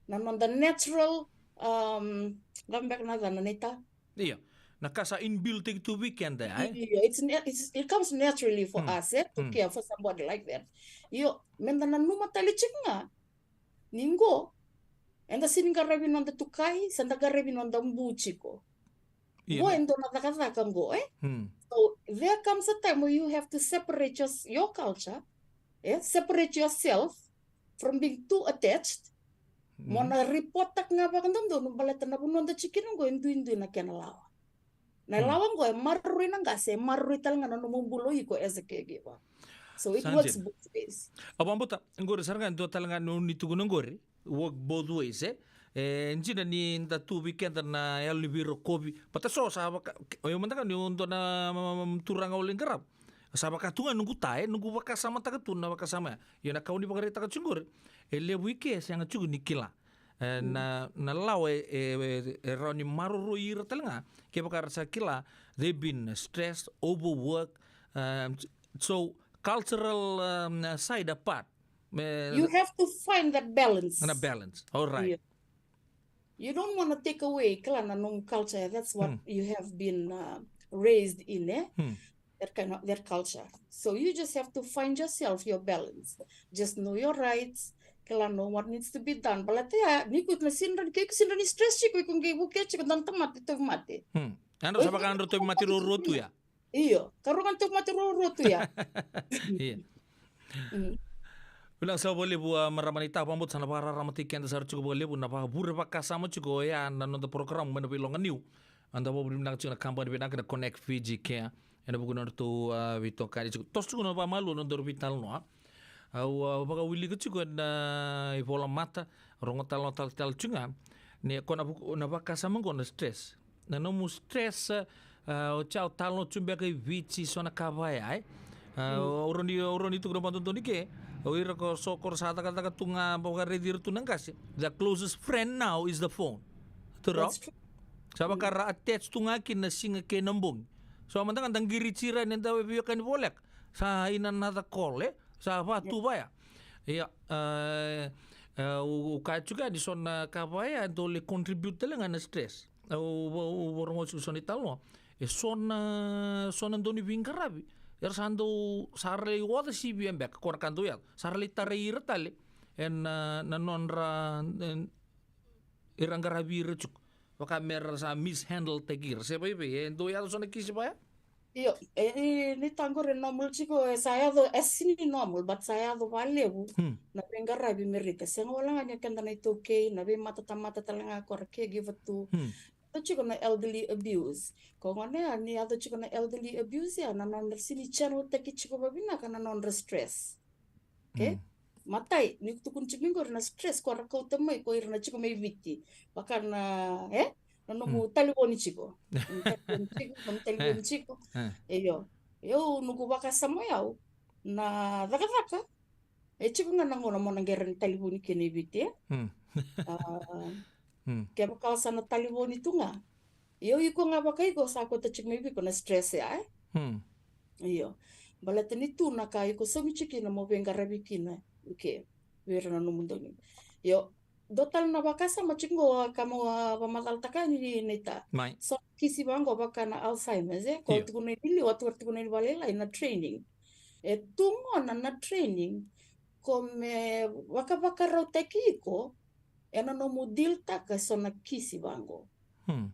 na noda natural, um, cava beka na yacana, naita? Io, na ka sa inbuilt-taki tu vei keda, e? Io, it's na-, it's, it comes naturally for us, e, to care for somebody like that. Io, meda nanuma tale tiko ga ni qo, eda sega ni qaravi noda tukai, sa da qaravi noda bu tiko. Qo e dua na cakacaka qo, e? So, there comes a time where you have to separate your, your culture, e? Separate yourself from being too attached. Mo na report-taka ga vakadodonu, baleta na vanua da tiko kina qo e duidui na kena lawa. Na lawa qo e maroroi na qase, e maroroi tale ga na nomu bula o iko as a caregiver. So it works both ways. Au vakabauta, qori sara ga e dua tale ga ni tukuna qori, work both ways, e? E dina ni da tu vei keda na yalo ni veirokovi, baleta so sa vaka, o yau mada ga niu dua na, mm, turaga au lai qarava. Sa vaka tu ga noqu ta, e, noqu vakasamataka tu na vakasama ya. Io, na ka o ni vakaraitaka tiko qori, e levu i ke sega tiko ni kila. E, na, na lawa e, e, e rawa ni maroroi ira tale ga. Kevaka ra sa kila, they've been stressed, overworked. Um, so, cultural, um, side apart. You have to find that balance. Na balance. All right. You don't wanna take away, kila, na nomu culture. That's what you have been, uh, raised in, e? That kind of, that culture. So you just have to find yourself, your balance. Just know your rights. Kila, know what needs to be done. Baleta ya, ni ko na sega ni, ke ko sega ni stress tiko, iko qai vukea tiko, dua na tamata tauvimate. Yadra sa vaka yadra tauvimate ruarua tu ya. Io, ka rua ga na tauvimate ruarua tu ya. Io. Vinaka sara vakalevu, a, marama naita, vakabauta sa na vakararamataki keda sara tiko vakalevu na vakavure vakasama tiko oya na noda program mai na veiloga niu. Eda vakavinavinaka tiko na kabani vinaka na Connect Fiji Care ena vuku ni nodratou, a, veitokani tiko. Toso tiko na vakamalua na nodaru veitalanoa. Au, a, vakawilika tiko ena, a, ivolamata, rogo talanoa talatala tiko ga. Ni ko na vuku, na vakasama qo na stress. Na nomu stress, a, oti au talanoa tu beka i Viti, so na ka vaya, e? A, au rawa ni, au rawa ni tukuna vakadodonu i ke, o ira ko so ko ra sa cakacaka tu ga, vakaraici ira tu na qase. The closest friend now is the phone. Turaga. Sa vaka ra attach tu ga kina na siga kei na bogi. So mada ga da qiriti ira ni da veiwekani voleka. Sa in another call, e? Sa vatu vaya. Ia, e, e, au, au kaya tiko ni so na ka vaya e dau lai contribute tale ga na stress. Au, au, au vakarogoca tiko so na italanoa. E so na, so na dau ni veiqaravi. Era sa dau, sa ra lai oca sivia beka, ko na ka dau yaco. Sa ra lai tarai ira tale. Ena, na nodra, e, ira qaravi ira tiko. Vaka me ra sa mishandle-taki ira. Se vaivei, e dau yaco so na kisi vaya? Io, e, e, ni taqori e normal tiko, e sa yaco, e sega ni normal, but sa yaco vakalevu. Na veiqaravi Merika. Sega wale ga ni o keda na iTaukei, na veimatatamata tale ga ko ra caregiver tu. Yaco tiko na elderly abuse. Ko gona ya, ni yaco tiko na elderly abuse ya, na nodra sega ni channel-taki tiko vavinaka na nodra stress. Okay? Matai, ni tukuni tiko qori na stress ko ra kauta mai ko ira na tiko mai Viti. Vaka na, e? Na nomu talivoni tiko. Nomu talivoni tiko, nomu talivoni tiko. Io. Io, noqu vakasama o yau. Na cakacaka. E tiko ga na gauna mo na qai rawa ni talivoni kina i Viti, e? A, kevaka o sa na talivoni tu ga. Io, iko ga vaka iko sa kauta tiko mai vei iko na stress ya, e? Io. Baleta ni tu na ka iko saumi tiko kina mo veiqaravi kina. Okay. Vei ira na nomu dau ni. Io. Dua tale na vakasama tiko qo, ka mo, a, vakamacalataka yani, Naita. Mai. So kisi vaqo vaka na Alzheimer's, e? Ko Io. Tukuna ni liu, a tukuna ni valailai na training. E tu gona na training, ko me vakavakarautaki iko, ena nomu deal taka so na kisi vaqo. Hmm.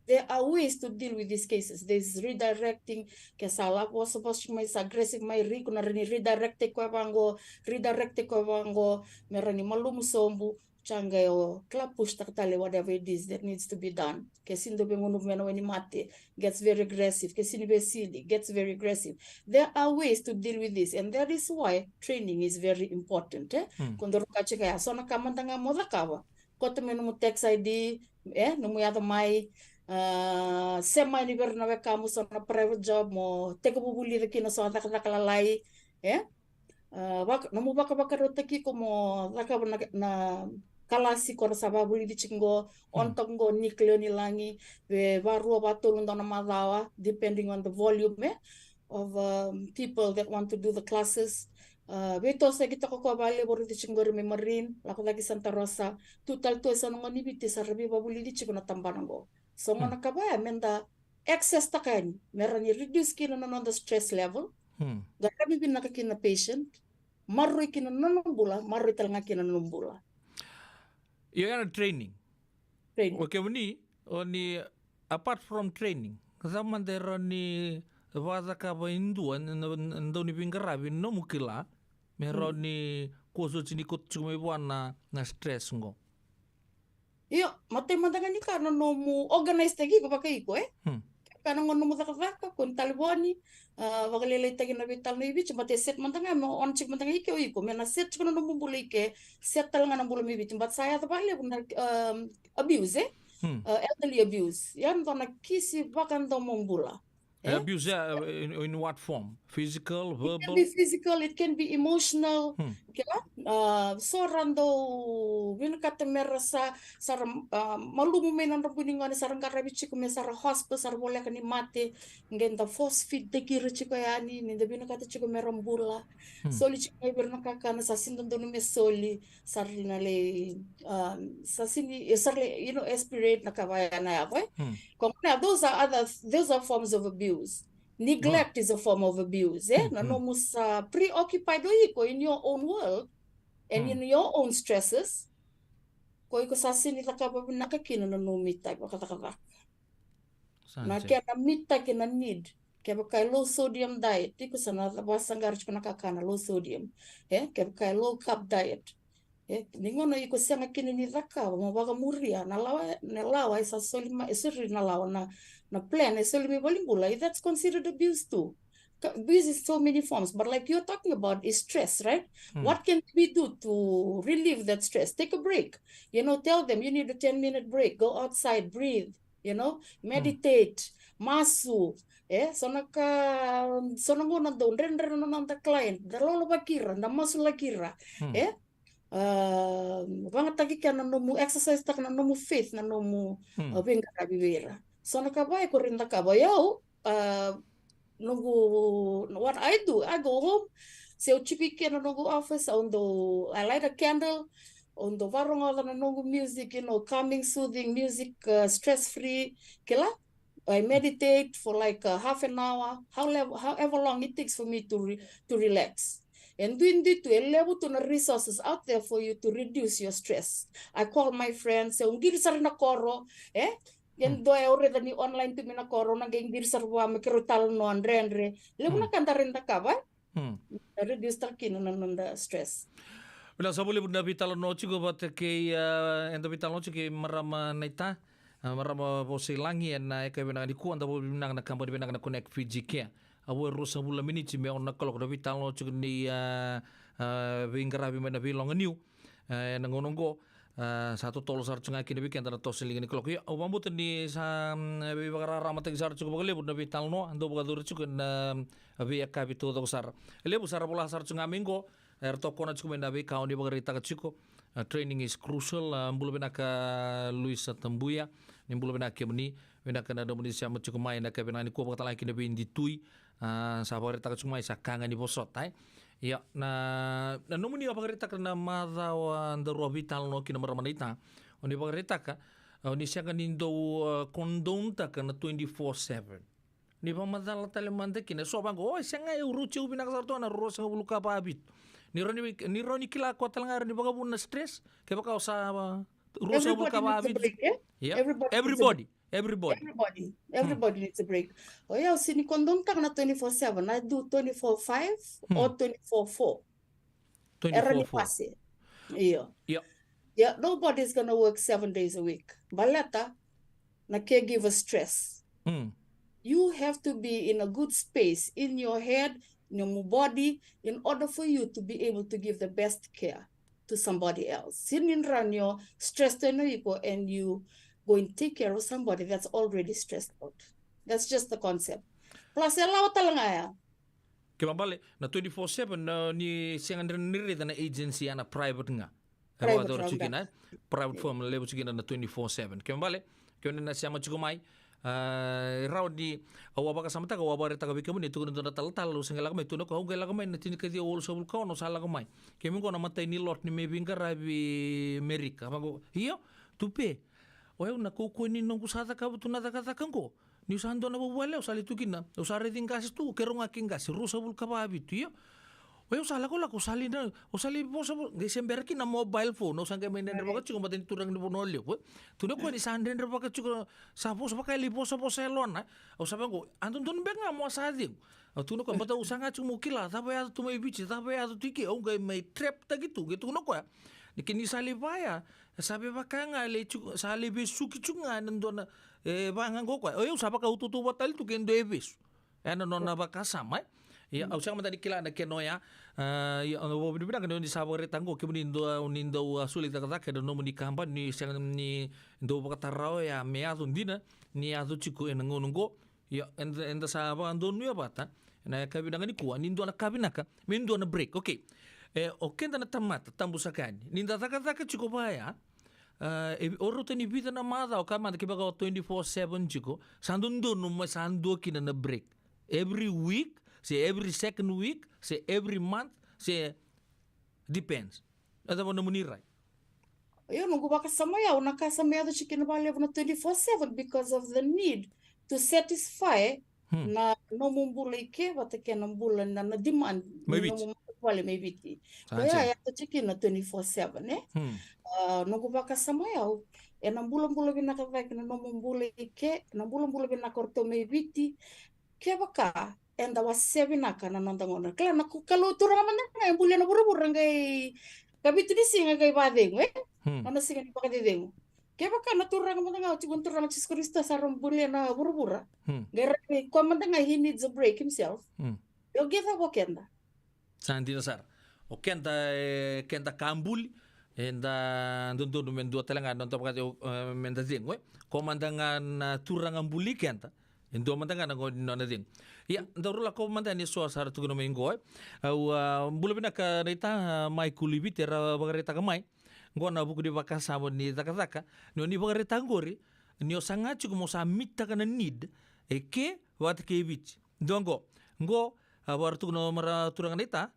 There are ways to deal with these cases. There's redirecting, ke sa lako vosavosa mai, sa aggressive mai, iko na rawa ni redirect koya vaqo, redirect koya vaqo, me rawa ni malumu sobu, sa qai o kila, push taka tale whatever it is that needs to be done. Ke sega ni dau via gunuva mai na wainimate, gets very aggressive. Ke sega ni veisili, gets very aggressive. There are ways to deal with this, and that is why training is very important, e? Hmm. Ko dou raica tiko ya, so na ka mada ga mo cakava. Kauta mai nomu tax I D, e, nomu yaco mai, a, sema yani vei ira na wekamu so na private job mo tekivu vulica kina so na cakacaka lalai, e? A, vaka, nomu vakavakarautaki iko mo cakava na, na kalasi ko ra sa vakavulici tiko qo, on Hmm. toka qo Nick Leonilagi, vei varua, vatolu dua na macawa, depending on the volume, e, of, um, people that want to do the classes. A, veitosoyaki toka ko vakalevu o raici tiko qori mai Marine, lako cake Santa Rosa, tu tale tu e so na gauna i Viti sa ra veivakavulici tiko na tabana qo. So Hmm. gona ka vaya, me da access taka yani, me rawa ni reduce kina na noda stress level, Hmm. qaravi vinaka kina na patient, maroroi kina na nona bula, maroroi tale ga kina na nomu bula. Io, ya na training. Training. O kemuni, o ni, apart from training, cava mada e rawa ni vakacakava e dua na, na, na dau ni veiqaravi, nomu kila, me rawa Hmm. ni kua soti ni kauta tiko mai vua na, na stress qo? Io, matai mada ga ni ka na nomu organize taki iko vakaiko, e? Hmm. Ka na gauna nomu cakacaka, ko ni talevoni, a, vakalailaitaki na veitalanoa i Viti, but e set mada ga, me on tiko mada ga i ke o iko, me na set tiko na nomu bula i ke, set tale ga na bula mai Viti, but sa yaco vakalevu na, um, abuse, e? Hmm. A, elderly abuse. Ya na dua na kisi vakadomobula. E, e? Abuse, uh, in, in what form? Physical, verbal? It can be physical, it can be emotional. Hmm. Kila? A, so ra dau vinakata me ra sa, sa ra, a, malumu mai na nodra bui ni gone, sa ra qaravi tiko me sa ra hospital, sa ra voleka ni mate, qai da force feed taki ira tiko yani, ni da vinakata tiko me ra bula. Hmm. Soli tiko mai vei ira na kakana, sa sega ni dodonu me soli, sa ra na lai, um, sa sega ni, e, sa ra lai, you know, aspirate na ka vaya na yaco, e? Hmm. Ko gona, those are other, those are forms of abuse. Neglect Oh. is a form of abuse, e? Na Hmm, hmm. nomu sa preoccupied o iko in your own world and Hmm. in your own stresses. Ko iko sa sega ni cakava vinaka kina na nomu me time vakacakacaka. Sa Na jai. kena me time kei na need. Kevaka e low sodium diet, iko sa na vakasaqara tiko na kakana low sodium. E? Kevaka e low carb diet. E? Ni gauna iko sega kina ni cakava, mo vakamuria na lawa, na lawa e sa soli mai, e soli na lawa na, na plan e soli mai valenibula, e, that's considered abuse too. Ka-, abuse is so many forms, but like you're talking about is stress, right? Hmm. What can we do to relieve that stress? Take a break. You know, tell them you need a ten minute break, go outside, breathe, you know, Hmm. meditate, masu, e, so na ka, so na gauna dau dredre na noda client, da lolovaki ira, da masulaki ira, Hmm. e? A, vagataki kina na nomu exercise taka na nomu faith, na nomu, Hmm. a, veiqaravi vei ira. So na ka vaya ko rawa ni cakava, o yau, a, noqu, what I do, I go home, se au tiko i ke na noqu office, au dau, I light a candle, au dau varogoca na noqu music, you know, calming, soothing music, uh, stress free, kila? I meditate for like, uh, half an hour, however, however long it takes for me to re-, to relax. E duidui tu, e levu tu na resources out there for you to reduce your stress. I call my friends, se au qiri sara na koro, e? Ia Hmm. dua e au raica ni online tu mai na koro, na qai qiri sara vua me keirau talanoa, dredre. Levu na Hmm. ka da rawa ni cakava, e? Hmm. Da reduce taka kina na noda stress. Vinaka sara vakalevu na veitalanoa tiko vata kei, a, eda veitalanoa tiko kei marama Naita, a, marama Vosailagi, ena yakavi vinaka nikua, da vakavinavinaka na kabani vinaka na Connect Fiji Care. A vo e ruasagavulu na miniti me ono na kaloko na veitalanoa tiko ni, a, a, veiqaravi mai na veiloga niu. A, ena gauna oqo, a, sa totolo sara tiko ga kina vei keda na toso ni liga ni kaloko. Ia, au vakabauta ni sa, mm, veivakararamataki sara tiko vakalevu na veitalanoa dau vakayacori tiko ena, a, veiyakavi taucoko sara. E levu sa ra vola sara tiko ga mai oqo, era tokona tiko mai na veika o ni vakaraitaka tiko. A, training is crucial. A, bula vinaka Luisa Tabuya, ni bula vinaka kemuni. Vinaka na nomuni sema tiko mai ena yakavi vinaka nikua, vakatalega kina Veiditui. A, sa vakaraitaka tiko mai, sa ka ga ni vosota, e? Ia, na, na nomuni a vakaraitaka na macawa daru a veitalanoa kina, marama naita. O ni vakaraitaka, o ni sega ni dau, a, condone-taka na twenty-four seven. Ni vakamacala tale mada kina, e so vaqo, o, e sega, e rauti au vinaka sara tu ga na ruasagavulu ka va vitu. Ni rawa ni, ni rawa ni kila koya tale ga e rawa ni vakavuna na stress, kevaka o sa, a, ruasagavulu ka va vitu. Everybody needs a break, eh? Yeah. Everybody needs a break. Everybody. Everybody. Hmm. Everybody needs a break. O yau, se ni condone-taka na twenty-four seven, I do twenty-four five, hmm, or twenty-four four. Era ni, twenty-four four, pasi. Io. Io. Yeah, nobody is gonna work seven days a week. Baleta na caregiver stress. Hmm. You have to be in a good space in your head, in your body, in order for you to be able to give the best care to somebody else. Se ni rawa ni o stressed tu ena iko and you go and take care of somebody that's already stressed out. That's just the concept. Plus, e lawa tale ga ya. Kena ibalebale, na twenty-four seven, na, ni sega ni raica na agency, ya na private ga. E vakayacora tiko kina, e? Private firm, levu tiko kina na twenty-four seven. Kena ibalebale, kena ibalebale na sema tiko mai, a, e rawa ni, au a vakasamataka, au a vakaraitaka vei kemuni, tukuna e dua na talatala, au se qai lako mai, tukuna o koya, au qai lako mai na tinikaciwa walusagavulu ka ono, au sa lako mai. Kemuni qo na imatai ni lot ni mai veiqaravi Amerika. Vaqo, io, tupe. O yau na kaukaua ni noqu sa cakava tu na cakacaka qo. Niu sa dua na vuvale, au sa lai tu kina, au sa raici qase tu, keirau ga kei qase, ruasagavulu ka va vitu, io. O yau sa lakolako, au sa lai na, au sa lai vosavosa, qai se bera kina mobile phone, au sa qai mai dredrevaka tiko, baleta ni turaga ni Vanua Levu, e. Tukuna o koya ni sa dredrevaka tiko, sa vosa vaka e lai vosavosa e lona, e. Au sa vaqo, a dodonu beka ga mo a sa cegu. Au tukuna o koya, baleta au saga tiko meu kila, cava e yaco tu mai Viti, cava e yaco tu i ke, au qai mai trap-taki tu, qai tukuna o koya. Ni ke ni sa lai vaya, sa vevaka ga, lai tiko, sa lai vesuki tiko ga ena dua na, e, vaga qo o koya. O yau sa vakautautauvatali tu ke dua e vesu. Ena nona vakasama, e. Ia, au sega mada ni kila na kena oya. A, ia, au vakavinavinaka ni o ni sa vakaraitaka qo, kemuni dau, ni dau, a, soli cakacaka ena nomuni kabani, ni sega ni dau vakatara oya me yaco dina, ni yaco tiko ena gauna qo. Ia, eda, eda sa vakadonuya vata ena yakavi vinaka nikua, ni dua na ka vinaka me dua na break. Okay. E, o keda na tamata, tabu saka yani, ni da cakacaka tiko vaya, a, e, o rauta ni vica na macawa, o kaya mada kevaka o twenty-four seven tiko, sa dodonu me sa dua kina na break. Every week, se every second week, se every month, se depends. A cava nomuni rai? Io, noqu vakasama o yau, na ka sa mai yaco tiko kina vakalevu na twenty-four seven because of the need to satisfy, hmm, na nomu bula i ke vata kei na bula na, na demand ni nomu matavuvale mai Viti. Sa dina. Koya e yaco tiko kina twenty-four seven, e? Hmm. A, noqu vakasama o yau, ena bulabula vinaka cake na nomu bula i ke, na bulabula vinaka o ratou mai Viti, kevaka eda wasea vinaka na noda gauna. Kila na ku-, Kalou Turaga mada ga e bulia na vuravura qai ikavitu ni siga qai vakacegu, e? Hmm. Nona siga ni vakacecegu. Kevaka na Turaga mada ga, o tiko na Turaga Jisu Karisito sa rau bulia na vuravura. Hmm. Qai rai koya mada ga, he needs a break himself. Hmm. Io, ke cava o keda? Sa dina sara. O keda, e, keda ka buli, eda dodonu me dua tale ga na noda vakacegu, e, meda cegu, e. Koya mada ga na Turaga buli keda, e dua mada ga na gauna ni nona cegu. Ia, daru lako mada yani e so sa ra tukuna mai qo, e. Au, a, bula vinaka naita, a, Michael i Viti era vakaraitaka mai. Qo ena vuku ni vakasama ni cakacaka, ni o ni vakaraitaka qori, ni o saga tiko mo sa meet-taka na need e ke vata kei Viti. Dua qo, qo, a, vaka ra tukuna mai ra turaga naita,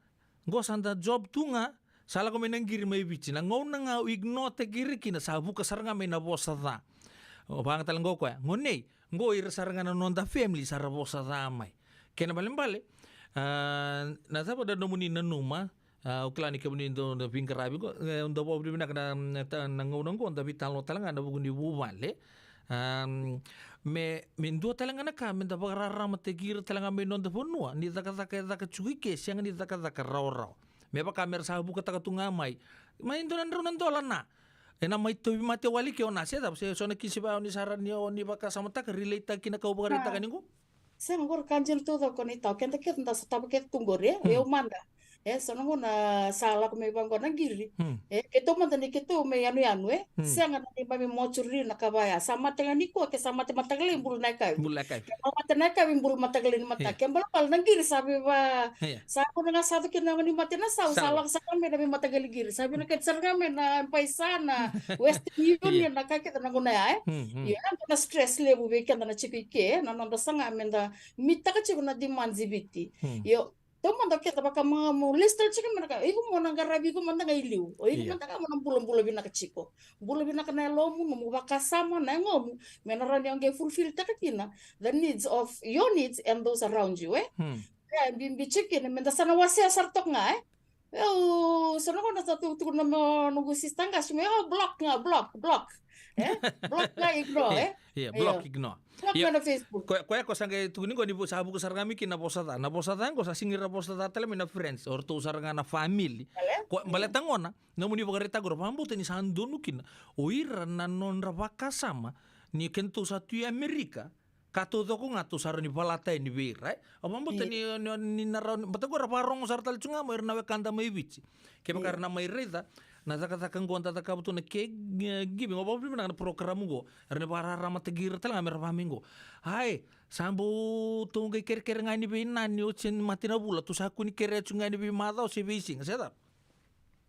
qo sa da job tu ga, sa lako mai na qiri mai Viti. Na gauna ga au ignore-taki ira kina, sa vuka sara ga mai na vosa ca. O vaka tale qo o koya, gone, qo ira sara ga na noda family sa ra vosa ca mai. Kena ibalebale, a, na cava na nomuni nanuma, a, au kila ni kemuni dau na veiqaravi qo, e, dau vakavinavinaka na, na ta-, na gauna qo, da veitalanoa tale ga ena vuku ni vuvale. A, me, me dua tale ga na ka, meda vakararamataki ira tale ga mai noda vanua, ni cakacaka e caka tiko i ke, sega ni cakacaka rawarawa. Me vaka me ra sa vukataka tu ga mai. Mai dua na drau na dola na. Ena mai tauvimate wale i ke o na, se cava, se so na kisi vaya o ni sa rawa ni o ni vakasamataka, relate-taki na ka au vakaraitaka ni qo. Sega, qori ka dina taucoko naita, o keda kece da sotava kece tu qori, e? Hmm. O yau mada. E, so na gauna sa lako mai vaqo na qiri. Hmm. E, keitou mada ni keitou mai yanuyanu, e? Hmm. Sega na neimami mortuary na ka vaya. Sa mate ga nikua, ke sa mate mataka lailai, bulu na yakavi. Bulu na yakavi. Ke mate na yakavi, bulu mataka lailai ni mataka. Io. Ke balabala na qiri sa veiva-, io, sa kona ga sa tu kina na gauna ni mate na sau, sa lako sara ga mai na veimataqali qiri. Sa vinakati sara ga mai na Baisa, na Western Union, io, na ka kece na gauna ya, e? Hmm, hmm. Io, ya na stress levu vei keda na tiko i ke, na noda saga meda meet-taka tiko na demands i Viti. Hmm. Io, Taumada o keda vaka mo list tale tiko me na ka, iko mo na qaravi iko mada ga i liu. O iko mada ga mo na bulabula vinaka tiko. Bula vinaka na yalomu, nomu vakasama, na yagomu. Me na rawa ni o qai fulfill taka kina the needs of your needs and those around you, e? Hmm. E, bibi tiko kina, me da sa na wasea sara toka ga, e? Eu, sa na gauna sa tukutuku na mo noqu sister qase, me, oh, block ga, block, block. E? Block ga, ignore, e? Ia, block, ignore. Block ga na Facebook. Koya, koya ko sa qai tukuni qo ni vu-, sa vuku sara ga mai kina na vosa ca. Na vosa ca qo sa sega ni ra vosa ca tale mai na friends, o ratou sara ga na family. Baleta gona, nomuni vakaraitaka qo ra vakabauta ni sa donu kina o ira na nodra vakasama ni kedatou sa tu i Amerika, ka taucoko ga tou sa rawa ni valata yani vei ira, e? Au vakabauta ni, ni, ni na rawa ni, baleta qo ra vakarogo sara tale tu ga mai ira na wekada mai Viti. Kevaka ra na mai raica na cakacaka qo da cakava tu na caregiving, au vakavinavinaka na program qo. Era na vakararamataki ira tale ga me ra vaka mai qo. Ai, sa bau tou qai kerekere ga yani vei nani oti ni mate na vula, tou sa kua ni kerea tu ga yani vei macawa se vei siga, se cava?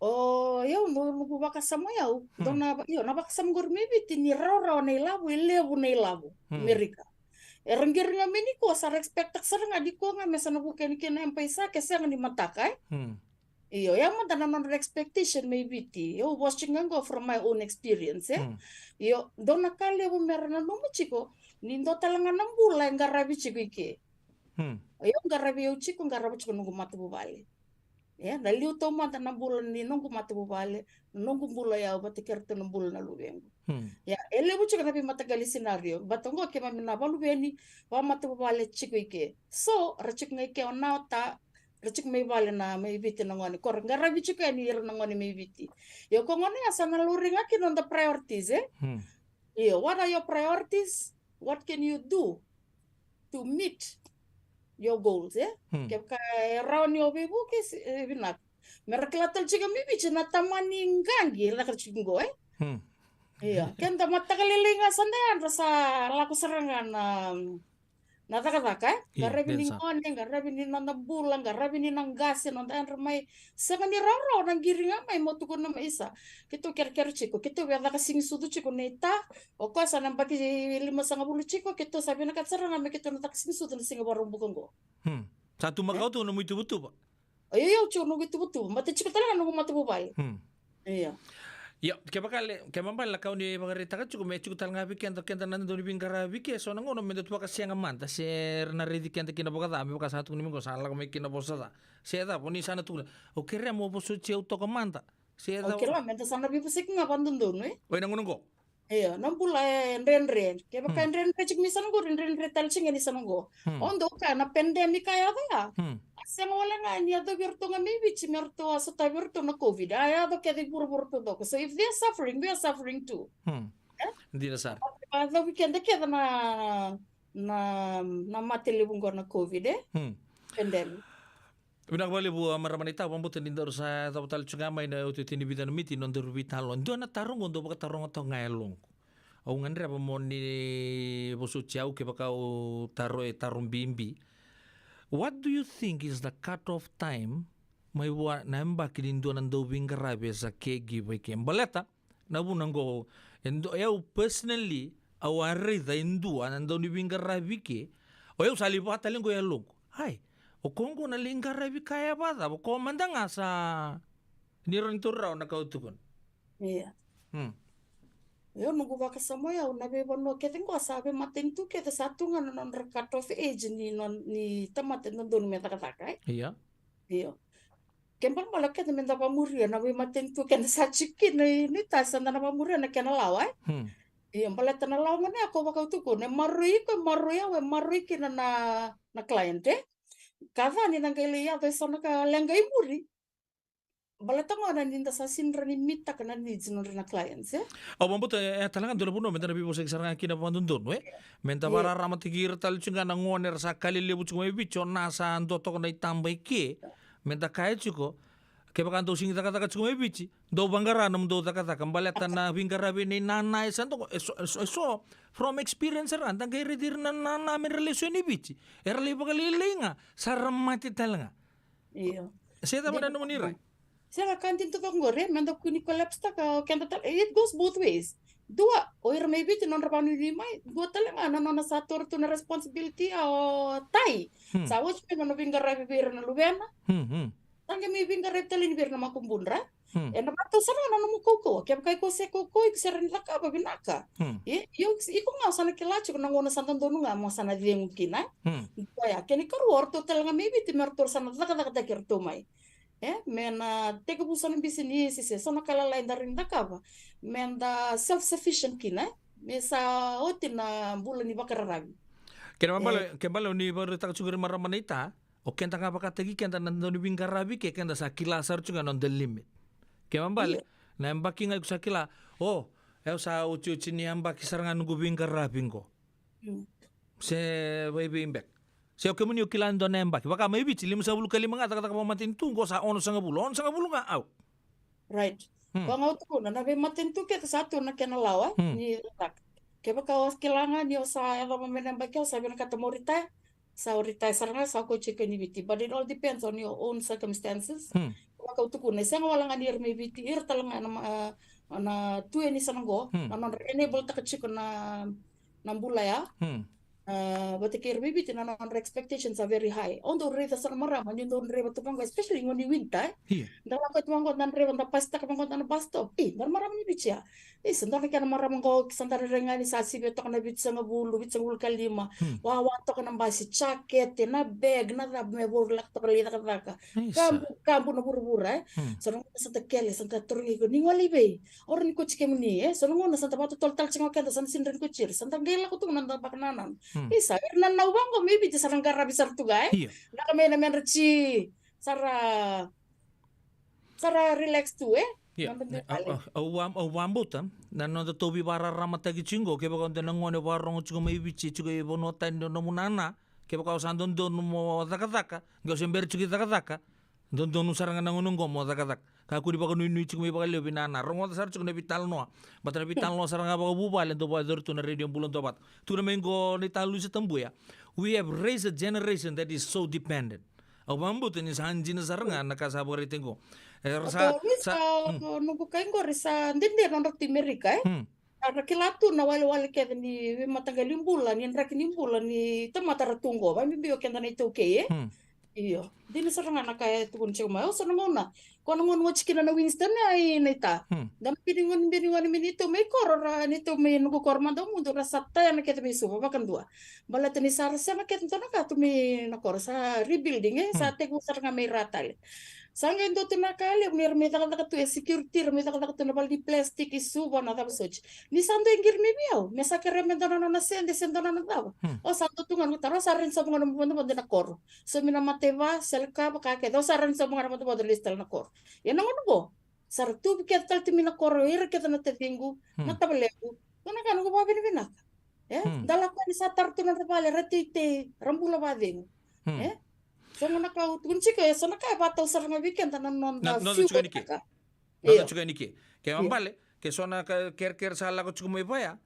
O, io, no, noqu vakasama o yau. Hmm. Dua na, io, na vakasama qori mai Viti ni rawarawa na ilavo, e levu na ilavo. Hmm. Amerika. Era qiri ga mai nikua, sa ra expect-taka sara ga nikua ga me sa na vuki yani kina na M-PAiSA ke sega ni mataka, e? Hmm. Io, ia mada na nodra expectation mai Viti. Au vosa tiko ga qo from my own experience, e? Hmm. Io, dua na ka levu me ra nanuma tiko, ni dua tale ga na bula e qaravi tiko i ke. Hmm. Io, qaravi au tiko, qarava tiko noqu matavuvale. Ia, na liu taumada na bula ni noqu matavuvale, na noqu bula o yau vata kei ratou na bula na luvequ. Hmm. Ia, e levu tiko na veimataqali scenario. Baleta qo keimami na vakaluveni, vakamatavuvale tiko i ke. So, ra tiko ga i ke o na ota, ra tiko mai vale na mai Viti na gone. Ko ra qaravi tiko yani ira na gone mai Viti. Io, ko gona ya sa na laurai ga kina noda priorities, e? Hmm. Io, what are your priorities? What can you do to meet your goals, e? Hmm. Kevaka e rawa ni o veivuke, e vinaka. Me ra kila tale tiko mai Viti na tamani qaqi, e caka tiko qo, e? Hmm. Io, keda mataka lailai ga sa da yadra sa lako sara ga na, na cakacaka, e? Io, qaravi ni gone, qaravi ni noda bula, qaravi ni na qase, noda yadra mai. Sega ni rawarawa na qiri ga mai mo tukuna mai sa. Keitou kerekere tiko, keitou via caka siga ni sucu tiko na ita, o koya sa na yabaki limasagavulu tiko, keitou sa vinakata sara ga me keitou na caka siga ni sucu na siga Vakaraubuka qo. Hmm. Sa tu makawa tu nomu ituvatuva? Io, io, tiko noqu ituvatuva. Baleta tiko tale ga noqu matavuvale. Hmm. Io. Io, kevaka le, kevaka bale na ka o ni vakaraitaka tiko, me tiko tale ga vei keda, keda na dau ni veiqaravi ke, so na gauna me da tu vakasega mada, se ra na raici keda kina vakaca, me vaka sa tukuni mai qo sa lako mai kina vosa ca. Se cava, o ni sa na tukuna, au kerea mo vosoti au toka mada. Se cava. Au kerea meda sa na veivosaki ga vakadodonu, e? O ena gauna qo? Io, na bula e dredre. Kevaka e dredre tiko mai sa na qo, e dredre tale tiko ga ni sa na qo. Hmm. O dou kaya na pandemic a yaco ya. Hmm. A sega wale ga ni yacovi iratou ga mai Viti me ratou a sotavi iratou na COVID. A yaco kece i vuravura taucoko. So if they are suffering, we are suffering too. Hmm. E? Dina sara. A yacovi keda kece na, na, na mate levu qo na COVID, e? Hmm. Pandemic. Vinaka vakalevu a marama naita, vakabauta ni daru sa yacova tale tiko ga mai na iotioti ni vica na miniti na nodaru veitalanoa. Dua na taro qo dau vakataroga toka ga e yaloqu. Au gadreva mo ni vosoti au kevaka au taro e taro bibi. What do you think is the cut off time mai vua na yabaki ni dua na dauveiqaravi as a caregiver i ke? Baleta na vuna qo, e du-, e au personally, au a raica e dua na dau ni veiqaravi ke, o yau sa lai vaka tale qo e yaloqu. Ai, o koya qo na lai qaravi ka e vakacava, o koya mada ga sa ni rawa ni tauri rawa na ka au tukuna. Ia. Hmm. Io, noqu vakasama o yau, na veivanua kece qo sa veimatanitu kece sa tu ga na nodra cut off age ni, ni tamata dodonu me cakacaka, e? Ia. Io. Ke balabala keda meda vamuria na veimatanitu keda sa tiko kina i, ni ta sa da na vamuria na kena lawa, e? Hmm. Io, baleta na lawa gona ya ko vakautukuna, e maroroi iko, e maroroi au, e maroroi kina na, na client, e? Ka ca ni na qai lai yaco e so na ka leqa i muri. Baleta gona ni da sa sega ni mitaka na needs nodra na clients, e? Au vakabauta e tale ga dua na vanua meda na veivosaki sara ga kina vakadodonu, e? Meda vakararamataki ira tale tiko ga na gone era sa ka lelevu tiko mai Viti, o na sa dua toka na itaba i ke. Meda kaya tiko, kevaka dou sega ni cakacaka tiko mai Viti, dou vaqara nomudou cakacaka, baleta na veiqaravi nei nana e sa doko, e so, e so, e so, from experience ra, da qai raici ira na nana me ra lesu yani i Viti. Era lai vakalailai ga, sa ra mate tale ga. Io. Se cava na nomuni rai? Sega, ka dina tu qori, meda kua ni collapse taka o keda tale. It goes both ways. Dua, o ira mai Viti nodra vakanuinui mai, dua tale ga na nona sa toro tu na responsibility, a o Tai. Sa oti mai nona veiqaravi vei ira na luvena. Sa qai mai veiqaravi tale ni vei ira na makubudra. Ena vakatau sara ga na nomu kaukauwa, kevaka iko se kaukauwa, iko se rawa ni cakava vinaka. E, io, iko ga o sa na kila tiko na gauna sa dodonu ga mo sa na cegu kina. Dua ya, kena ikarua, o ratou tale ga mai Viti me ratou sa na cakacakataki ratou mai. E, me na tekivu so na bisinisi se so na ka lalai da rawa ni cakava. Me da self-sufficient kina, e. Me sa oti na bula ni vakararavi. Kena ibalebale, kena ibalebale ni vakaraitaka tiko ira marama na ita, o keda ga vakataki keda na dau ni veiqaravi ke keda sa kila sara tiko ga na noda limit. Kena ibalebale, na yabaki ga iko sa kila, o, au sa otioti ni yabaki sara ga noqu veiqaravi qo. Se vei, vei beka. Se o kemuni o kila e dua na yabaki. Vaka mai Viti, limasagavulu ka lima ga cakacaka vakamatanitu, qo sa onosagavulu. Onosagavulu ga au. Right. Ko ga au tukuna, na veimatanitu kece sa tu na kena lawa, ni cakacaka. Kevaka o kila ga ni o sa yacova mai na yabaki, o sa vinakata mo retire, sa o retire sara ga, sa ko tiko ni Viti. But it all depends on your own circumstances. Vaka au tukuna, e sega wale ga ni ira mai Viti, ira tale ga na, na tu yani sa na qo, na nodra enable taka tiko na, na bula ya. A, vata kei ira mai Viti na nodra expectations are very high. Au dau raica sara na marama ni dau draiva tu vaqo, especially gone ni winter, e. Da lako tu vaqo, da draiva, da pasitaka vaqo, da na bus stop. E, da na marama ni Viti ya. E, sa dua na kena marama qo, sa da rairai ga ni sa sivi toka na vitusagavulu, vitusagavulu ka lima. Wawa toka na basi, jakete, na bag, na cava me vou lako toka lai cakacaka. Kabu, kabu na vuravura, e. Sa na sa da kele, sa da tarogi iko, ni gole i vei? Ora ni koti kemuni, e, so na gauna sa da vakatotolo tale tiko ga keda, sa na sega ni rawa ni koti ira, sa da qai lako tu na noda vakanananu. Isa, ira na nau vaqo, maybe sa ra qaravi sara tu ga, e? Lako mai na medra ji, sa ra, sa ra relax tu, e? Au va-, au vabauta na noda tauvi vakararamataki tiko qo, kevaka o dua na gone vakarorogo tiko mai Viti, tiko i vanua tani o nomu nana, kevaka o sa dodonu mo cakacaka, qo se bera tiko i cakacaka, dodonu sara ga na gauna qo mo cakacaka. Kakua ni vakanuinui tiko mai vakalevu vei nana. Rogoca sara tiko na veitalanoa. Baleta na veitalanoa sara ga vakavuvale dau vakayacori tu na Radio Bula Duavata. Tukuna mai qo na italanoa sa tabu ya. We have raised a generation that is so dependent. Au vakabauta ni sa dina sara ga na ka sa vakaraitaki qo. E, ra sa, sa, o noqu kai qori sa dede nodra tu i Merika, e? Ra kila tu na walewale kece ni veimataqali bula, ni draki ni bula ni tamata ra tu qo, vakabibi o keda na iTaukei, e? Io. Dina sara ga na ka e tukuni tiko mai. Au sa na gauna, ko na gauna oti kina na Winston, ai na ita. Da na bini gone, bini gone me ni tou mai koro ra, ni tou mai noqu koro mada o mudu ra sa taya na kece mai Suva vakadua. Baleta ni sa ra sema kece dua na ka tu mai na koro, sa rebuilding, e? Sa tekivu sara ga mai ra tale. Sa qai dua tu na ka levu ni ra mai cakacaka tu e security, ra mai cakacaka tu na vale ni plastic i Suva na cava soti. Ni sa dua e qiri mai vei au, me sa kerea me dua na nona sede se dua na nona cava. O sa dua tu ga na taro, o sa rawa ni sa vuqa na bodobodo na koro. So mi na mataiva, sele ka vaka kece, o sa rawa ni sa vuqa na bodobodo lesu tale na koro. Ia na gauna qo, sa ra tuvi kece tale tu mai na koro, ira kece na taciqu, na tavalequ. Dua na ka noqu vakavinavinaka. E? Da lako yani sa tara tu na nodra vale, ra teitei, ra bula vakacegu. E? So na ka au tukuna tiko, e so na ka e vakatau sara ga vei keda na noda fiu ka. Noda tiko yani ke. Kena ibalebale, ke so na ka kerekere sa lako tiko mai vaya.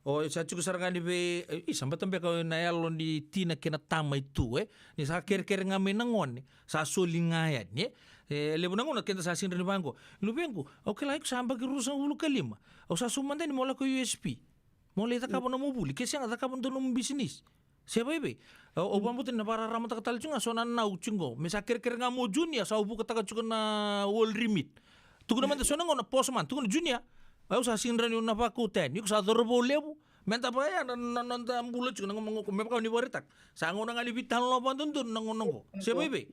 O sa tiko sara ga ni vei, e, isa bata beka na yalo ni tina kei na tama i tu, e. Ni sa kerekere ga mai na gone, sa soli ga yani, e. E levu na gauna keda sa sega ni vaqo. Luvequ, au kila iko sa yabaki ruasagavulu ka lima. Au sa sauma mada ni mo lako i U S P. Mo lai cakava nomu vuli, ke sega cakava dua nomu bisinisi. Se vei vei. Au, au vakabauta ni na vakararamataka tale tiko ga so na nau tiko qo. Me sa kerekere ga mo junior, sa au vukataka tiko na world remit. Tukuna mada so na gauna postman, tukuna junior. Au sa sega ni rawa ni na vakauta yani. Iko sa cauravou levu. Meda vaya na, na, na noda bula tiko na gauna qo, me vaka ni vakaraitaka. Sa gauna ga ni veitalanoa vakadodonu na gauna qo. Se vei vei.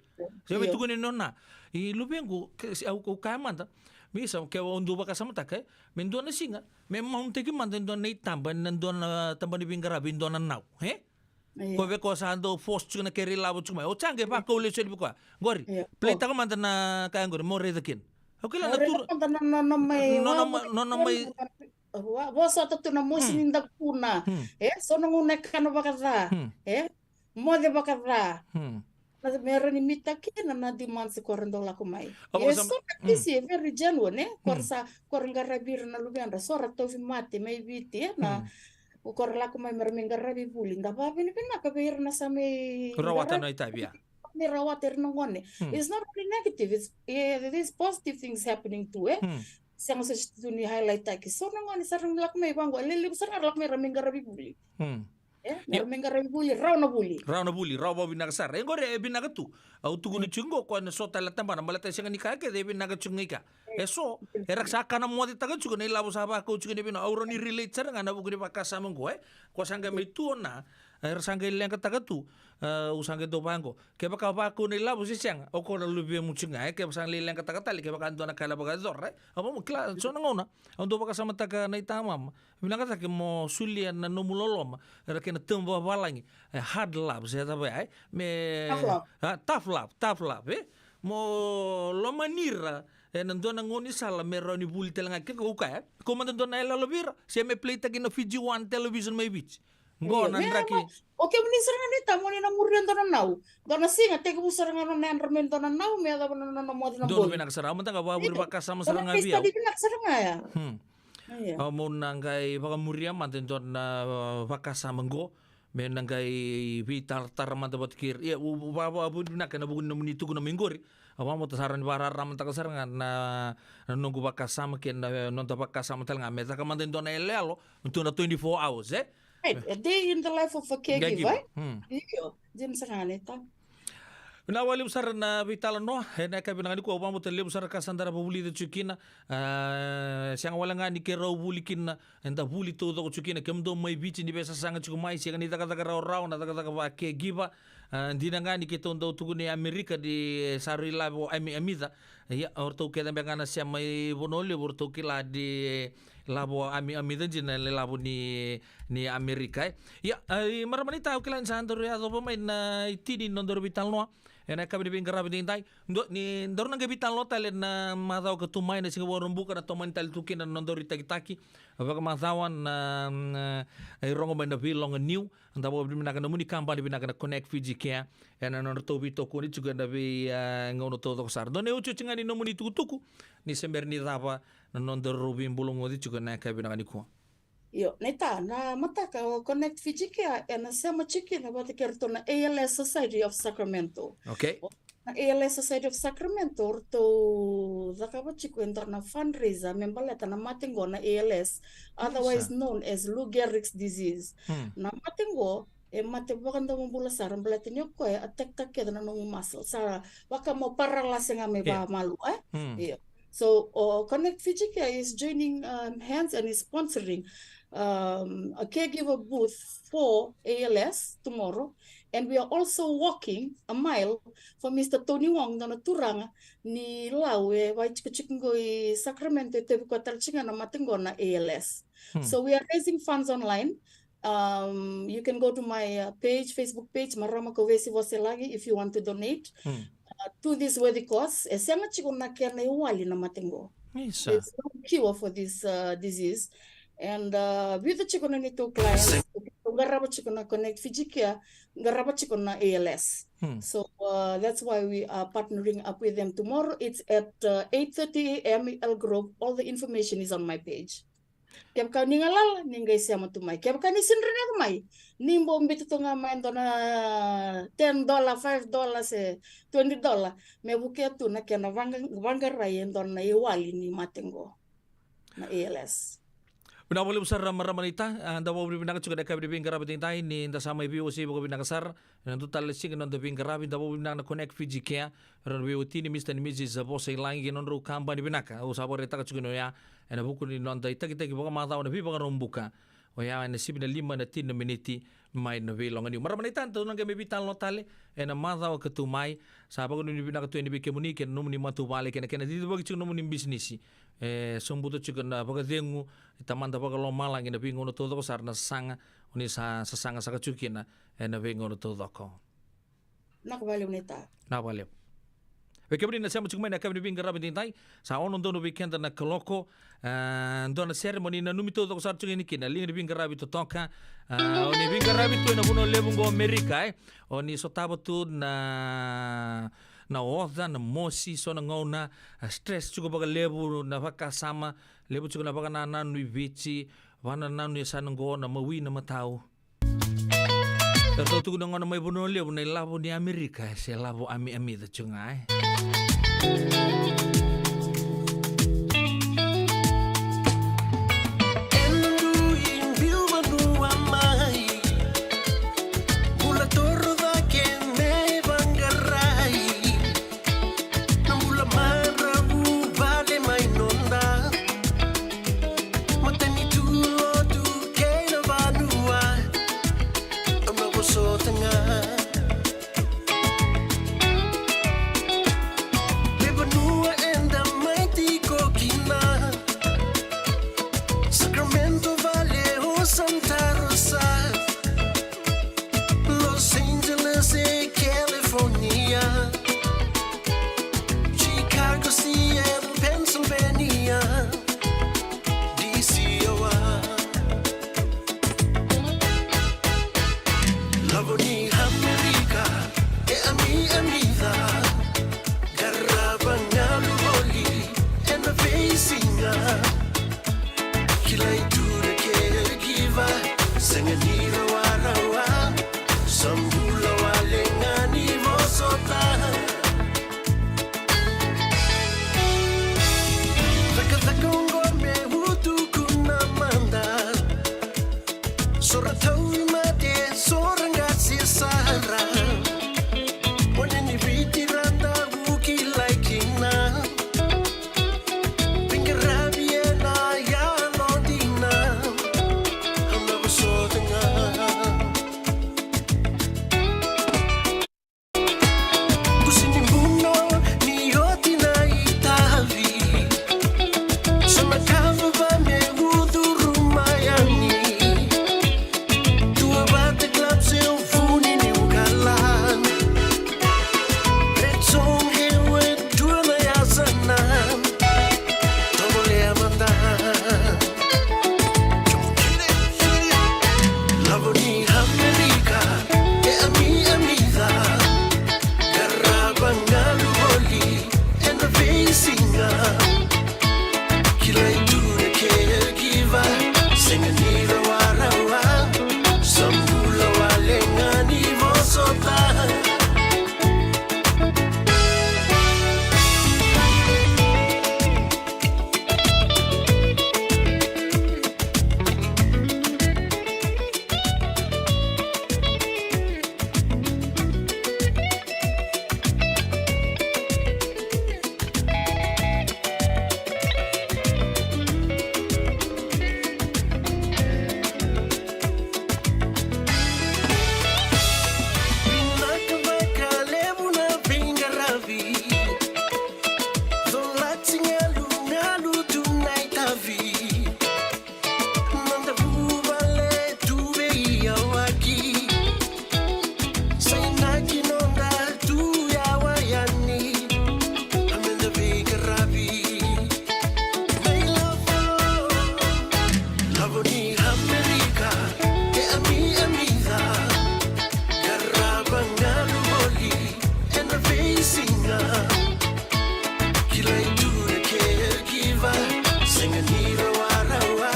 Se vei tukuna ni nona. I luvequ, ke, se au, au kaya mada. Me isa, ke au dau vakasamataka, e. Me dua na siga. Me mount-taki mada e dua na itaba, na dua na taba ni veiqaravi, e dua na nau, e? Ko vei ko sa dau force tiko na kere ilavo tiko mai. O sa qai vakau lesu yani vei koya. Qori, play-taka mada na ka qori, mo raica kina. Au kila na tura. Nona mai, nona mai. Vosota tu na mosi ni dakuna. E, so na gauna e kana vakaca. E, moce vakaca. Na mera ni mita kina na demand se ko ra dau lako mai. E so na kisi, very genuine, e? Ko ra sa, ko ra qaravi ira na luvedra, so ra tauvimate mai Viti, e? Na, ko ra lako mai mera mai qaravi vuli, da vakavinavinaka vei ira na sa mai rawata na itavi, a? Mai rawata ira na gone. It's not only negative, it's, eh, there's positive things happening too, e? Sega soti tu ni highlight-taki. So na gone sara ni lako mai vaqo, e lelevu sara ga ra lako mai ra mai qaravi vuli. Hmm. E, na ra mai qaravi vuli, rawa na vuli. Rawa na vuli, rawa vakavinaka sara. E qori e vinaka tu. Au tukuna tiko qo, koya na so tale na tabana, baleta e sega ni ka kece e vinaka tiko ga i ka. E so, era sa kana mocetaka tiko na ilavo sa vakau tiko ni vinaka. Au rawa ni relate sara ga na vuku ni vakasama qo, e. Ko sa qai mai tu o na, era sa qai leqataka tu. E, au sa qai dau vaqo. Kevaka vakau na ilavo se sega, o koya na luvemu tiko ga, e. Kevaka sa qai leqataka tale, kevaka dua na ka e vakayacora, e. Au vamo kila, so na gauna. Au dau vakasamataka na itamama. Vinaka cake mo solia na nomu loloma. Era kena term vakavalagi. E hard love, se cava ya, e? Me... Tough love. A, tough love, tough love, e? Mo lomani ira ena dua na gaunisala me rawa ni vuli tale ga ke ko kaya. Ko mada dua na yaloyalo vei ira, se me play-taki na Fiji One television mai Viti. Qo na draki. O kemuni sara ga ni ta, mo ni na muria dua na nau. Dua na siga, tekivu sara ga nona yadra me dua na nau, me yacova na nona moce na boi. Donu vinaka sara, au mada ga vakavuri vakasama sara ga vei au. Study vinaka sara ga ya. Hmm. Io. Au mo na qai vakamuria mada e dua na, uh, vakasama qo, me na qai veitaratara mada vata kei ira. Ia, u, u, va, va, vuri vinaka ena vuku ni nomuni tukuna mai qori. Au vamota sara ni vakararamataka sara ga na, na noqu vakasama kei na, eh, noda vakasama tale ga. Me caka mada e dua na yaloyalo, tu na twenty-four hours, e? Right, a day in the life of a caregiver. Caregiver. Hmm. Io, dina sara ga ni ta. Vinaka vakalevu sara na veitalanoa ena yakavi vinaka nikua, au vamota levu sara ka sa da ra vakavulica tiko kina. A, sega wale ga ni keirau vuli kina, eda vuli taucoko tiko kina, kemudou mai Viti ni veisasaga tiko mai, sega ni cakacaka rawarawa na cakacaka vaka caregiver. A, dina ga ni keitou dau tukuni Amerika ni sa rui lavo ami, amica. Ia, o ratou kece beka ga na sema i Vanua Levu, o ratou kila ni lavo ami, amica dina na ilavo ni, ni Amerika, e. Ia, a, i marama ni ta, au kila ni sa daru yacova mai na itini ni nodaru veitalanoa ena yakavi ni veiqaravi edaidai. Dou, ni daru na qai veitalanoa tale na macawa ka tu mai, na Siga Vakaraubuka, na tomani tale tu kina na nodaru itakitaki vakamacawa na, na, e, irogo mai na Veiloga Niu. Da vakavinavinaka na nomuni kabani vinaka na Connect Fiji Care ena nodratou veitokoni tiko ena vei, e, gauna taucoko sara. Dua na iotioti ga ni nomuni tukutuku ni se bera ni cava na nodaru veibulagoci tiko ena yakavi vinaka nikua. Io, na ita, na mataka o Connect Fiji Care ena sema tiko kina vata kei ratou na A L S Society of Sacramento. Okay. O, na A L S Society of Sacramento, ratou cakava tiko e dua na fundraiser me baleta na mate qo na A L S, otherwise known as Lou Gehrig's disease. Hmm. Na mate qo, e mate vakadomobula sara, baleta ni o koya e attack-taka kece na nomu muscle. Sa vaka mo paralyze ga mai vakamalua, e? Hmm. Io. So, o Connect Fiji Care is joining, um, hands and is sponsoring, um, a caregiver booth for A L S tomorrow. And we are also walking a mile for Mister Tony Wong, dua na turaga ni Lau e vakaitikotiko qo i Sacramento, e tekivu koya tale tiko ga na mate qo na A L S. Hmm. So we are raising funds online. Um, you can go to my, uh, page, Facebook page, Marama Kauvesi Voselagi, if you want to donate, hmm, uh, to this worthy cause. E sega tiko na kena iwali na mate qo. Isa. There's no cure for this, uh, disease. And, uh, vica tiko na neitou clients, qarava tiko na Connect Fiji Care, qarava tiko na A L S. Hmm. So, uh, that's why we are partnering up with them tomorrow. It's at, uh, eight thirty A M Elk Grove. All the information is on my page. Kevaka ni galala, ni qai sema tu mai. Kevaka ni sega ni rawa ni yaco mai, ni bau biuta tu ga mai e dua na ten dollar, five dollars, e twenty dollar, me vukea tu na kena vaqa-, vaqarai e dua na iwali ni mate qo na A L S. Vinaka vakalevu sara, marama naita, a, da vakavinavinaka tiko ena yakavi ni veiqaravi edaidai, ni da sa mai veiwasei vakavinaka sara. Ena dua tale na siga ni noda veiqaravi, da vakavinavinaka na Connect Fiji Care, rau na veiwatini, Mister and Missus Vosailagi, kei na nodrau kabani vinaka. Au sa vakaraitaka tiko ni oya ena vuku ni noda itakitaki vakamacawa na Veivakaraubuka. Oya ena sivi na lima na tini na miniti mai na Veiloga Niu. Marama naita, tou na qai mai veitalanoa tale ena macawa ka tu mai. Sa vakanuinui vinaka tu yani vei kemuni kei na nomuni matavuvale kei na kena cicivaki tiko na nomuni bisinisi. E sobuta tiko na vakacegu i Tamada Vakalomalagi ena veigauna taucoko sara na sasaga o ni sa sasaga saka tiko kina ena veigauna taucoko. Vinaka vakalevu naita. Vinaka vakalevu. Vei kemuni na sema tiko mai ena yakavi ni veiqaravi edaidai, sa ono donu vei keda na kaloko. A, dua na sere mo ni nanumi taucoko sara tiko yani kina, liga ni veiqaravi totoka. A, o ni veiqaravi tu ena vanua levu qo Amerika, e. O ni sotava tu na, na oca, na mosi, so na gauna, a, stress tiko vakalevu na vakasama, levu tiko na vakanananu i Viti, vakanananu e sa na qo na mawi na matau. Eratou tukuna gona mai Vanua Levu na ilavo ni Amerika, se lavo ami, amica tiko ga, e. Ami, ami ca, qarava galu voli ena veisiga. Kilai tu na caregiver, sega ni rawarawa. Sa bula wale ga ni vosota. Cakacaka oqo me utuku na mada. So ra tauvimate, so ra qase sara. Mone ni Viti ra dau kilai kina. Veiqaravi ena yalo dina. Au na vosota ga. Kusi ni buno ni oti na itavi. So na kava me ucuru mai yani. Dua vata gloves e vuni ni ukalan. Red zone e dua na yasanan. Tovolea mada. Lavo ni Amerika, e ami, ami ca. Qarava galu voli ena veisiga. Kilai tu na caregiver, sega ni rawarawa. Sa bula wale ga ni vosota. Vinaka vakalevu na veiqaravi. Colati galugalu tu na itavi. Noda vuvale tu veiyawaki. Sa inaki noda tu yawa yani. Meda veiqaravi. Mai lavo, lavo ni Amerika, e ami, ami ca. Qarava galu voli ena veisiga. Kilai tu na caregiver, sega ni rawarawa.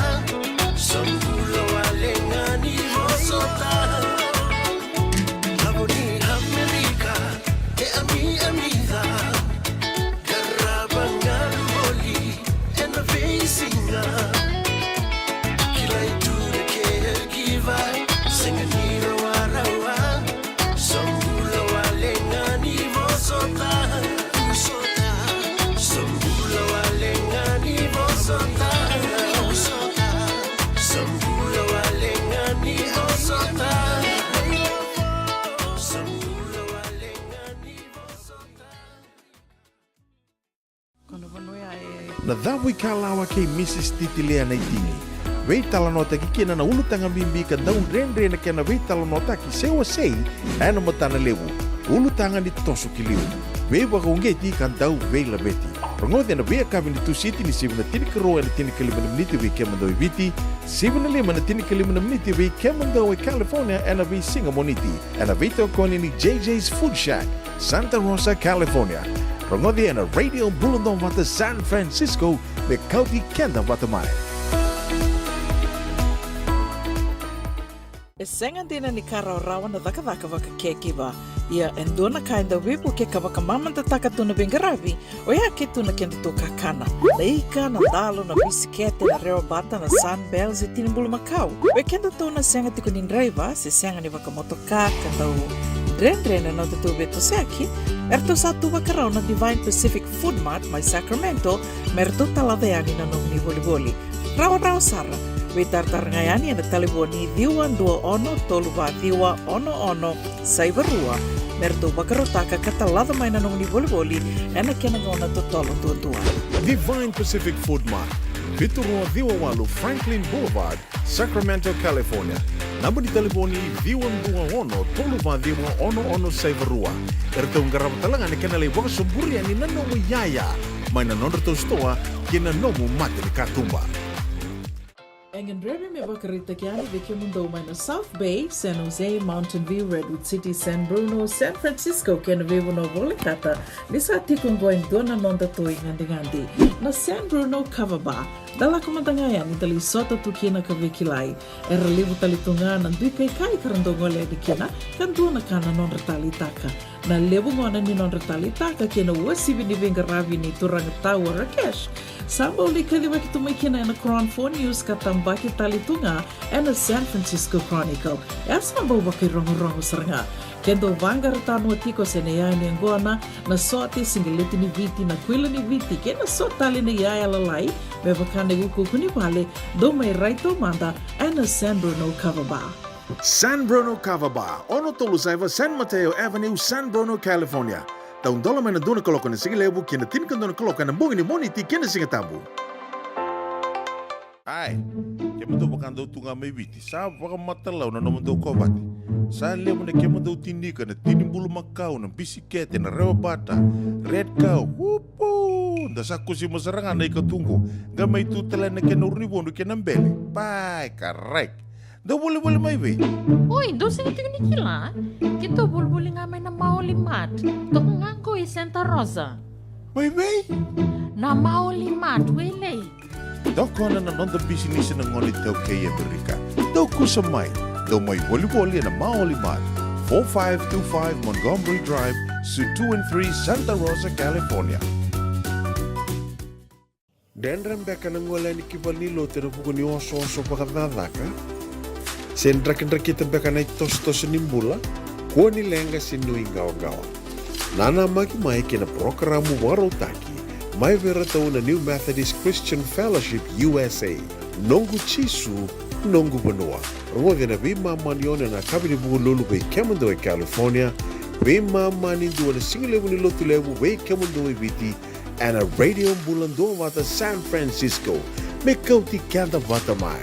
Sa bula wale ga ni vosota. Lavo ni Amerika, e ami, ami ca. Qarava galu voli ena veisiga. Kilai tu na caregiver, sega ni rawarawa. Sa bula wale ga ni vosota. Sa bula wale ga ni vosota. Sa bula wale ga ni vosota. Sa bula wale ga ni vosota. Na Cavuikalawa kei Mrs Titilia Naitini. Veitalanoataki kina na ulutaga bibi ka dau dredre na kena veitalanoataki se wasei ena matana levu. Ulutaga ni toso ki liu. Veivakauqeti ka dau veilaveti. Rogoci ena veiyakavi ni Tusiti ni sivi na tinikarua ena tinikalima na miniti vei kemudou e Viti, sivi na lima na tinikalima na miniti vei kemudou e California ena veisiga Moniti. Ena veitokoni ni J J's Food Shack, Santa Rosa, California. Rogoci ena Radio Bula Duavata San Francisco, me kauti keda vata mai. E sega dina ni ka rawarawa na cakacaka vaka caregiver. Ia e dua na ka e dau veivuke ka vakamamadataka tu na veiqaravi, oya ke tu na kedatou kakana. Na ika, na dalo, na bisikete, na rewabata, na Sunbells, e tini bulumakau. Vei kedatou na sega tiko ni draiva se sega ni vakamotoka ka dau dredre na nodatou veitosoyaki, eratou sa tu vakarau na Divine Pacific Food Mart mai Sacramento me ratou talaca yani na nomuni volivoli. Rawarawa sara, veitaratara ga yani ena talevoni ciwa dua ono tolu va ciwa ono ono saiva rua, me ratou vakarautaka ka talaca mai na nomuni volivoli ena kena gauna totolo duadua. Divine Pacific Food Mart, vitu rua ciwa walu Franklin Boulevard, Sacramento, California. Naba ni talevoni ciwa dua ono tolu va ciwa ono ono saiva rua. Eratou qarava tale ga na kena lai vakasoburi yani na nomu iyaya mai na nodratou sitoa kei na nomu mata ni katuba. E gadrevi me vakaraitaki yani vei kemudou mai na South Bay, San Jose, Mountain View, Redwood City, San Bruno, San Francisco kei na veivanua volekata, ni sa tiko oqo e dua na noda toi gadigadi, na San Bruno Kava Bar. Da lako mada ga yani da lai sota tu kina ka veikilai. Era levu tale tu ga na dui kaikai ka ra dau gole yani kina, ka dua na ka na nodra taleitaka. Na levu gona ni nodra taleitaka kei na uasivi ni veiqaravi ni turaga Tau o Rakesh, sa bau lai kacivaki tu mai kina ena Cron Four News ka tabaki tale tu ga ena San Francisco Chronicle. E a sa bau vakairogorogo sara ga. Ke dou vaqara tanua tiko se na iyaya ni yaqona, na sote, siqeleti ni Viti, na kuila ni Viti, kei na so tale na iyaya lalai, me vaka na iukuuku ni vale, dou mai rai taumada ena San Bruno Kava Bar. San Bruno Kava Bar, ono tolu saiva San Mateo Avenue, San Bruno, California. Taudola mai na dua na kaloko na sigalevu ki na tinikadua na kaloko ena bogi ni Moniti kei na Sigatabu. Ai, kemudou vakadau tu ga mai Viti, sa vakamatalau na nomudou kovate. Sa levu na kemudou tinika, na tini bulumakau, na bisikete, na rewabata, red cow, upu. Da sa kusima sara ga na ika tu qo, qai mai tu tale na kena urunivodu kei na bele. Pai, karai. Dou volivoli mai vei? Oi, dou sega tiko ni kila. Keitou volivoli ga mai na Maoli Mart. Toka ga qo i Santa Rosa. Mai vei? Na Maoli Mart, Wailei. Tokona na noda bisinisi na gone iTaukei e Amerika. Dou kusa mai. Dou mai volivoli ena Maoli Mart, four five two five Montgomery Drive, Suite two and three, Santa Rosa, California. Dredre beka na gole yani ki valenilotu ena vuku ni osooso vakacakacaka? Se drakidrakita beka na itosotoso ni bula? Kua ni leqa se nuiqawaqawa. Nanamaki mai kei na parokaramu vakarautaki mai vei iratou na New Methodist Christian Fellowship U S A, Noqu Jisu, Noqu Vanua. Rogoci ena veimama ni ono ena yakavi ni Vukelulu vei kemudou e California, veimama ni dua na sigalevu ni Lotulevu vei kemudou e Viti, ena Radio Bula Duavata San Francisco, me kauti keda vata mai.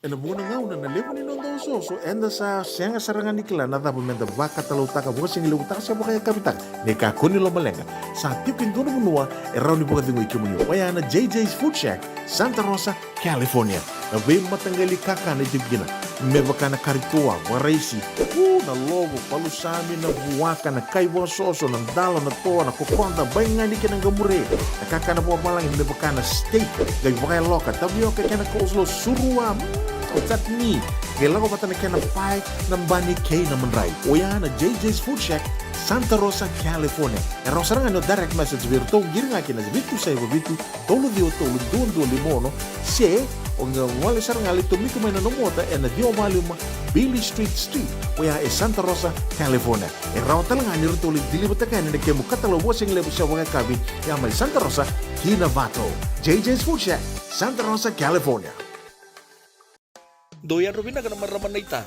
Ena vuqa na gauna na levu ni noda osooso, eda sa sega sara ga ni kila na cava meda vakatalautaka, vakasigalevu taka se vakayakavi taka. Ni kakua ni lomaleqa, sa tiko e dua na vanua e rawa ni vakacegui kemuni, oya na J J's Food Shack, Santa Rosa, California. Na veimataqali kakana e tiko kina, me vaka na kari toa, vakaraisi, u, na lovo, palusami, na vuaka, na kai vakasoso, na dalo, na toa, na kokoda, baigani kei na qamure. Na kakana vakavalagi me vaka na steak, qai vakayaloka, tavioka kei na coleslaw, surua, mm, chutney. Qai lako vata na kena pae, na bani kei na madrai. Oya na J J's Food Shack, Santa Rosa, California. E rawa sara ga ni o direct message vei iratou, qiri ga kina vitu saiva vitu, tolu ciwa tolu, dua dua lima ono, se o qai gole sara ga, lai tomika mai na nomu ota ena ciwa walu lima Beale Street Suite, oya e Santa Rosa, California. E rawa tale ga ni ratou lai deliver-taka yani na kemu katalau vakasigalevu se vakayakavi, ya mai Santa Rosa ki Novato. J J's Food Shack, Santa Rosa, California. Dou yadra vinaka na marama naita.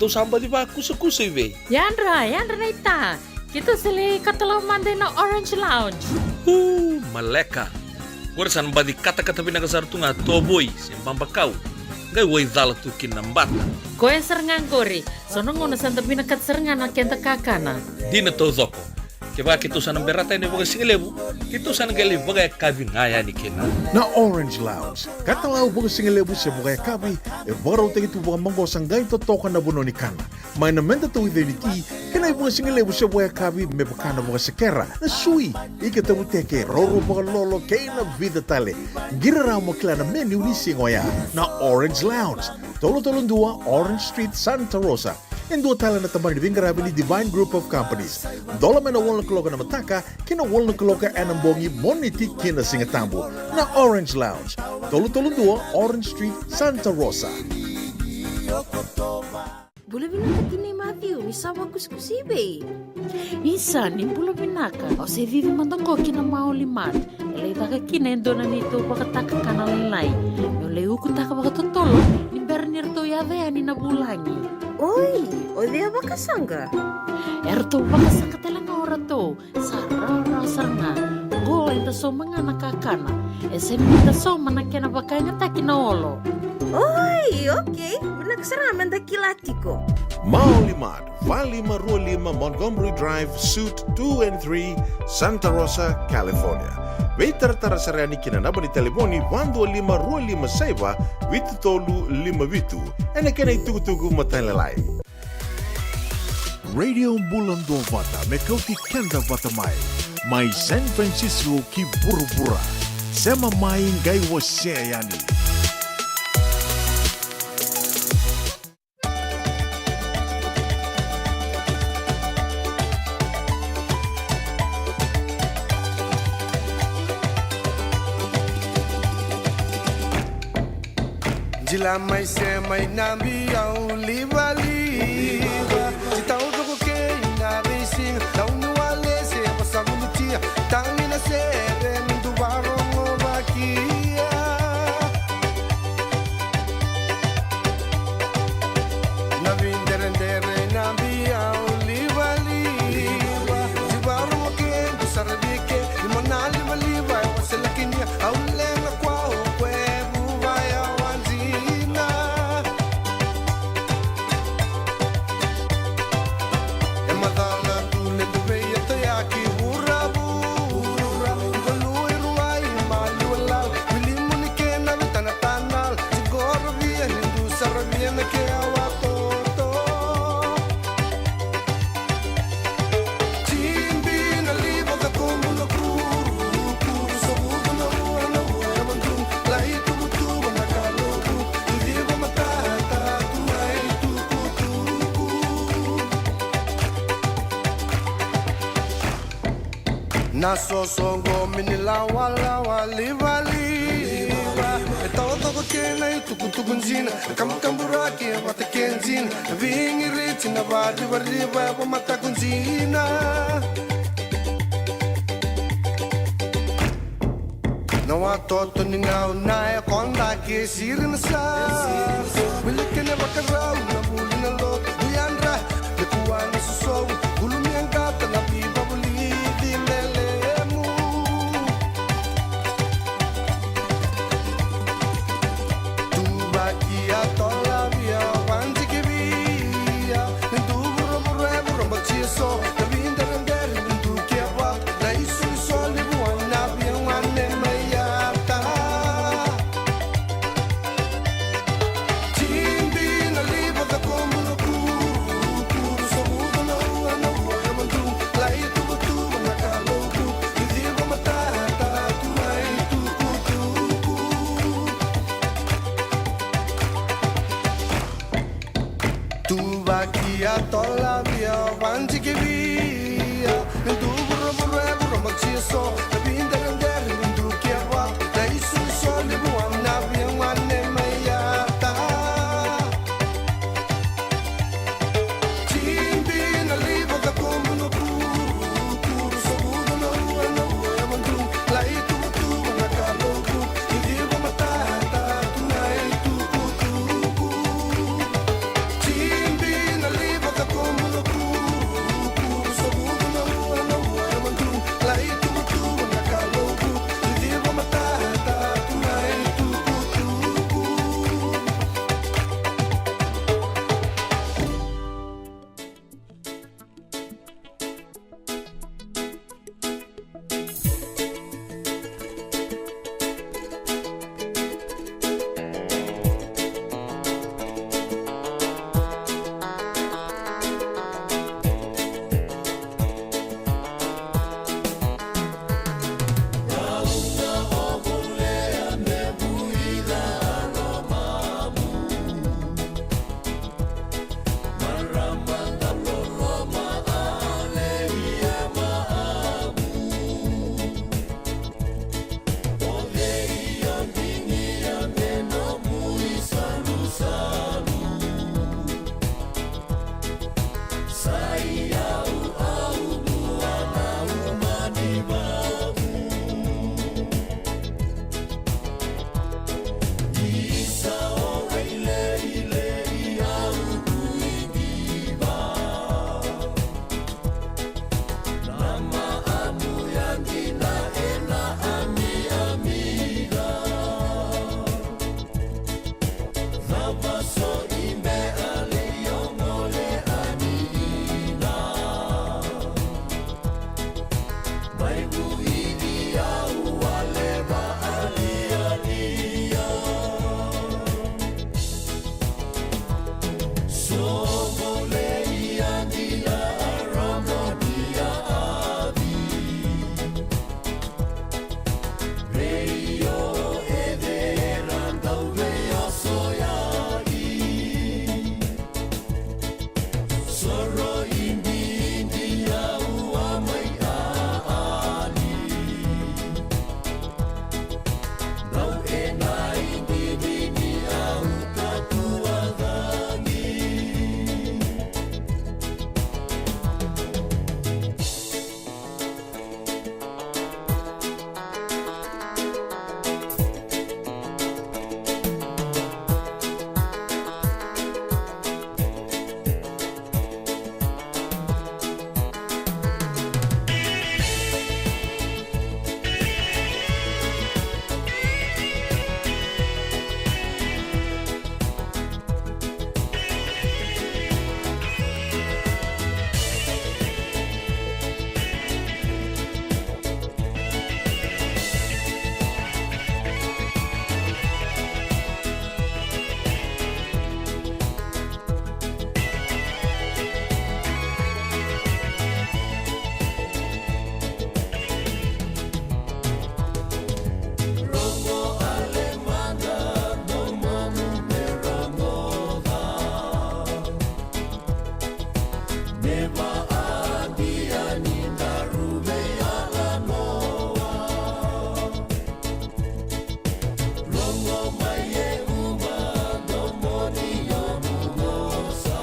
Dou sa baci vakusakusa i vei? Yadra, yadra naita. Keitou sa lai katalau mada ina Orange Lounge. U, maleka. Qori sa na baci katakata vinaka sara tu ga tovoi se babakau. Qai waicala tu kina na bata. Koya sara ga qori. So na gauna sa da vinakata sara ga na keda kakana. Dina taucoko. Kevaka keitou sa na berata yani vakasigalevu, keitou sa na qai lai vakayakavi ga yani kina. Na Orange Lounge, katalau vakasigalevu se vakayakavi, e vakarautaki tu vakamaqosa qai totoka na vanua ni kana. Mai na meda tauica ni ti, kei na ivakasigalevu se vakayakavi me vaka na vakasekera, na sui, ika tavuteke, roro vakalolo, kei na vica tale. Qiri rawa mo kila na menu ni siga oya. Na Orange Lounge, tolu tolu dua Orange Street, Santa Rosa. E dua tale na tabana ni veiqaravi ni Divine Group of Companies. Dola mai na walu na kaloko ena mataka ki na walu na kaloko ena bogi, Moniti ki na Sigatabu. Na Orange Lounge, tolu tolu dua Orange Street, Santa Rosa. Bula vinaka tinai Matthew, ni sa vakusikusi i vei? Isa, ni bula vinaka. Au se cici mada qo ki na Maoli Mart. E lai caka kina e dua na neitou vakatakakana lailai. Meu lai ukutaka vakatotolo ni bera ni ratou yaco yani na vulagi. Oi, o cei a vakasaqa? E ratou vakasaqa tale ga o ratou. Sa rawarawa sara ga. Qo eda sauma ga na kakana. E sega ni da sauma na kena vakayagataki na olo. Oi, okei. Vinaka sara ga meda kila tiko. Maoli Mart, va lima rua lima Montgomery Drive, Suite two and three, Santa Rosa, California. Veitaratara sara yani ki na naba ni talevoni va dua lima rua lima saiva vitu tolu lima vitu. Ena kena itukutuku matailalai. Radio Bula Duavata, me kauti keda vata mai. Mai San Francisco ki vuravura. Sema mai, qai wasea yani. Jila mai, se mai na biau livaliva. Ji taucoko kei na veisiga, tau ni wale se vasavu ni tia, tagi na sere ni duvarogo vakia. Na videredere na biau livaliva, ji varogo ke du sara vike, ni mo na livaliva e wasela kinia, au lega kua o kue vuva ya wajina. E macala tu letu vei ata ya ki vuravura, i valui ruai maliwa lala, wili muni kena vitana tanal, ti gorovia ni du saravia na ke awa toto. Tibi na liva ka komu na kuru, kuru sa vuka na rua na rua e madru, lai tubutubu na kaloku, i liva matata tu ai tukutuku. Na sosoqo mini lawalawa livaliva, e taucoko kena itukutuku jina, e kabukaburaki e vata ke jina, e vigiriti na varivariva e vamataku jina. Na watoto ni gauna e koda ke siri na sa, wili kena vakarau na vuli na lotu, yadra me kua na sosovu, ulumia qata na vivavulici me lemu. Tuvaki a tolavia, vajikivia, ni du vuravura e vurabati eso, na videredere ni du ke vata, na isoiso levu a na via gone mai ata. Tibi na liva ka komu na kuru, kuru sa vuka na rua na rua e madru, lai tuvatuva na kaloku, i liva matata tu ai tukutuku. Tuvaki a tolavia, vajikivia, ni du vuravura e vurabati eso, na videredere ni du ke vata, na isoiso levu a na via gone mai ata. Tibi na liva ka komu na kuru, kuru sa vuka na rua na rua e madru, lai tuvatuva na kaloku, i liva matata tu ai tukutuku. Tibi na liva ka komu na kuru, kuru sa vuka na rua na rua e madru, lai tuvatuva na kaloku, i liva matata tu ai E vakadia ni daru veiyaloyalo. Rogo mai e uba, domoni nomu vosa.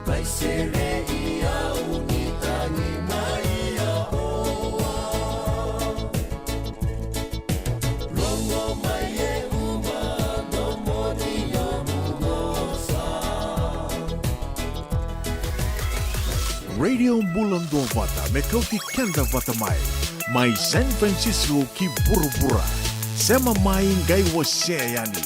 Vaiserei au ni tagi mai Yakowa. Rogo mai e uba, domoni nomu vosa. Radio Bula Duavata, me kauti keda vata mai. Mai San Francisco ki vuravura. Sema mai, qai wasea yani.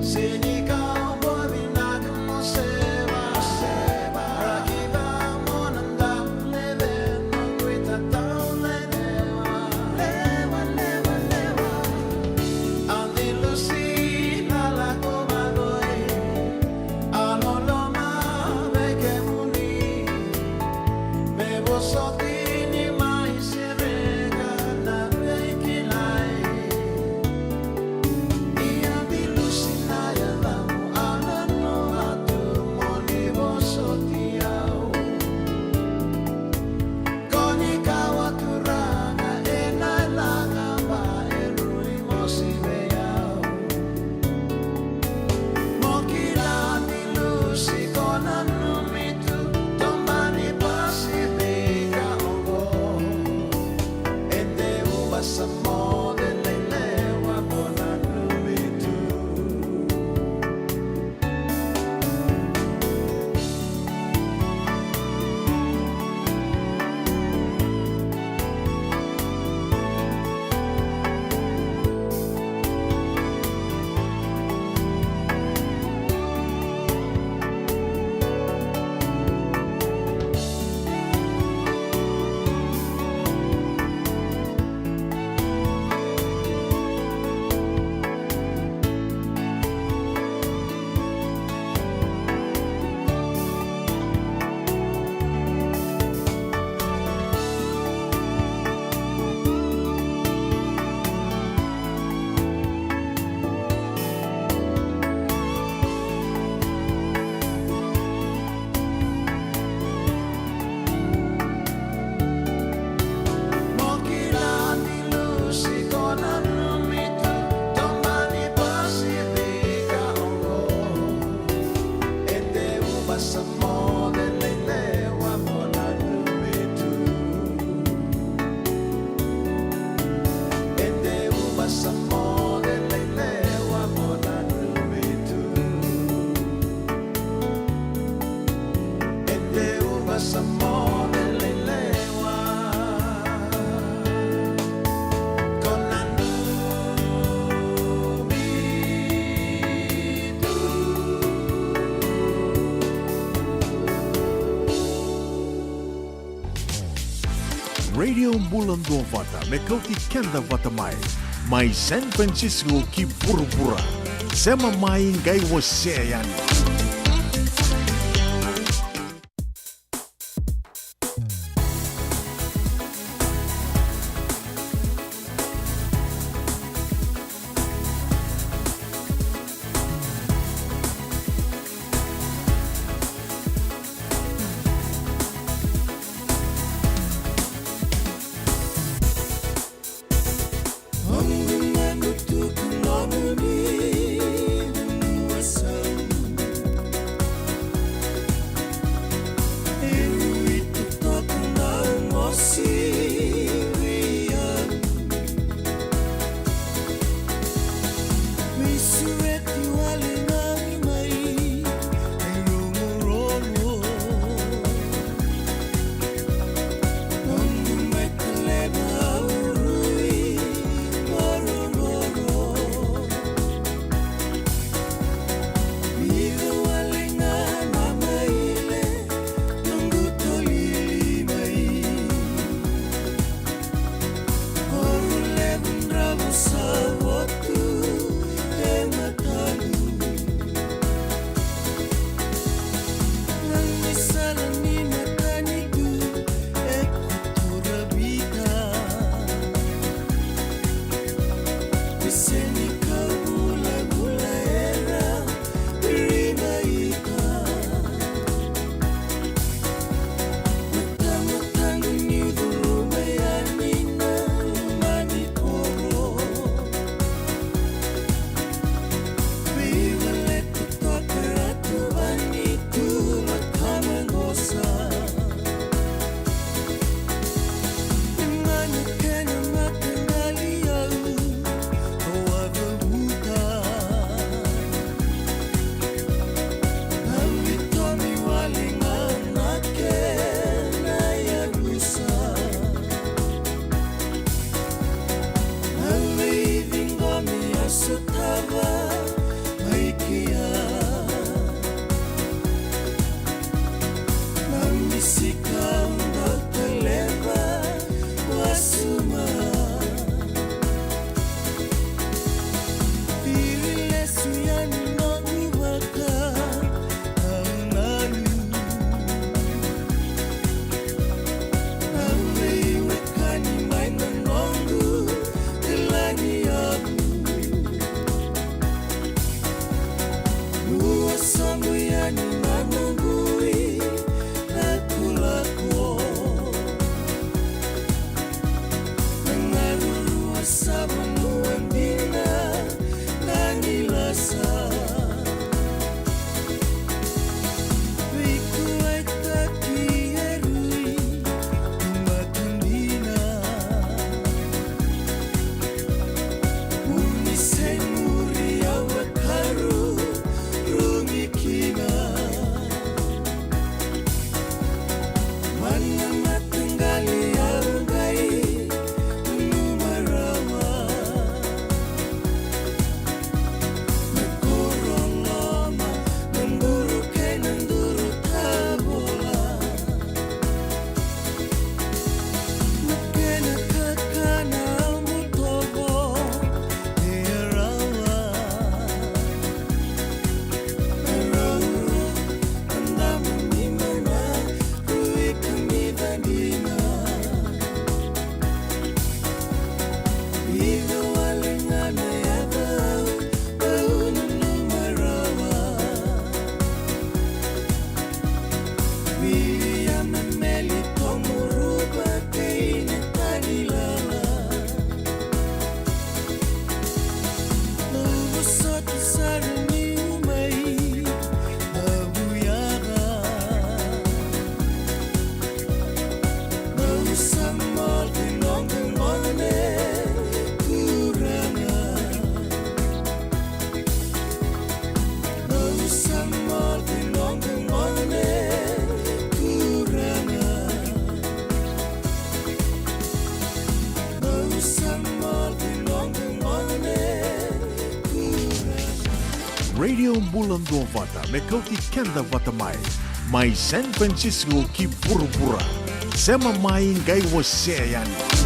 Senikau, bula vinaka mo Seva. Mo Seva. Raki vamo na dauleve, noqu itatau lai lewa. Lewa, lewa, lewa. Adi Lusi na lako vakoi. A loloma vei kemuni. Me vosoti ni mai sereka na veikilai. Ia Adi Lusi na yacamu, a nanuma tu mo ni vosoti au. Ko ni kawa turaga ena laga ba e rui mosi vei au. Mo kila ni Lusi ko nanumi tu, tomani Pasifika oqo. E deu vasa mo cei lai lewa, mo nanumi tu. Mo kila ni Lusi ko nanumi tu, tomani Pasifika oqo. E deu vasa mo cei lai lewa, mo nanumi tu. E deu vasa mo cei lai lewa, mo nanumi tu. E deu vasa mo cei lai lewa, ko nanumi tu. Radio Bula Duavata me kauti keda vata mai, mai San Francisco ki vuravura. Sema mai, qai wasea yani. Radio Bula Duavata, me kauti keda vata mai, mai San Francisco ki vuravura. Sema mai, qai wasea yani.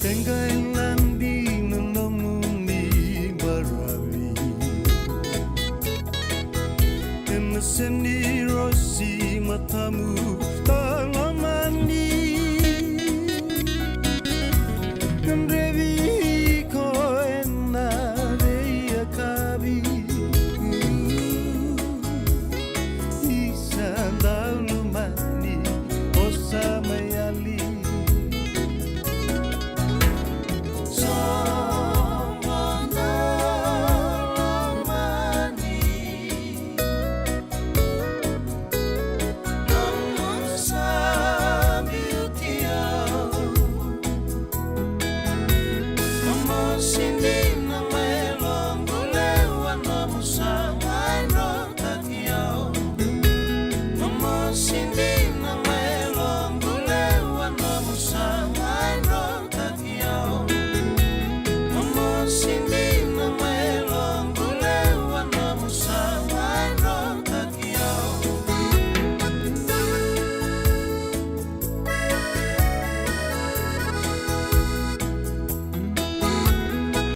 Tenga e ladi na nomuni baravi. Ena seni rosi matamu talamani. Kadrevi iko ena veiyakavi. Isa daulomani, o sa mai yali.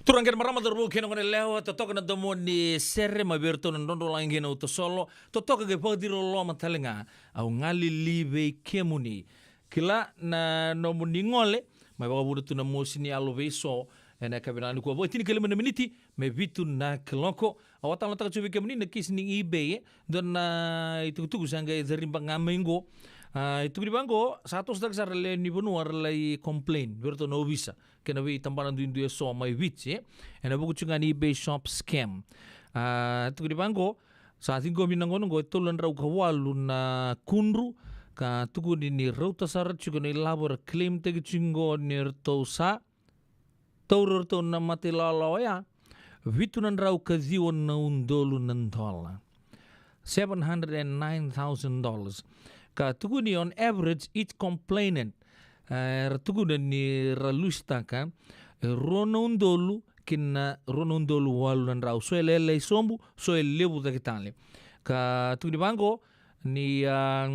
Turaga kei na marama, cauravou kei na goneyalewa, totoka na domo ni sere mai vei iratou na drodrolagi kei na uto solo, totoka qai vakaciriloloma tale ga. Au galili vei kemuni. Kila na nomuni gole, mai vakavuna tu na mosi ni yalo vei so ena yakavi nikua. Vakatinikalima na miniti me vitu na kaloko. Au a talanoataka tiko vei kemuni na kisi ni eBay, e. Dua na itukutuku sa qai cariba ga mai qo. A, e tukuni vaqo, sa tosotaki sara e lewe ni vanua ra lai complain vei iratou na ovisa kei na veitabana duidui eso mai Viti, e. Ena vuku tiko ga ni eBay shop scam. A, tukuni vaqo, sa ciqomi na gauna oqo e tolu na drau ka walu na kudru, ka tukuni ni rauta sara tiko na ilavo era claim-taki tiko oqo ni ratou sa taura o iratou na mata ilawalawa oya, vitu na drau ka ciwa na udolu na dola. Seven hundred and nine thousand dollars. Ka tukuni on average each complainant, e, era tukuna ni ra lusitaka e rua na udolu ki na rua na udolu walu na drau. So e lailai sobu, so e levu cake tale. Ka tukuni vaqo ni, a,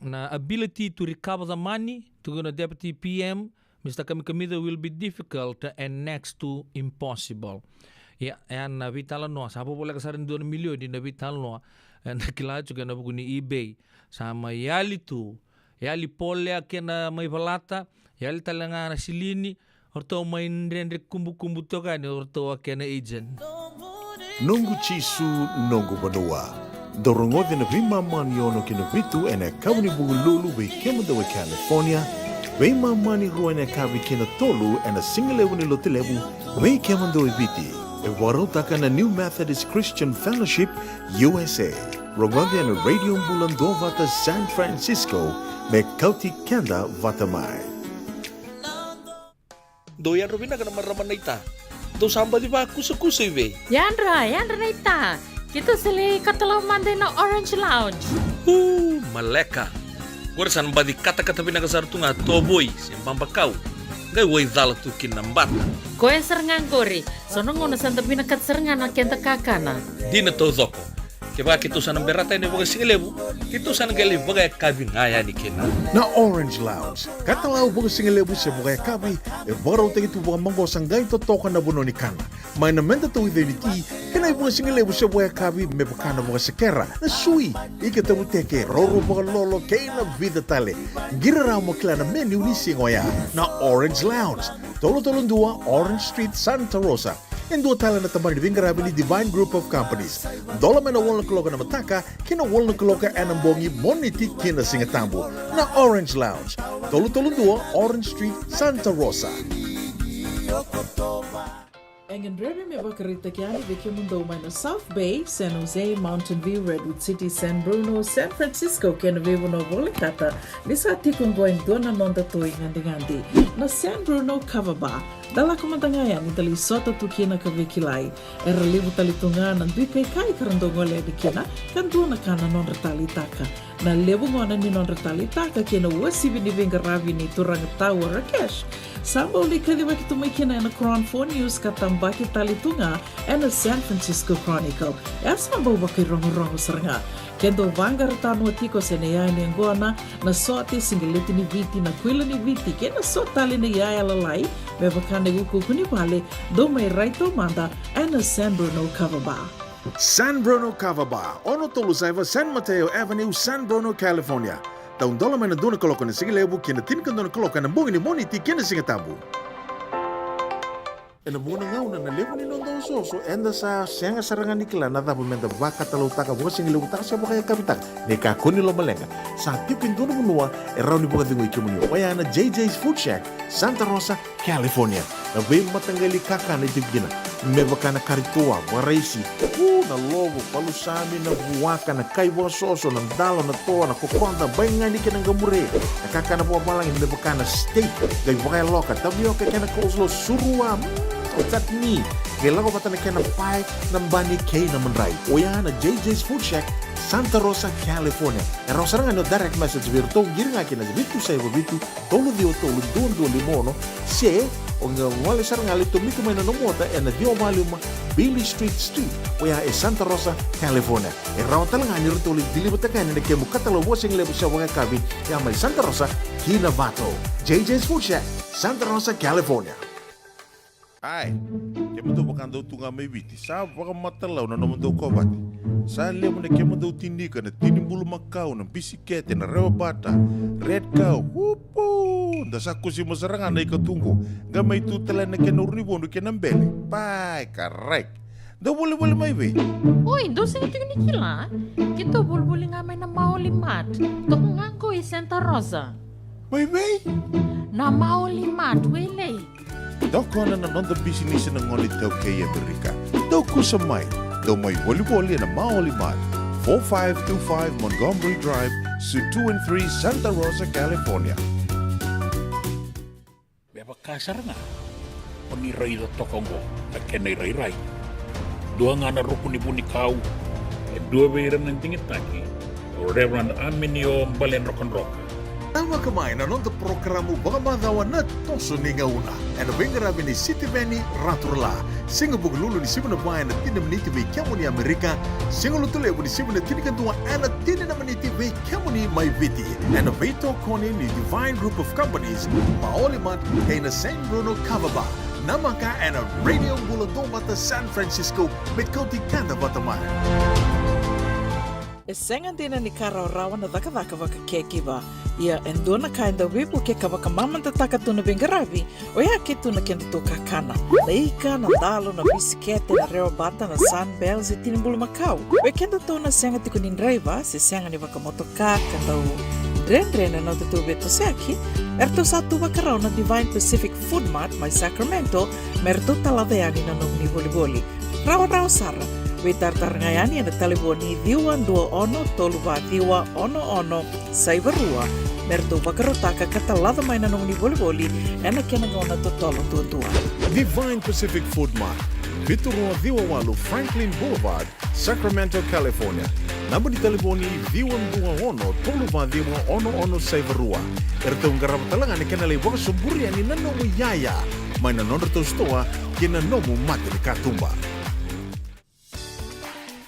na ability to recover the money, tukuna Deputy P M Mister Kamikamica, will be difficult and next to impossible. Ia, e a na veitalanoa, sa vovoleka sara ni dua na milioni na veitalanoa, e, na kila tiko ena vuku ni eBay. Sa mai yali tu, yali polea kena mai valata, yali tale ga na silini, o ratou mai dredre kubukubu toka yani o ratou a kena agent. Noqu Jisu, noqu vanua. Dou rogoca na veimama ni ono ki na vitu ena yakavi ni Vukelulu vei kemudou e California, veimama ni rua ena yakavi ki na tolu ena sigalevu ni Lotulevu vei kemudou e Viti. E vakarautaka na New Methodist Christian Fellowship U S A. Rogoca ena Radio Bula Duavata San Francisco me kauti keda vata mai. Dou yadra vinaka na marama naita. Dou sa baci vakusakusa i vei? Yadra, yadra naita. Keitou sa lai katalau mada ina Orange Lounge. Uu, maleka. Qori sa na baci katakata vinaka sara tu ga tovoi se babakau. Qai waicala tu kina na bata. Koya sara ga qori. So na gauna sa da vinakata sara ga na keda kakana. Dina taucoko. Kevaka keitou sa na berata yani vakasigalevu, keitou sa na qai lai vakayakavi ga yani kina. Na Orange Lounge, katalau vakasigalevu se vakayakavi, e vakarautaki tu vakamaqosa qai totoka na vanua ni kana. Mai na meda tauica ni ti, kei na ivakasigalevu se vakayakavi me vaka na vakasekera, na sui, ika tavuteke, roro vakalolo, kei na vica tale. Qiri rawa mo kila na menu ni siga oya. Na Orange Lounge, tolu tolu dua Orange Street, Santa Rosa. E dua tale na tabana ni veiqaravi ni Divine Group of Companies. Dola mai na walu na kaloko ena mataka ki na walu na kaloko ena bogi, Moniti ki na Sigatabu. Na Orange Lounge, tolu tolu dua Orange Street, Santa Rosa. E gadrevi me vakaraitaki yani vei kemudou mai na South Bay, San Jose, Mountain View, Redwood City, San Bruno, San Francisco kei na veivanua volekata, ni sa tiko oqo e dua na noda toi gadigadi, na San Bruno Cover Bar. Da lako mada ga yani da lai sota tu kina ka veikilai. Era levu tale tu ga na dui kaikai ka ra dau gole yani kina, ka dua na ka na nodra taleitaka. Na levu gona ni nodra taleitaka kei na uasivi ni veiqaravi ni turaga Tau o Rakesh, sa bau lai kacivaki tu mai kina ena Cron Four News ka tabaki tale tu ga ena San Francisco Chronicle. E a sa bau vakairogorogo sara ga. Ke dou vaqara tanoa tiko se na iyaya ni yaqona, na sote, siqeleti ni Viti, na kuila ni Viti kei na so tale na iyaya lalai, me vaka na iukuuku ni vale, dou mai rai taumada ena San Bruno Cover Bar. San Bruno Cover Bar, ono tolu saiva San Mateo Avenue, San Bruno, California. Taudola mai na dua na kaloko ena sigalevu ki na tinikadua na kaloko ena bogi ni Moniti kei na Sigatabu. Ena vuqa na gauna na levu ni noda osooso, eda sa sega sara ga ni kila na cava meda vakatalautaka, vakasigalevutaka se vakayakavitaka. Ni kakua ni lomaleqa, sa tiko e dua na vanua e rawa ni vakacegui kemuni, oya na J J's Food Shack, Santa Rosa, California. Na veimataqali kakana e tiko kina, me vaka na kari toa, vakaraisi, u, na lovo, palusami, na vuaka, na kai vakasoso, na dalo, na toa, na kokoda, baigani kei na qamure, na kakana vakavalagi me vaka na steak, qai vakayaloka, tavioka kei na coleslaw, surua, mm, chutney, qai lako vata na kena pae, na bani kei na madrai. Oya na J J's Food Shack, Santa Rosa, California. E rawa sara ga ni o direct message vei iratou, qiri ga kina vitu saiva vitu, tolu ciwa tolu, dua dua lima ono, se o qai gole sara ga, lai tomika mai na nomu ota ena ciwa walu lima Beale Street Suite, oya e Santa Rosa, California. E rawa tale ga ni ratou lai deliver-taka yani na kemu katalau vakasigalevu se vakayakavi, ya mai Santa Rosa ki Novato. J J's Food Shack, Santa Rosa, California. Ai, kemudou vaka dou tu ga mai Viti, sa vakamatalau na nomudou kovate. Sa levu na kemudou tinika, na tini bulumakau, na bisikete, na rewabata, red cow, upu! Da sa kusima sara ga na ika tu qo, qai mai tu tale na kena uru ni vodu kei na bele. Pai, karai. Dou volivoli mai vei? Oi, dou sega tiko ni kila? Keitou volivoli ga mai na Maoli Mart. Toka ga qo i Santa Rosa. Mai vei? Na Maoli Mart, Wailei. Tokona na noda bisinisi na gone iTaukei e Amerika. Dou kusa mai, dou mai volivoli ena Maoli Mart, four five two five Montgomery Drive, Suite two and three, Santa Rosa, California. Me vaka sara ga o ni raica toka oqo na kena irairai. Dua ga na ruku ni vunikau, e dua vei ira na digitaki, o Reverend Aminio Baledrokadroka. Tavaka mai na noda porokaramu vakamacawa Na Toso ni Gauna, ena veiqaravi ni Sitiveni Raturala. Siga Vukelulu ni sivi na va ena tini na miniti vei kemuni Amerika, Siga Lotulevu ni sivi na tinikadua ena tini na miniti vei kemuni mai Viti, ena veitokoni ni Divine Group of Companies, Maoli Mart, kei na San Bruno Cover Bar. Namaka ena Radio Bula Duavata San Francisco, me kauti keda vata mai. E sega dina ni ka rawarawa na cakacaka vaka caregiver. Ia e dua na ka e dau veivuke ka vakamamadataka tu na veiqaravi, oya ke tu na kedatou kakana. Na ika, na dalo, na bisikete, na rewabata, na Sunbells, e tini bulumakau. Vei kedatou na sega tiko ni draiva se sega ni vakamotoka ka dau dredre na nodatou veitosoyaki, eratou sa tu vakarau na Divine Pacific Food Mart mai Sacramento me ratou talaca yani na nomuni volivoli. Rawarawa sara. Veitaratara ga yani ena talevoni ciwa dua ono tolu va ciwa ono ono saiva rua me ratou vakarautaka ka talaca mai na nomuni volivoli ena kena gauna totolo duadua. Divine Pacific Food Mart, vitu rua ciwa walu Franklin Boulevard, Sacramento, California. Naba ni talevoni ciwa dua ono tolu va ciwa ono ono saiva rua. Eratou qarava tale ga na kena lai vakasoburi yani na nomu iyaya mai na nodratou sitoa kei na nomu mata ni katuba.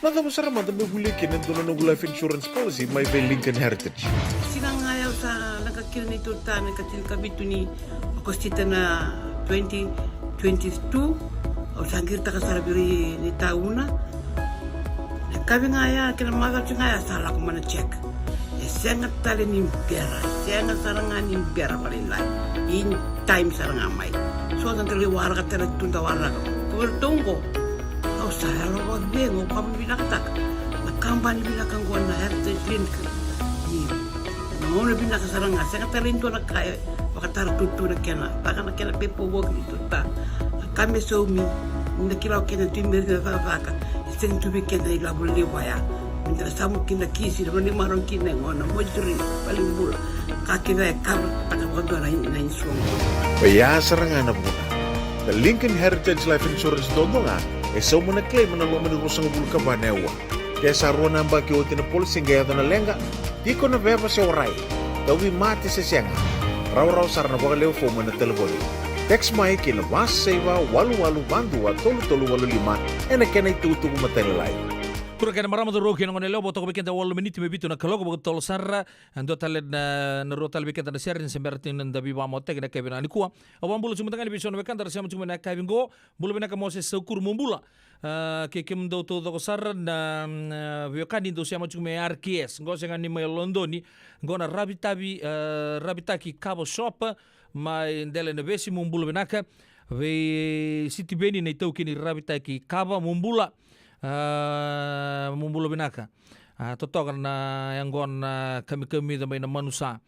Na cava sara mada meu volia kina e dua na noqu life insurance policy mai vei Lincoln Heritage? Siga ga ya au sa leqa kina neitou ta na ika tinikavitu ni Okosita na twenty twenty-two, au sa qiritaka sara vei ira na itauna. Na yakavi ga ya kei na macawa ga ya sa lako mai na check. E sega tale ni bera, e sega sara ga ni bera vakalailai. In time sara ga mai. So da qai waraka tale tu, da waraka. Ko vei ratou oqo, au sa yalo vakacegu, au vakavinavinakataka na kabani vinaka oqo na Heritage Link. Ni na gauna vinaka sara ga, sega tale ni dua na ka e vakatara tutu na kena, vaka na kena paperwork ni tuta. Na ka me saumi, Ni da kila o keda tu i beri na cakacaka, e sega tu vei keda na ilavo levu oya. Me da na samu kina na kisi, na vanua ni marau kina e gona, moituri, valenibula. Ka kece e kara, taka vakadua na, na insurance. Oya sara ga na vuna. Na Lincoln Heritage Life Insurance duadua ga e sauma na claim ena loma ni ruasagavulu ka va na aua. Ke sa rua na yabaki oti na policy qai yaco na leqa, tiko na veva se warai, tauvimate se sega, rawarawa sara na vakalewe fomu ena talevoni. Text mai ki na va saiva walu walu va dua tolu tolu walu lima ena kena itukutuku matailalai. Turaga kei na marama, cauravou kei na goneyalewa, vo toka vei keda walu miniti me vitu na kaloko vakatotolo sara. E dua tale na, na rua tale vei keda na sere ni se bera tiko ni da veivakamotetaki ena yakavi vinaka nikua. Au vakabula tiko mada ga yani vei so na wekada ra sema tiko mai ena yakavi qo. Bula vinaka Moses Saukuru, mo bula. A, kei kemudou taucoko sara na, na veiwekani dou sema tiko mai R K S. Qo sega ni mai Lodoni. Qo na Ravitavi, a, Ravitaki Kava Shop mai Delainavesi, mo bula vinaka. Vei Sitiveni na itaukei ni Ravitaki Kava, mo bula. A, mo bula vinaka. A, totoka na yaqona, a, kamikamica mai na Manusa.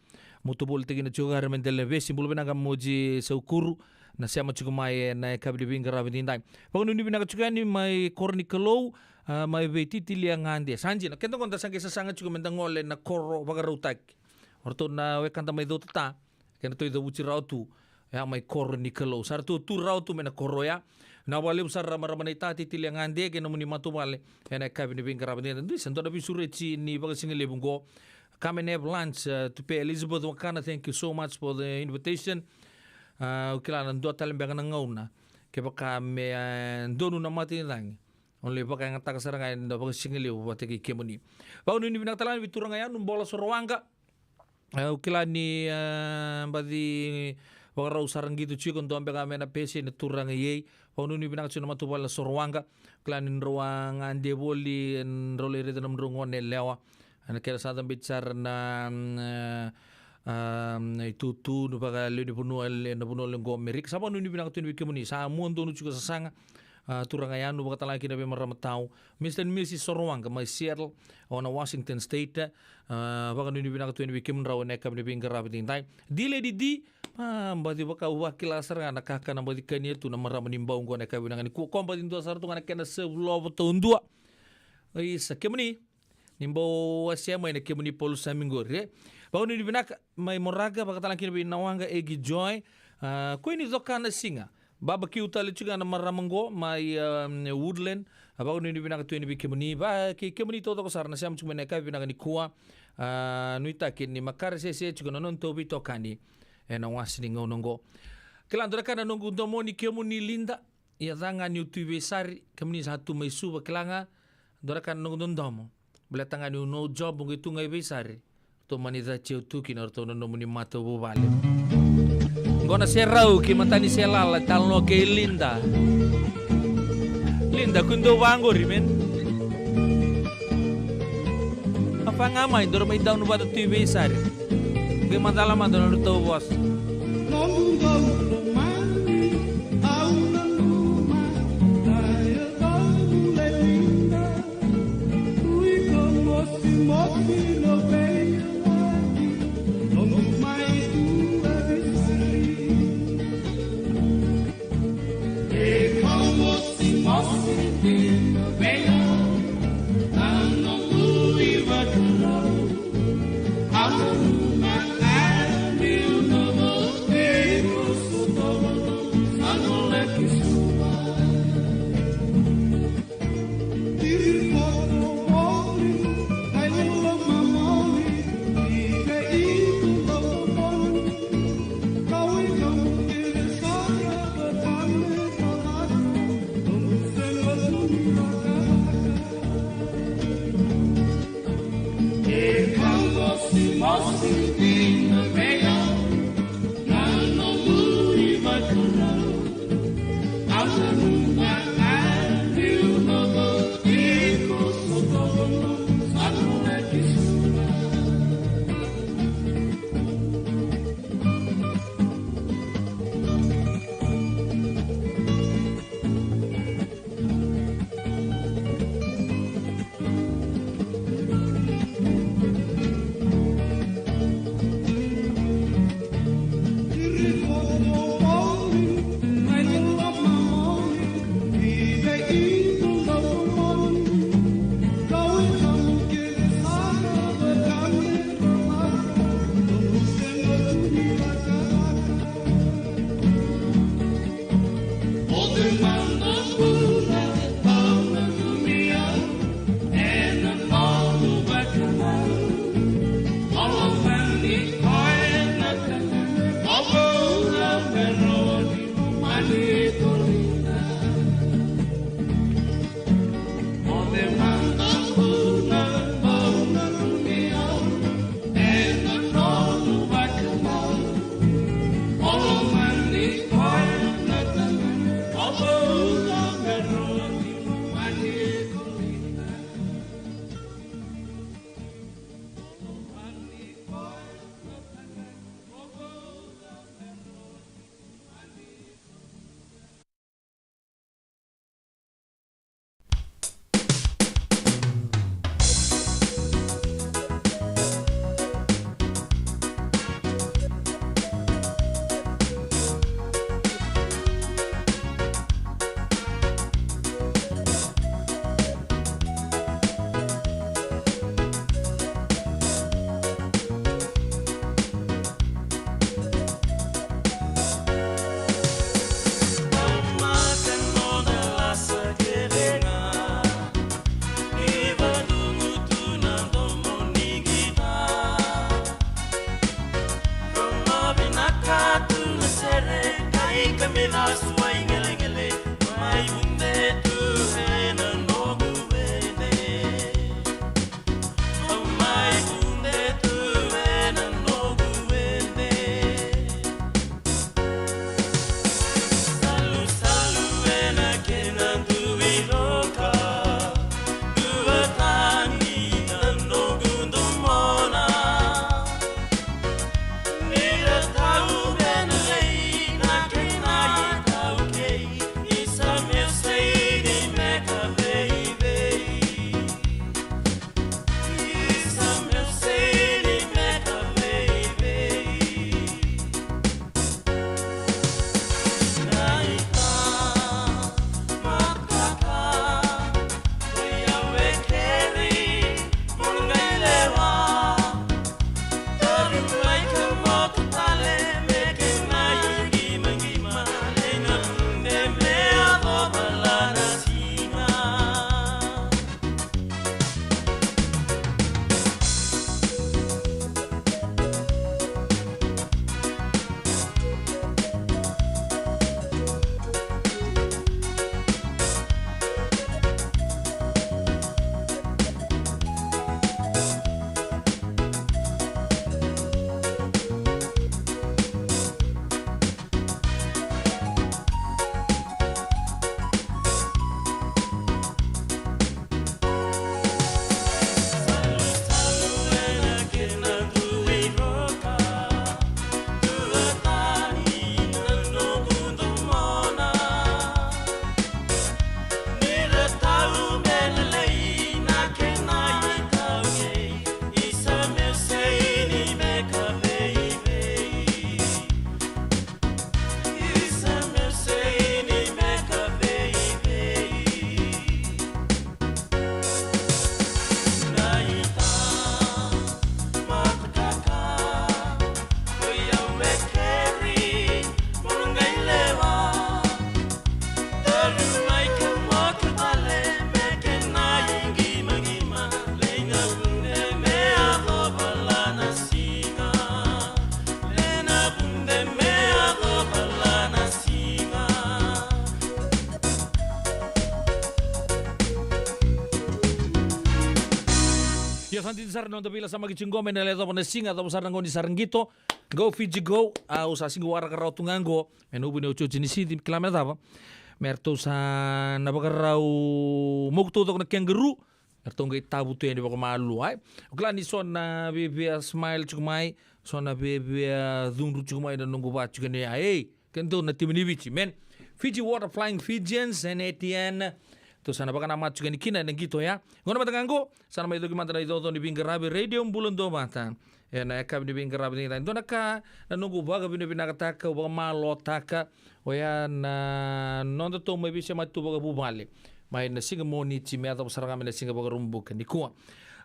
Mo tu voli tiko kina tiko qori mai Delainavesi, bula vinaka Moji Saukuru, na sema tiko mai ena yakavi ni veiqaravi edaidai. Vakanuinui vinaka tiko yani mai Koro ni Kalou, a, mai vei Titilia Gade. Sa dina, keda qo da sa qai sasaga tiko me da gole na koro vakarautaki. O ratou na wekada mai Cautata, keda tou icavuti rawa tu, ya mai Koro ni Kalou. Sa ratou tu rawa tu mai na koro ya. Na vakalevu sara marama naita Titilia Gade kei na nomuni matavuvale ena yakavi ni veiqaravi edaidai. Dua, sa dua na veisureti ni vakasigalevu qo. Come and have lunch, uh, to pay. Elizabeth Wakana, thank you so much for the invitation. Uh, au kila na dua tale beka na gauna, kevaka me, uh, donu na mata ni cagi, au lai vakayagataka sara ga ena vakasigalevu vata kei kemuni. Vakanuinui vinaka tale ga vei turaga Yanu Bola Sorowaqa. Uh, au kila ni, uh, baci vakarau sara qito tiko, dua beka me na pese na turaga Yei. Vakanuinui vinaka tiko na matavuvale na Sorowaqa. Kila ni drau a gade voli, drau lai raica na nomudrau goneyalewa. Ena kena sa cabeti sara na, mm, e, a, na itutu ni vakalewe ni vanua, e, na vanua lewe qo Amerika. Sa vakanuinui vinaka tu yani vei kemuni. Sa mua donu tiko sasaga. A, turaga Yanu vakatalega kina vei marama tau. Mister and Missus Sorowaqa mai Seattle, o na Washington State. A, vakanuinui vinaka tu yani vei kemudrau ena yakavi ni veiqaravi edaidai. D Lady D, a, baci vaka au vakila sara ga na kakana baci kania tu na marama ni Bau qo ena yakavi vinaka nikua, ko baci dua sara tu ga na kena serve lovo taudua. Isa, kemuni, ni bau wasea mai na kemuni Paulusami qori, e. Vakanuinui vinaka mai Moraga, vakatalega kina vei Nawaqa, Egi Joy. A, koi ni coka na siga. Barbecue tale tiko ga na marama qo mai, um, Woodland. A, vakanuinui vinaka tu yani vei kemuni, vata kei kemuni taucoko sara na sema tiko mai ena yakavi vinaka nikua. A, nuitaki ni makare sese tiko na nodatou veitokani ena wase ni gauna qo. Kila, dua na ka na noqu domoni, kemuni Linda. Ia ca ga niu tu i Veisari, kemuni sa tu mai Suva, kila ga, dua na ka na noqu dodomo. Baleta ga niu no job qai tu ga i Veisari, ratou mani cati au tu kina o ratou na nomuni matavuvale. Qo na serau ki Mataniselala, talanoa kei Linda. Linda, kua ni dau vaqori, man. Afa ga mai, daru mai daunu vata tu i Veisari. Qai macala mada na nodratou vosa. Ia sa didi sara na noda veilasamaki tiko qo me na lai yacova na siga, yacova sara na gauna ni sa ra qito. Go Fiji go. Au sa sega ni waraka rawa tu ga qo me na uvu ni otioti ni sici, kila me na cava. Me ratou sa na vakarau moku taucoko na kangaroo. Me ratou qai tavu tu yani vakamalua, e. O kila ni so na viavia smile tiko mai, so na viavia cudru tiko mai na noqu va tiko ni, a, ei. Kena dua na timi ni Viti, man. Fiji Water Flying Fijians, N A T N. Tou sa na vakanamata tiko yani kina ena qito ya. Gauna mada ga qo, sa na mai coki mada na icoco ni veiqaravi Radio Bula Duavata. Ena yakavi ni veiqaravi ni dua na ka na noqu vakavinavinakataka, au vakamaloataka. Oya na nodatou mai veisemati tu vakavuvale. Mai na siga Moniti me yacova sara ga mai na siga Vakaraubuka nikua.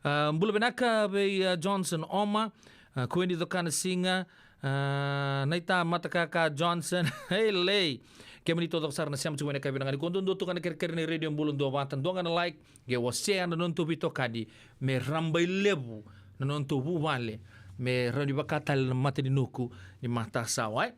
A, bula vinaka vei, a, Johnson Oma, a, Kueni Cokana Siga, a, Naita Matakaka Johnson, e lei. Kemuni taucoko sara na sema tiko mai na yakavi vinaka nikua, duadua tu ga na kerekere ni Radio Bula Duavata, dua ga na like, qai wasea na nodatou veitokani, me rabailevu na nodatou vuvale, me rawa ni vaka tale na mata ni nuku ni matasawa, e.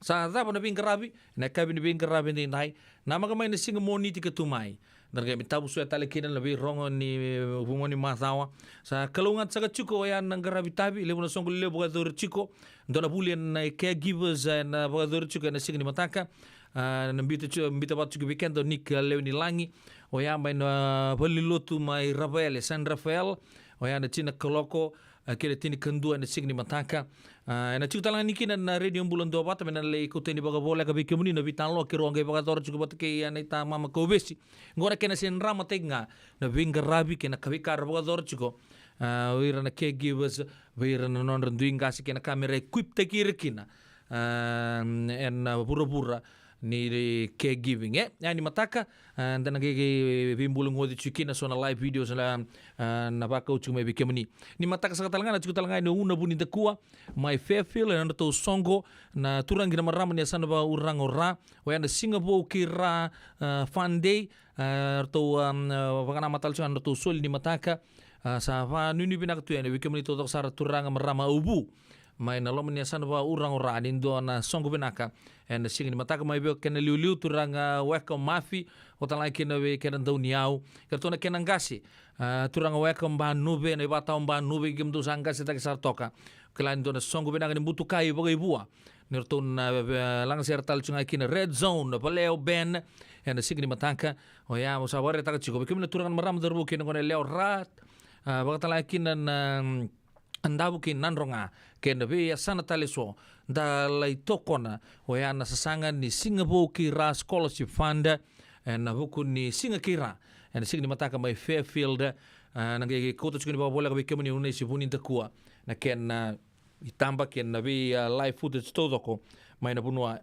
Sa cava na veiqaravi, na yakavi ni veiqaravi edaidai, namaka mai na siga Moniti ka tu mai. Da na qai mai tavusoya tale kina na veirogo ni vugoni macawa. Sa kalougata saka tiko oya na qaravi tavi, levu na soqo levu vakayacori tiko. Dua na vuli ena caregivers, e, na vakayacori tiko ena siga ni mataka. A, na biuta tiko, biuta vata tiko vei keda o Nick, a, Lewenilagi. Oya mai na valenilotu mai Ravaele, San Rafael. Oya na tini na kaloko, a, kei na tinikadua ena siga ni mataka. A, ena tiko tale ga ni kina na Radio Bula Duavata me na lai kauta yani vakavoleka vei kemuni na veitalanoa keirau a qai vakayacora tiko vata kei, a, Naita Mama Kauvesi. Qo na kena se dramataki ga na veiqaravi kei na ka veika ra vakayacora tiko. A, o ira na caregivers, vei ira na nodra dui qase kei na ka me ra equiptaki ira kina. A, ena vuravura ni caregiving, e. Ia ni mataka, a, da na qai, qai veibulugoci tiko kina so na live videos na, a, na vakau tiko mai vei kemuni. Ni mataka saka tale ga na tiko tale ga ena Una Vunidakua mai Fairfield, ena nodratou soqo na turaga kei na marama ni yasana vaka Uraga o Ra. Oya na siga vou kei Ra, a, fun day, a, ratou, a, a, vakanamata tale tiko ga na nodratou soli ni mataka. A, sa vakanuinui vinaka tu yani vei kemuni taucoko sara turaga, marama, au vu. Mai na loma ni yasana vaka Uraga o Ra ni dua na soqo vinaka. Ena siga ni mataka mai vei kena liuliu turaga Weka Mafi, o tale ga kina vei kena dauniyau. Kei ratou na kena qase, a, turaga Weka Banuve, na ivakatawa Banuve, kemudou sa qase cake sara toka. Kila ni dua na soqo vinaka ni butukai vakaivua. Ni ratou na, e, lagasere tale tiko ga kina Red Zone, Valeo Band, ena siga ni mataka. Oya, au sa vakaraitaka tiko vei kemuni na turaga na marama cauravou kei na gone yalewa Ra, a, vakatale ga kina na, mm, Davu kei Nadroga, kei na veiyasana tale eso, da lai tokona, oya na sasaga ni siga vou kei Ra Scholarship Fund, ena vuku ni siga kei Ra, ena siga ni mataka mai Fairfield, a, na qai kauta tiko ni vakavoleka vei kemuni Una Vunidakua, na kena itaba kei na vei, a, live footage taucoko mai na vanua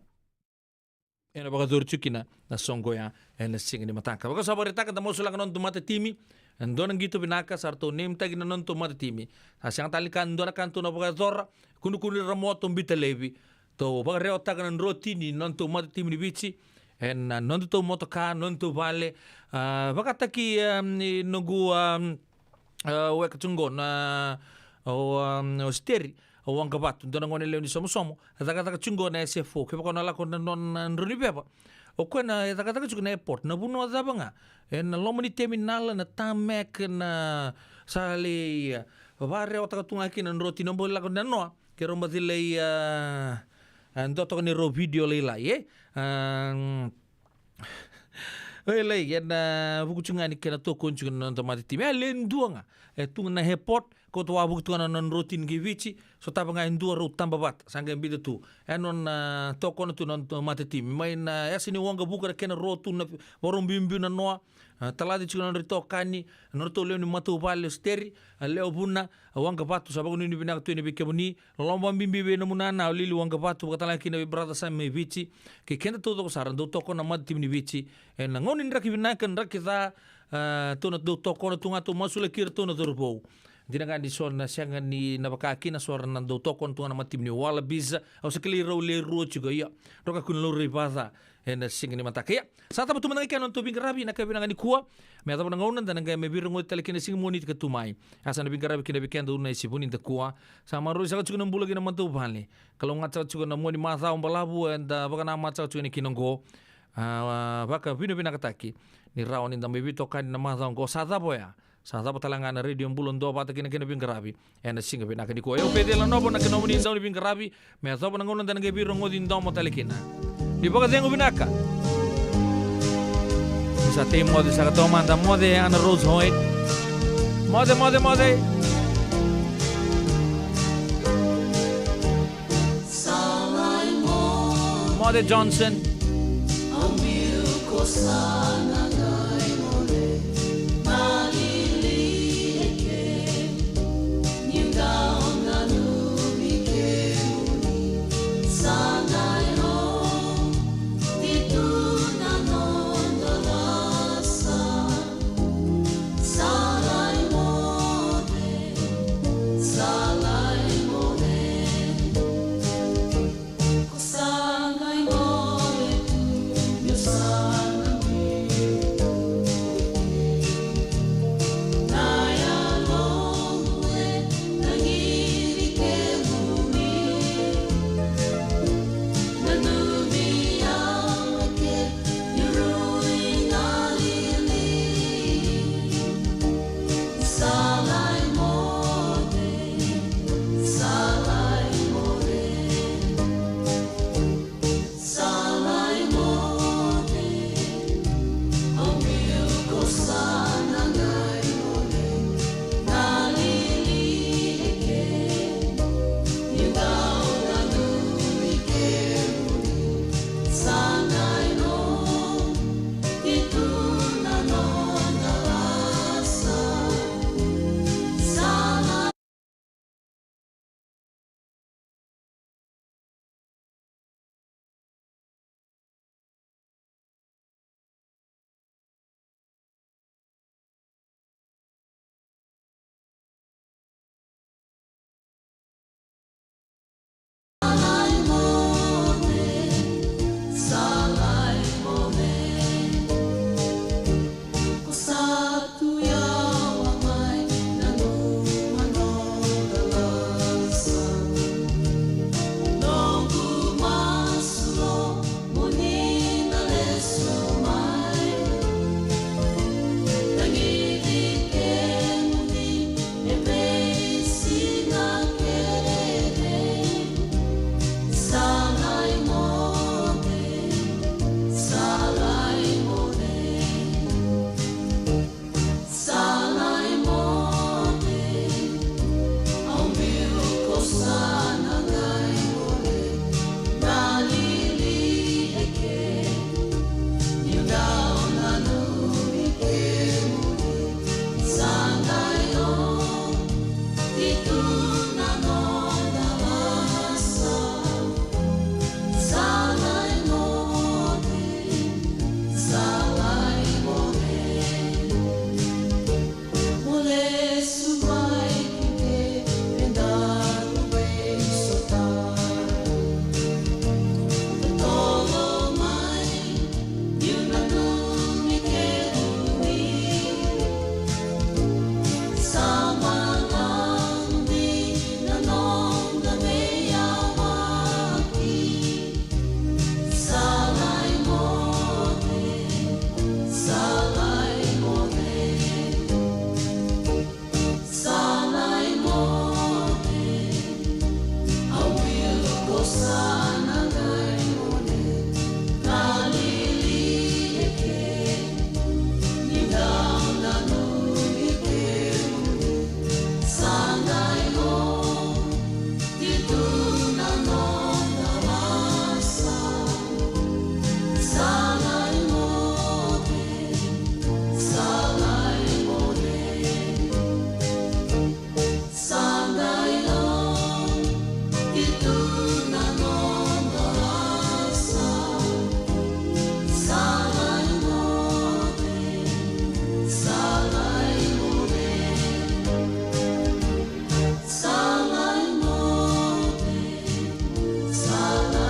ena vakayacori tiko kina na soqo ya ena siga ni mataka. Vaka sa vakaraitaka, da masulaka na nodatou matatimi, e dua na qito vinaka, sa ratou name tag na nodatou matatimi. Sa sega tale ni ka, dua na ka tou na vakayacora, kunukunu ira moto, biuta laivi. Tou vakarewataka na drotini ni nodatou matatimi ni Viti ena nodatou motoka, nodatou vale, a, vakataki, a, ni noqu, a, a, weka tiko qo na, o, a, o Steri, o Waqavatu, dua na gone lewe ni Somosomo, e cakacaka tiko qo na S F O, kevaka o na lako na nona, a, drau ni veva. O koya na, e cakacaka tiko na airport, na vanua cava ga, ena loma ni terminal, na tarmac, na sa lai, a, vakarewataka tu ga kina na drotini, o bau lako nanoa, keirau baci lai, a, a, dua toka ni rau video lailai, e? A, mm, Oilei, ena vuku tiko ga ni kena tokoni tiko na noda matatimi. E le dua ga. E tu ga na airport, kauta wavoki tu ga na nona drotini ki Viti, sotava ga e dua rau taba vata, sa qai biuta tu. E nona, a, tokona tu na noda matatimi. Mai na yasa ni Waqavuka na kena ro tu na vakarau biubiu nanoa. A, talaci tiko na nodra itokani, na nodratou lewe ni matavuvale o Steri, a, Lewa Vuna, a, Waqavatu, sa vakanuinui vinaka tu yani vei kemuni, loloma vakabibi vei nomu nana o Lili Waqavatu, vakatale ga kina vei brother Sami mai Viti, kei keda taucoko sara dau tokona na matatimi ni Viti, ena gauna ni draki vinaka, draki ca, a, tou na dau tokona tu ga, tou masulaki iratou na cauravou. Dina ga ni so na sega ni na vaka kina, so era na dau tokona tu ga na matatimi ni Wallabies, au sa kilai rau le rua tiko, ia, rau kakua ni laurai vakaca ena siga ni mataka. Ia, sa cava tu mada ga kina na nodatou veiqaravi ena yakavi vinaka nikua. Me yacova na gauna da na qai mai veirogoci tale kina siga Moniti ka tu mai. A sa na veiqaravi kina vei keda Una Vunidakua. Sa maroroi saka tiko na bula kei na matavuvale. Kalougata saka tiko na mua ni macawa balavu eda vakanamata saka tiko yani kina qo. A, vakavinavinakataki ni rawa ni da mai veitokani na macawa qo. Sa cava oya? Sa cava tale ga na Radio Bula Dua vata kina kena veiqaravi ena siga vinaka nikua. Au Peceli Novo na kena nomuni dau ni veiqaravi me yacova na gauna da na qai veirogoci domo tale kina. Ni vakacegu vinaka. Ni sa tei moce saka toka mada, moce Ana Rose Hoyt. Moce, moce, moce. Moce Johnson.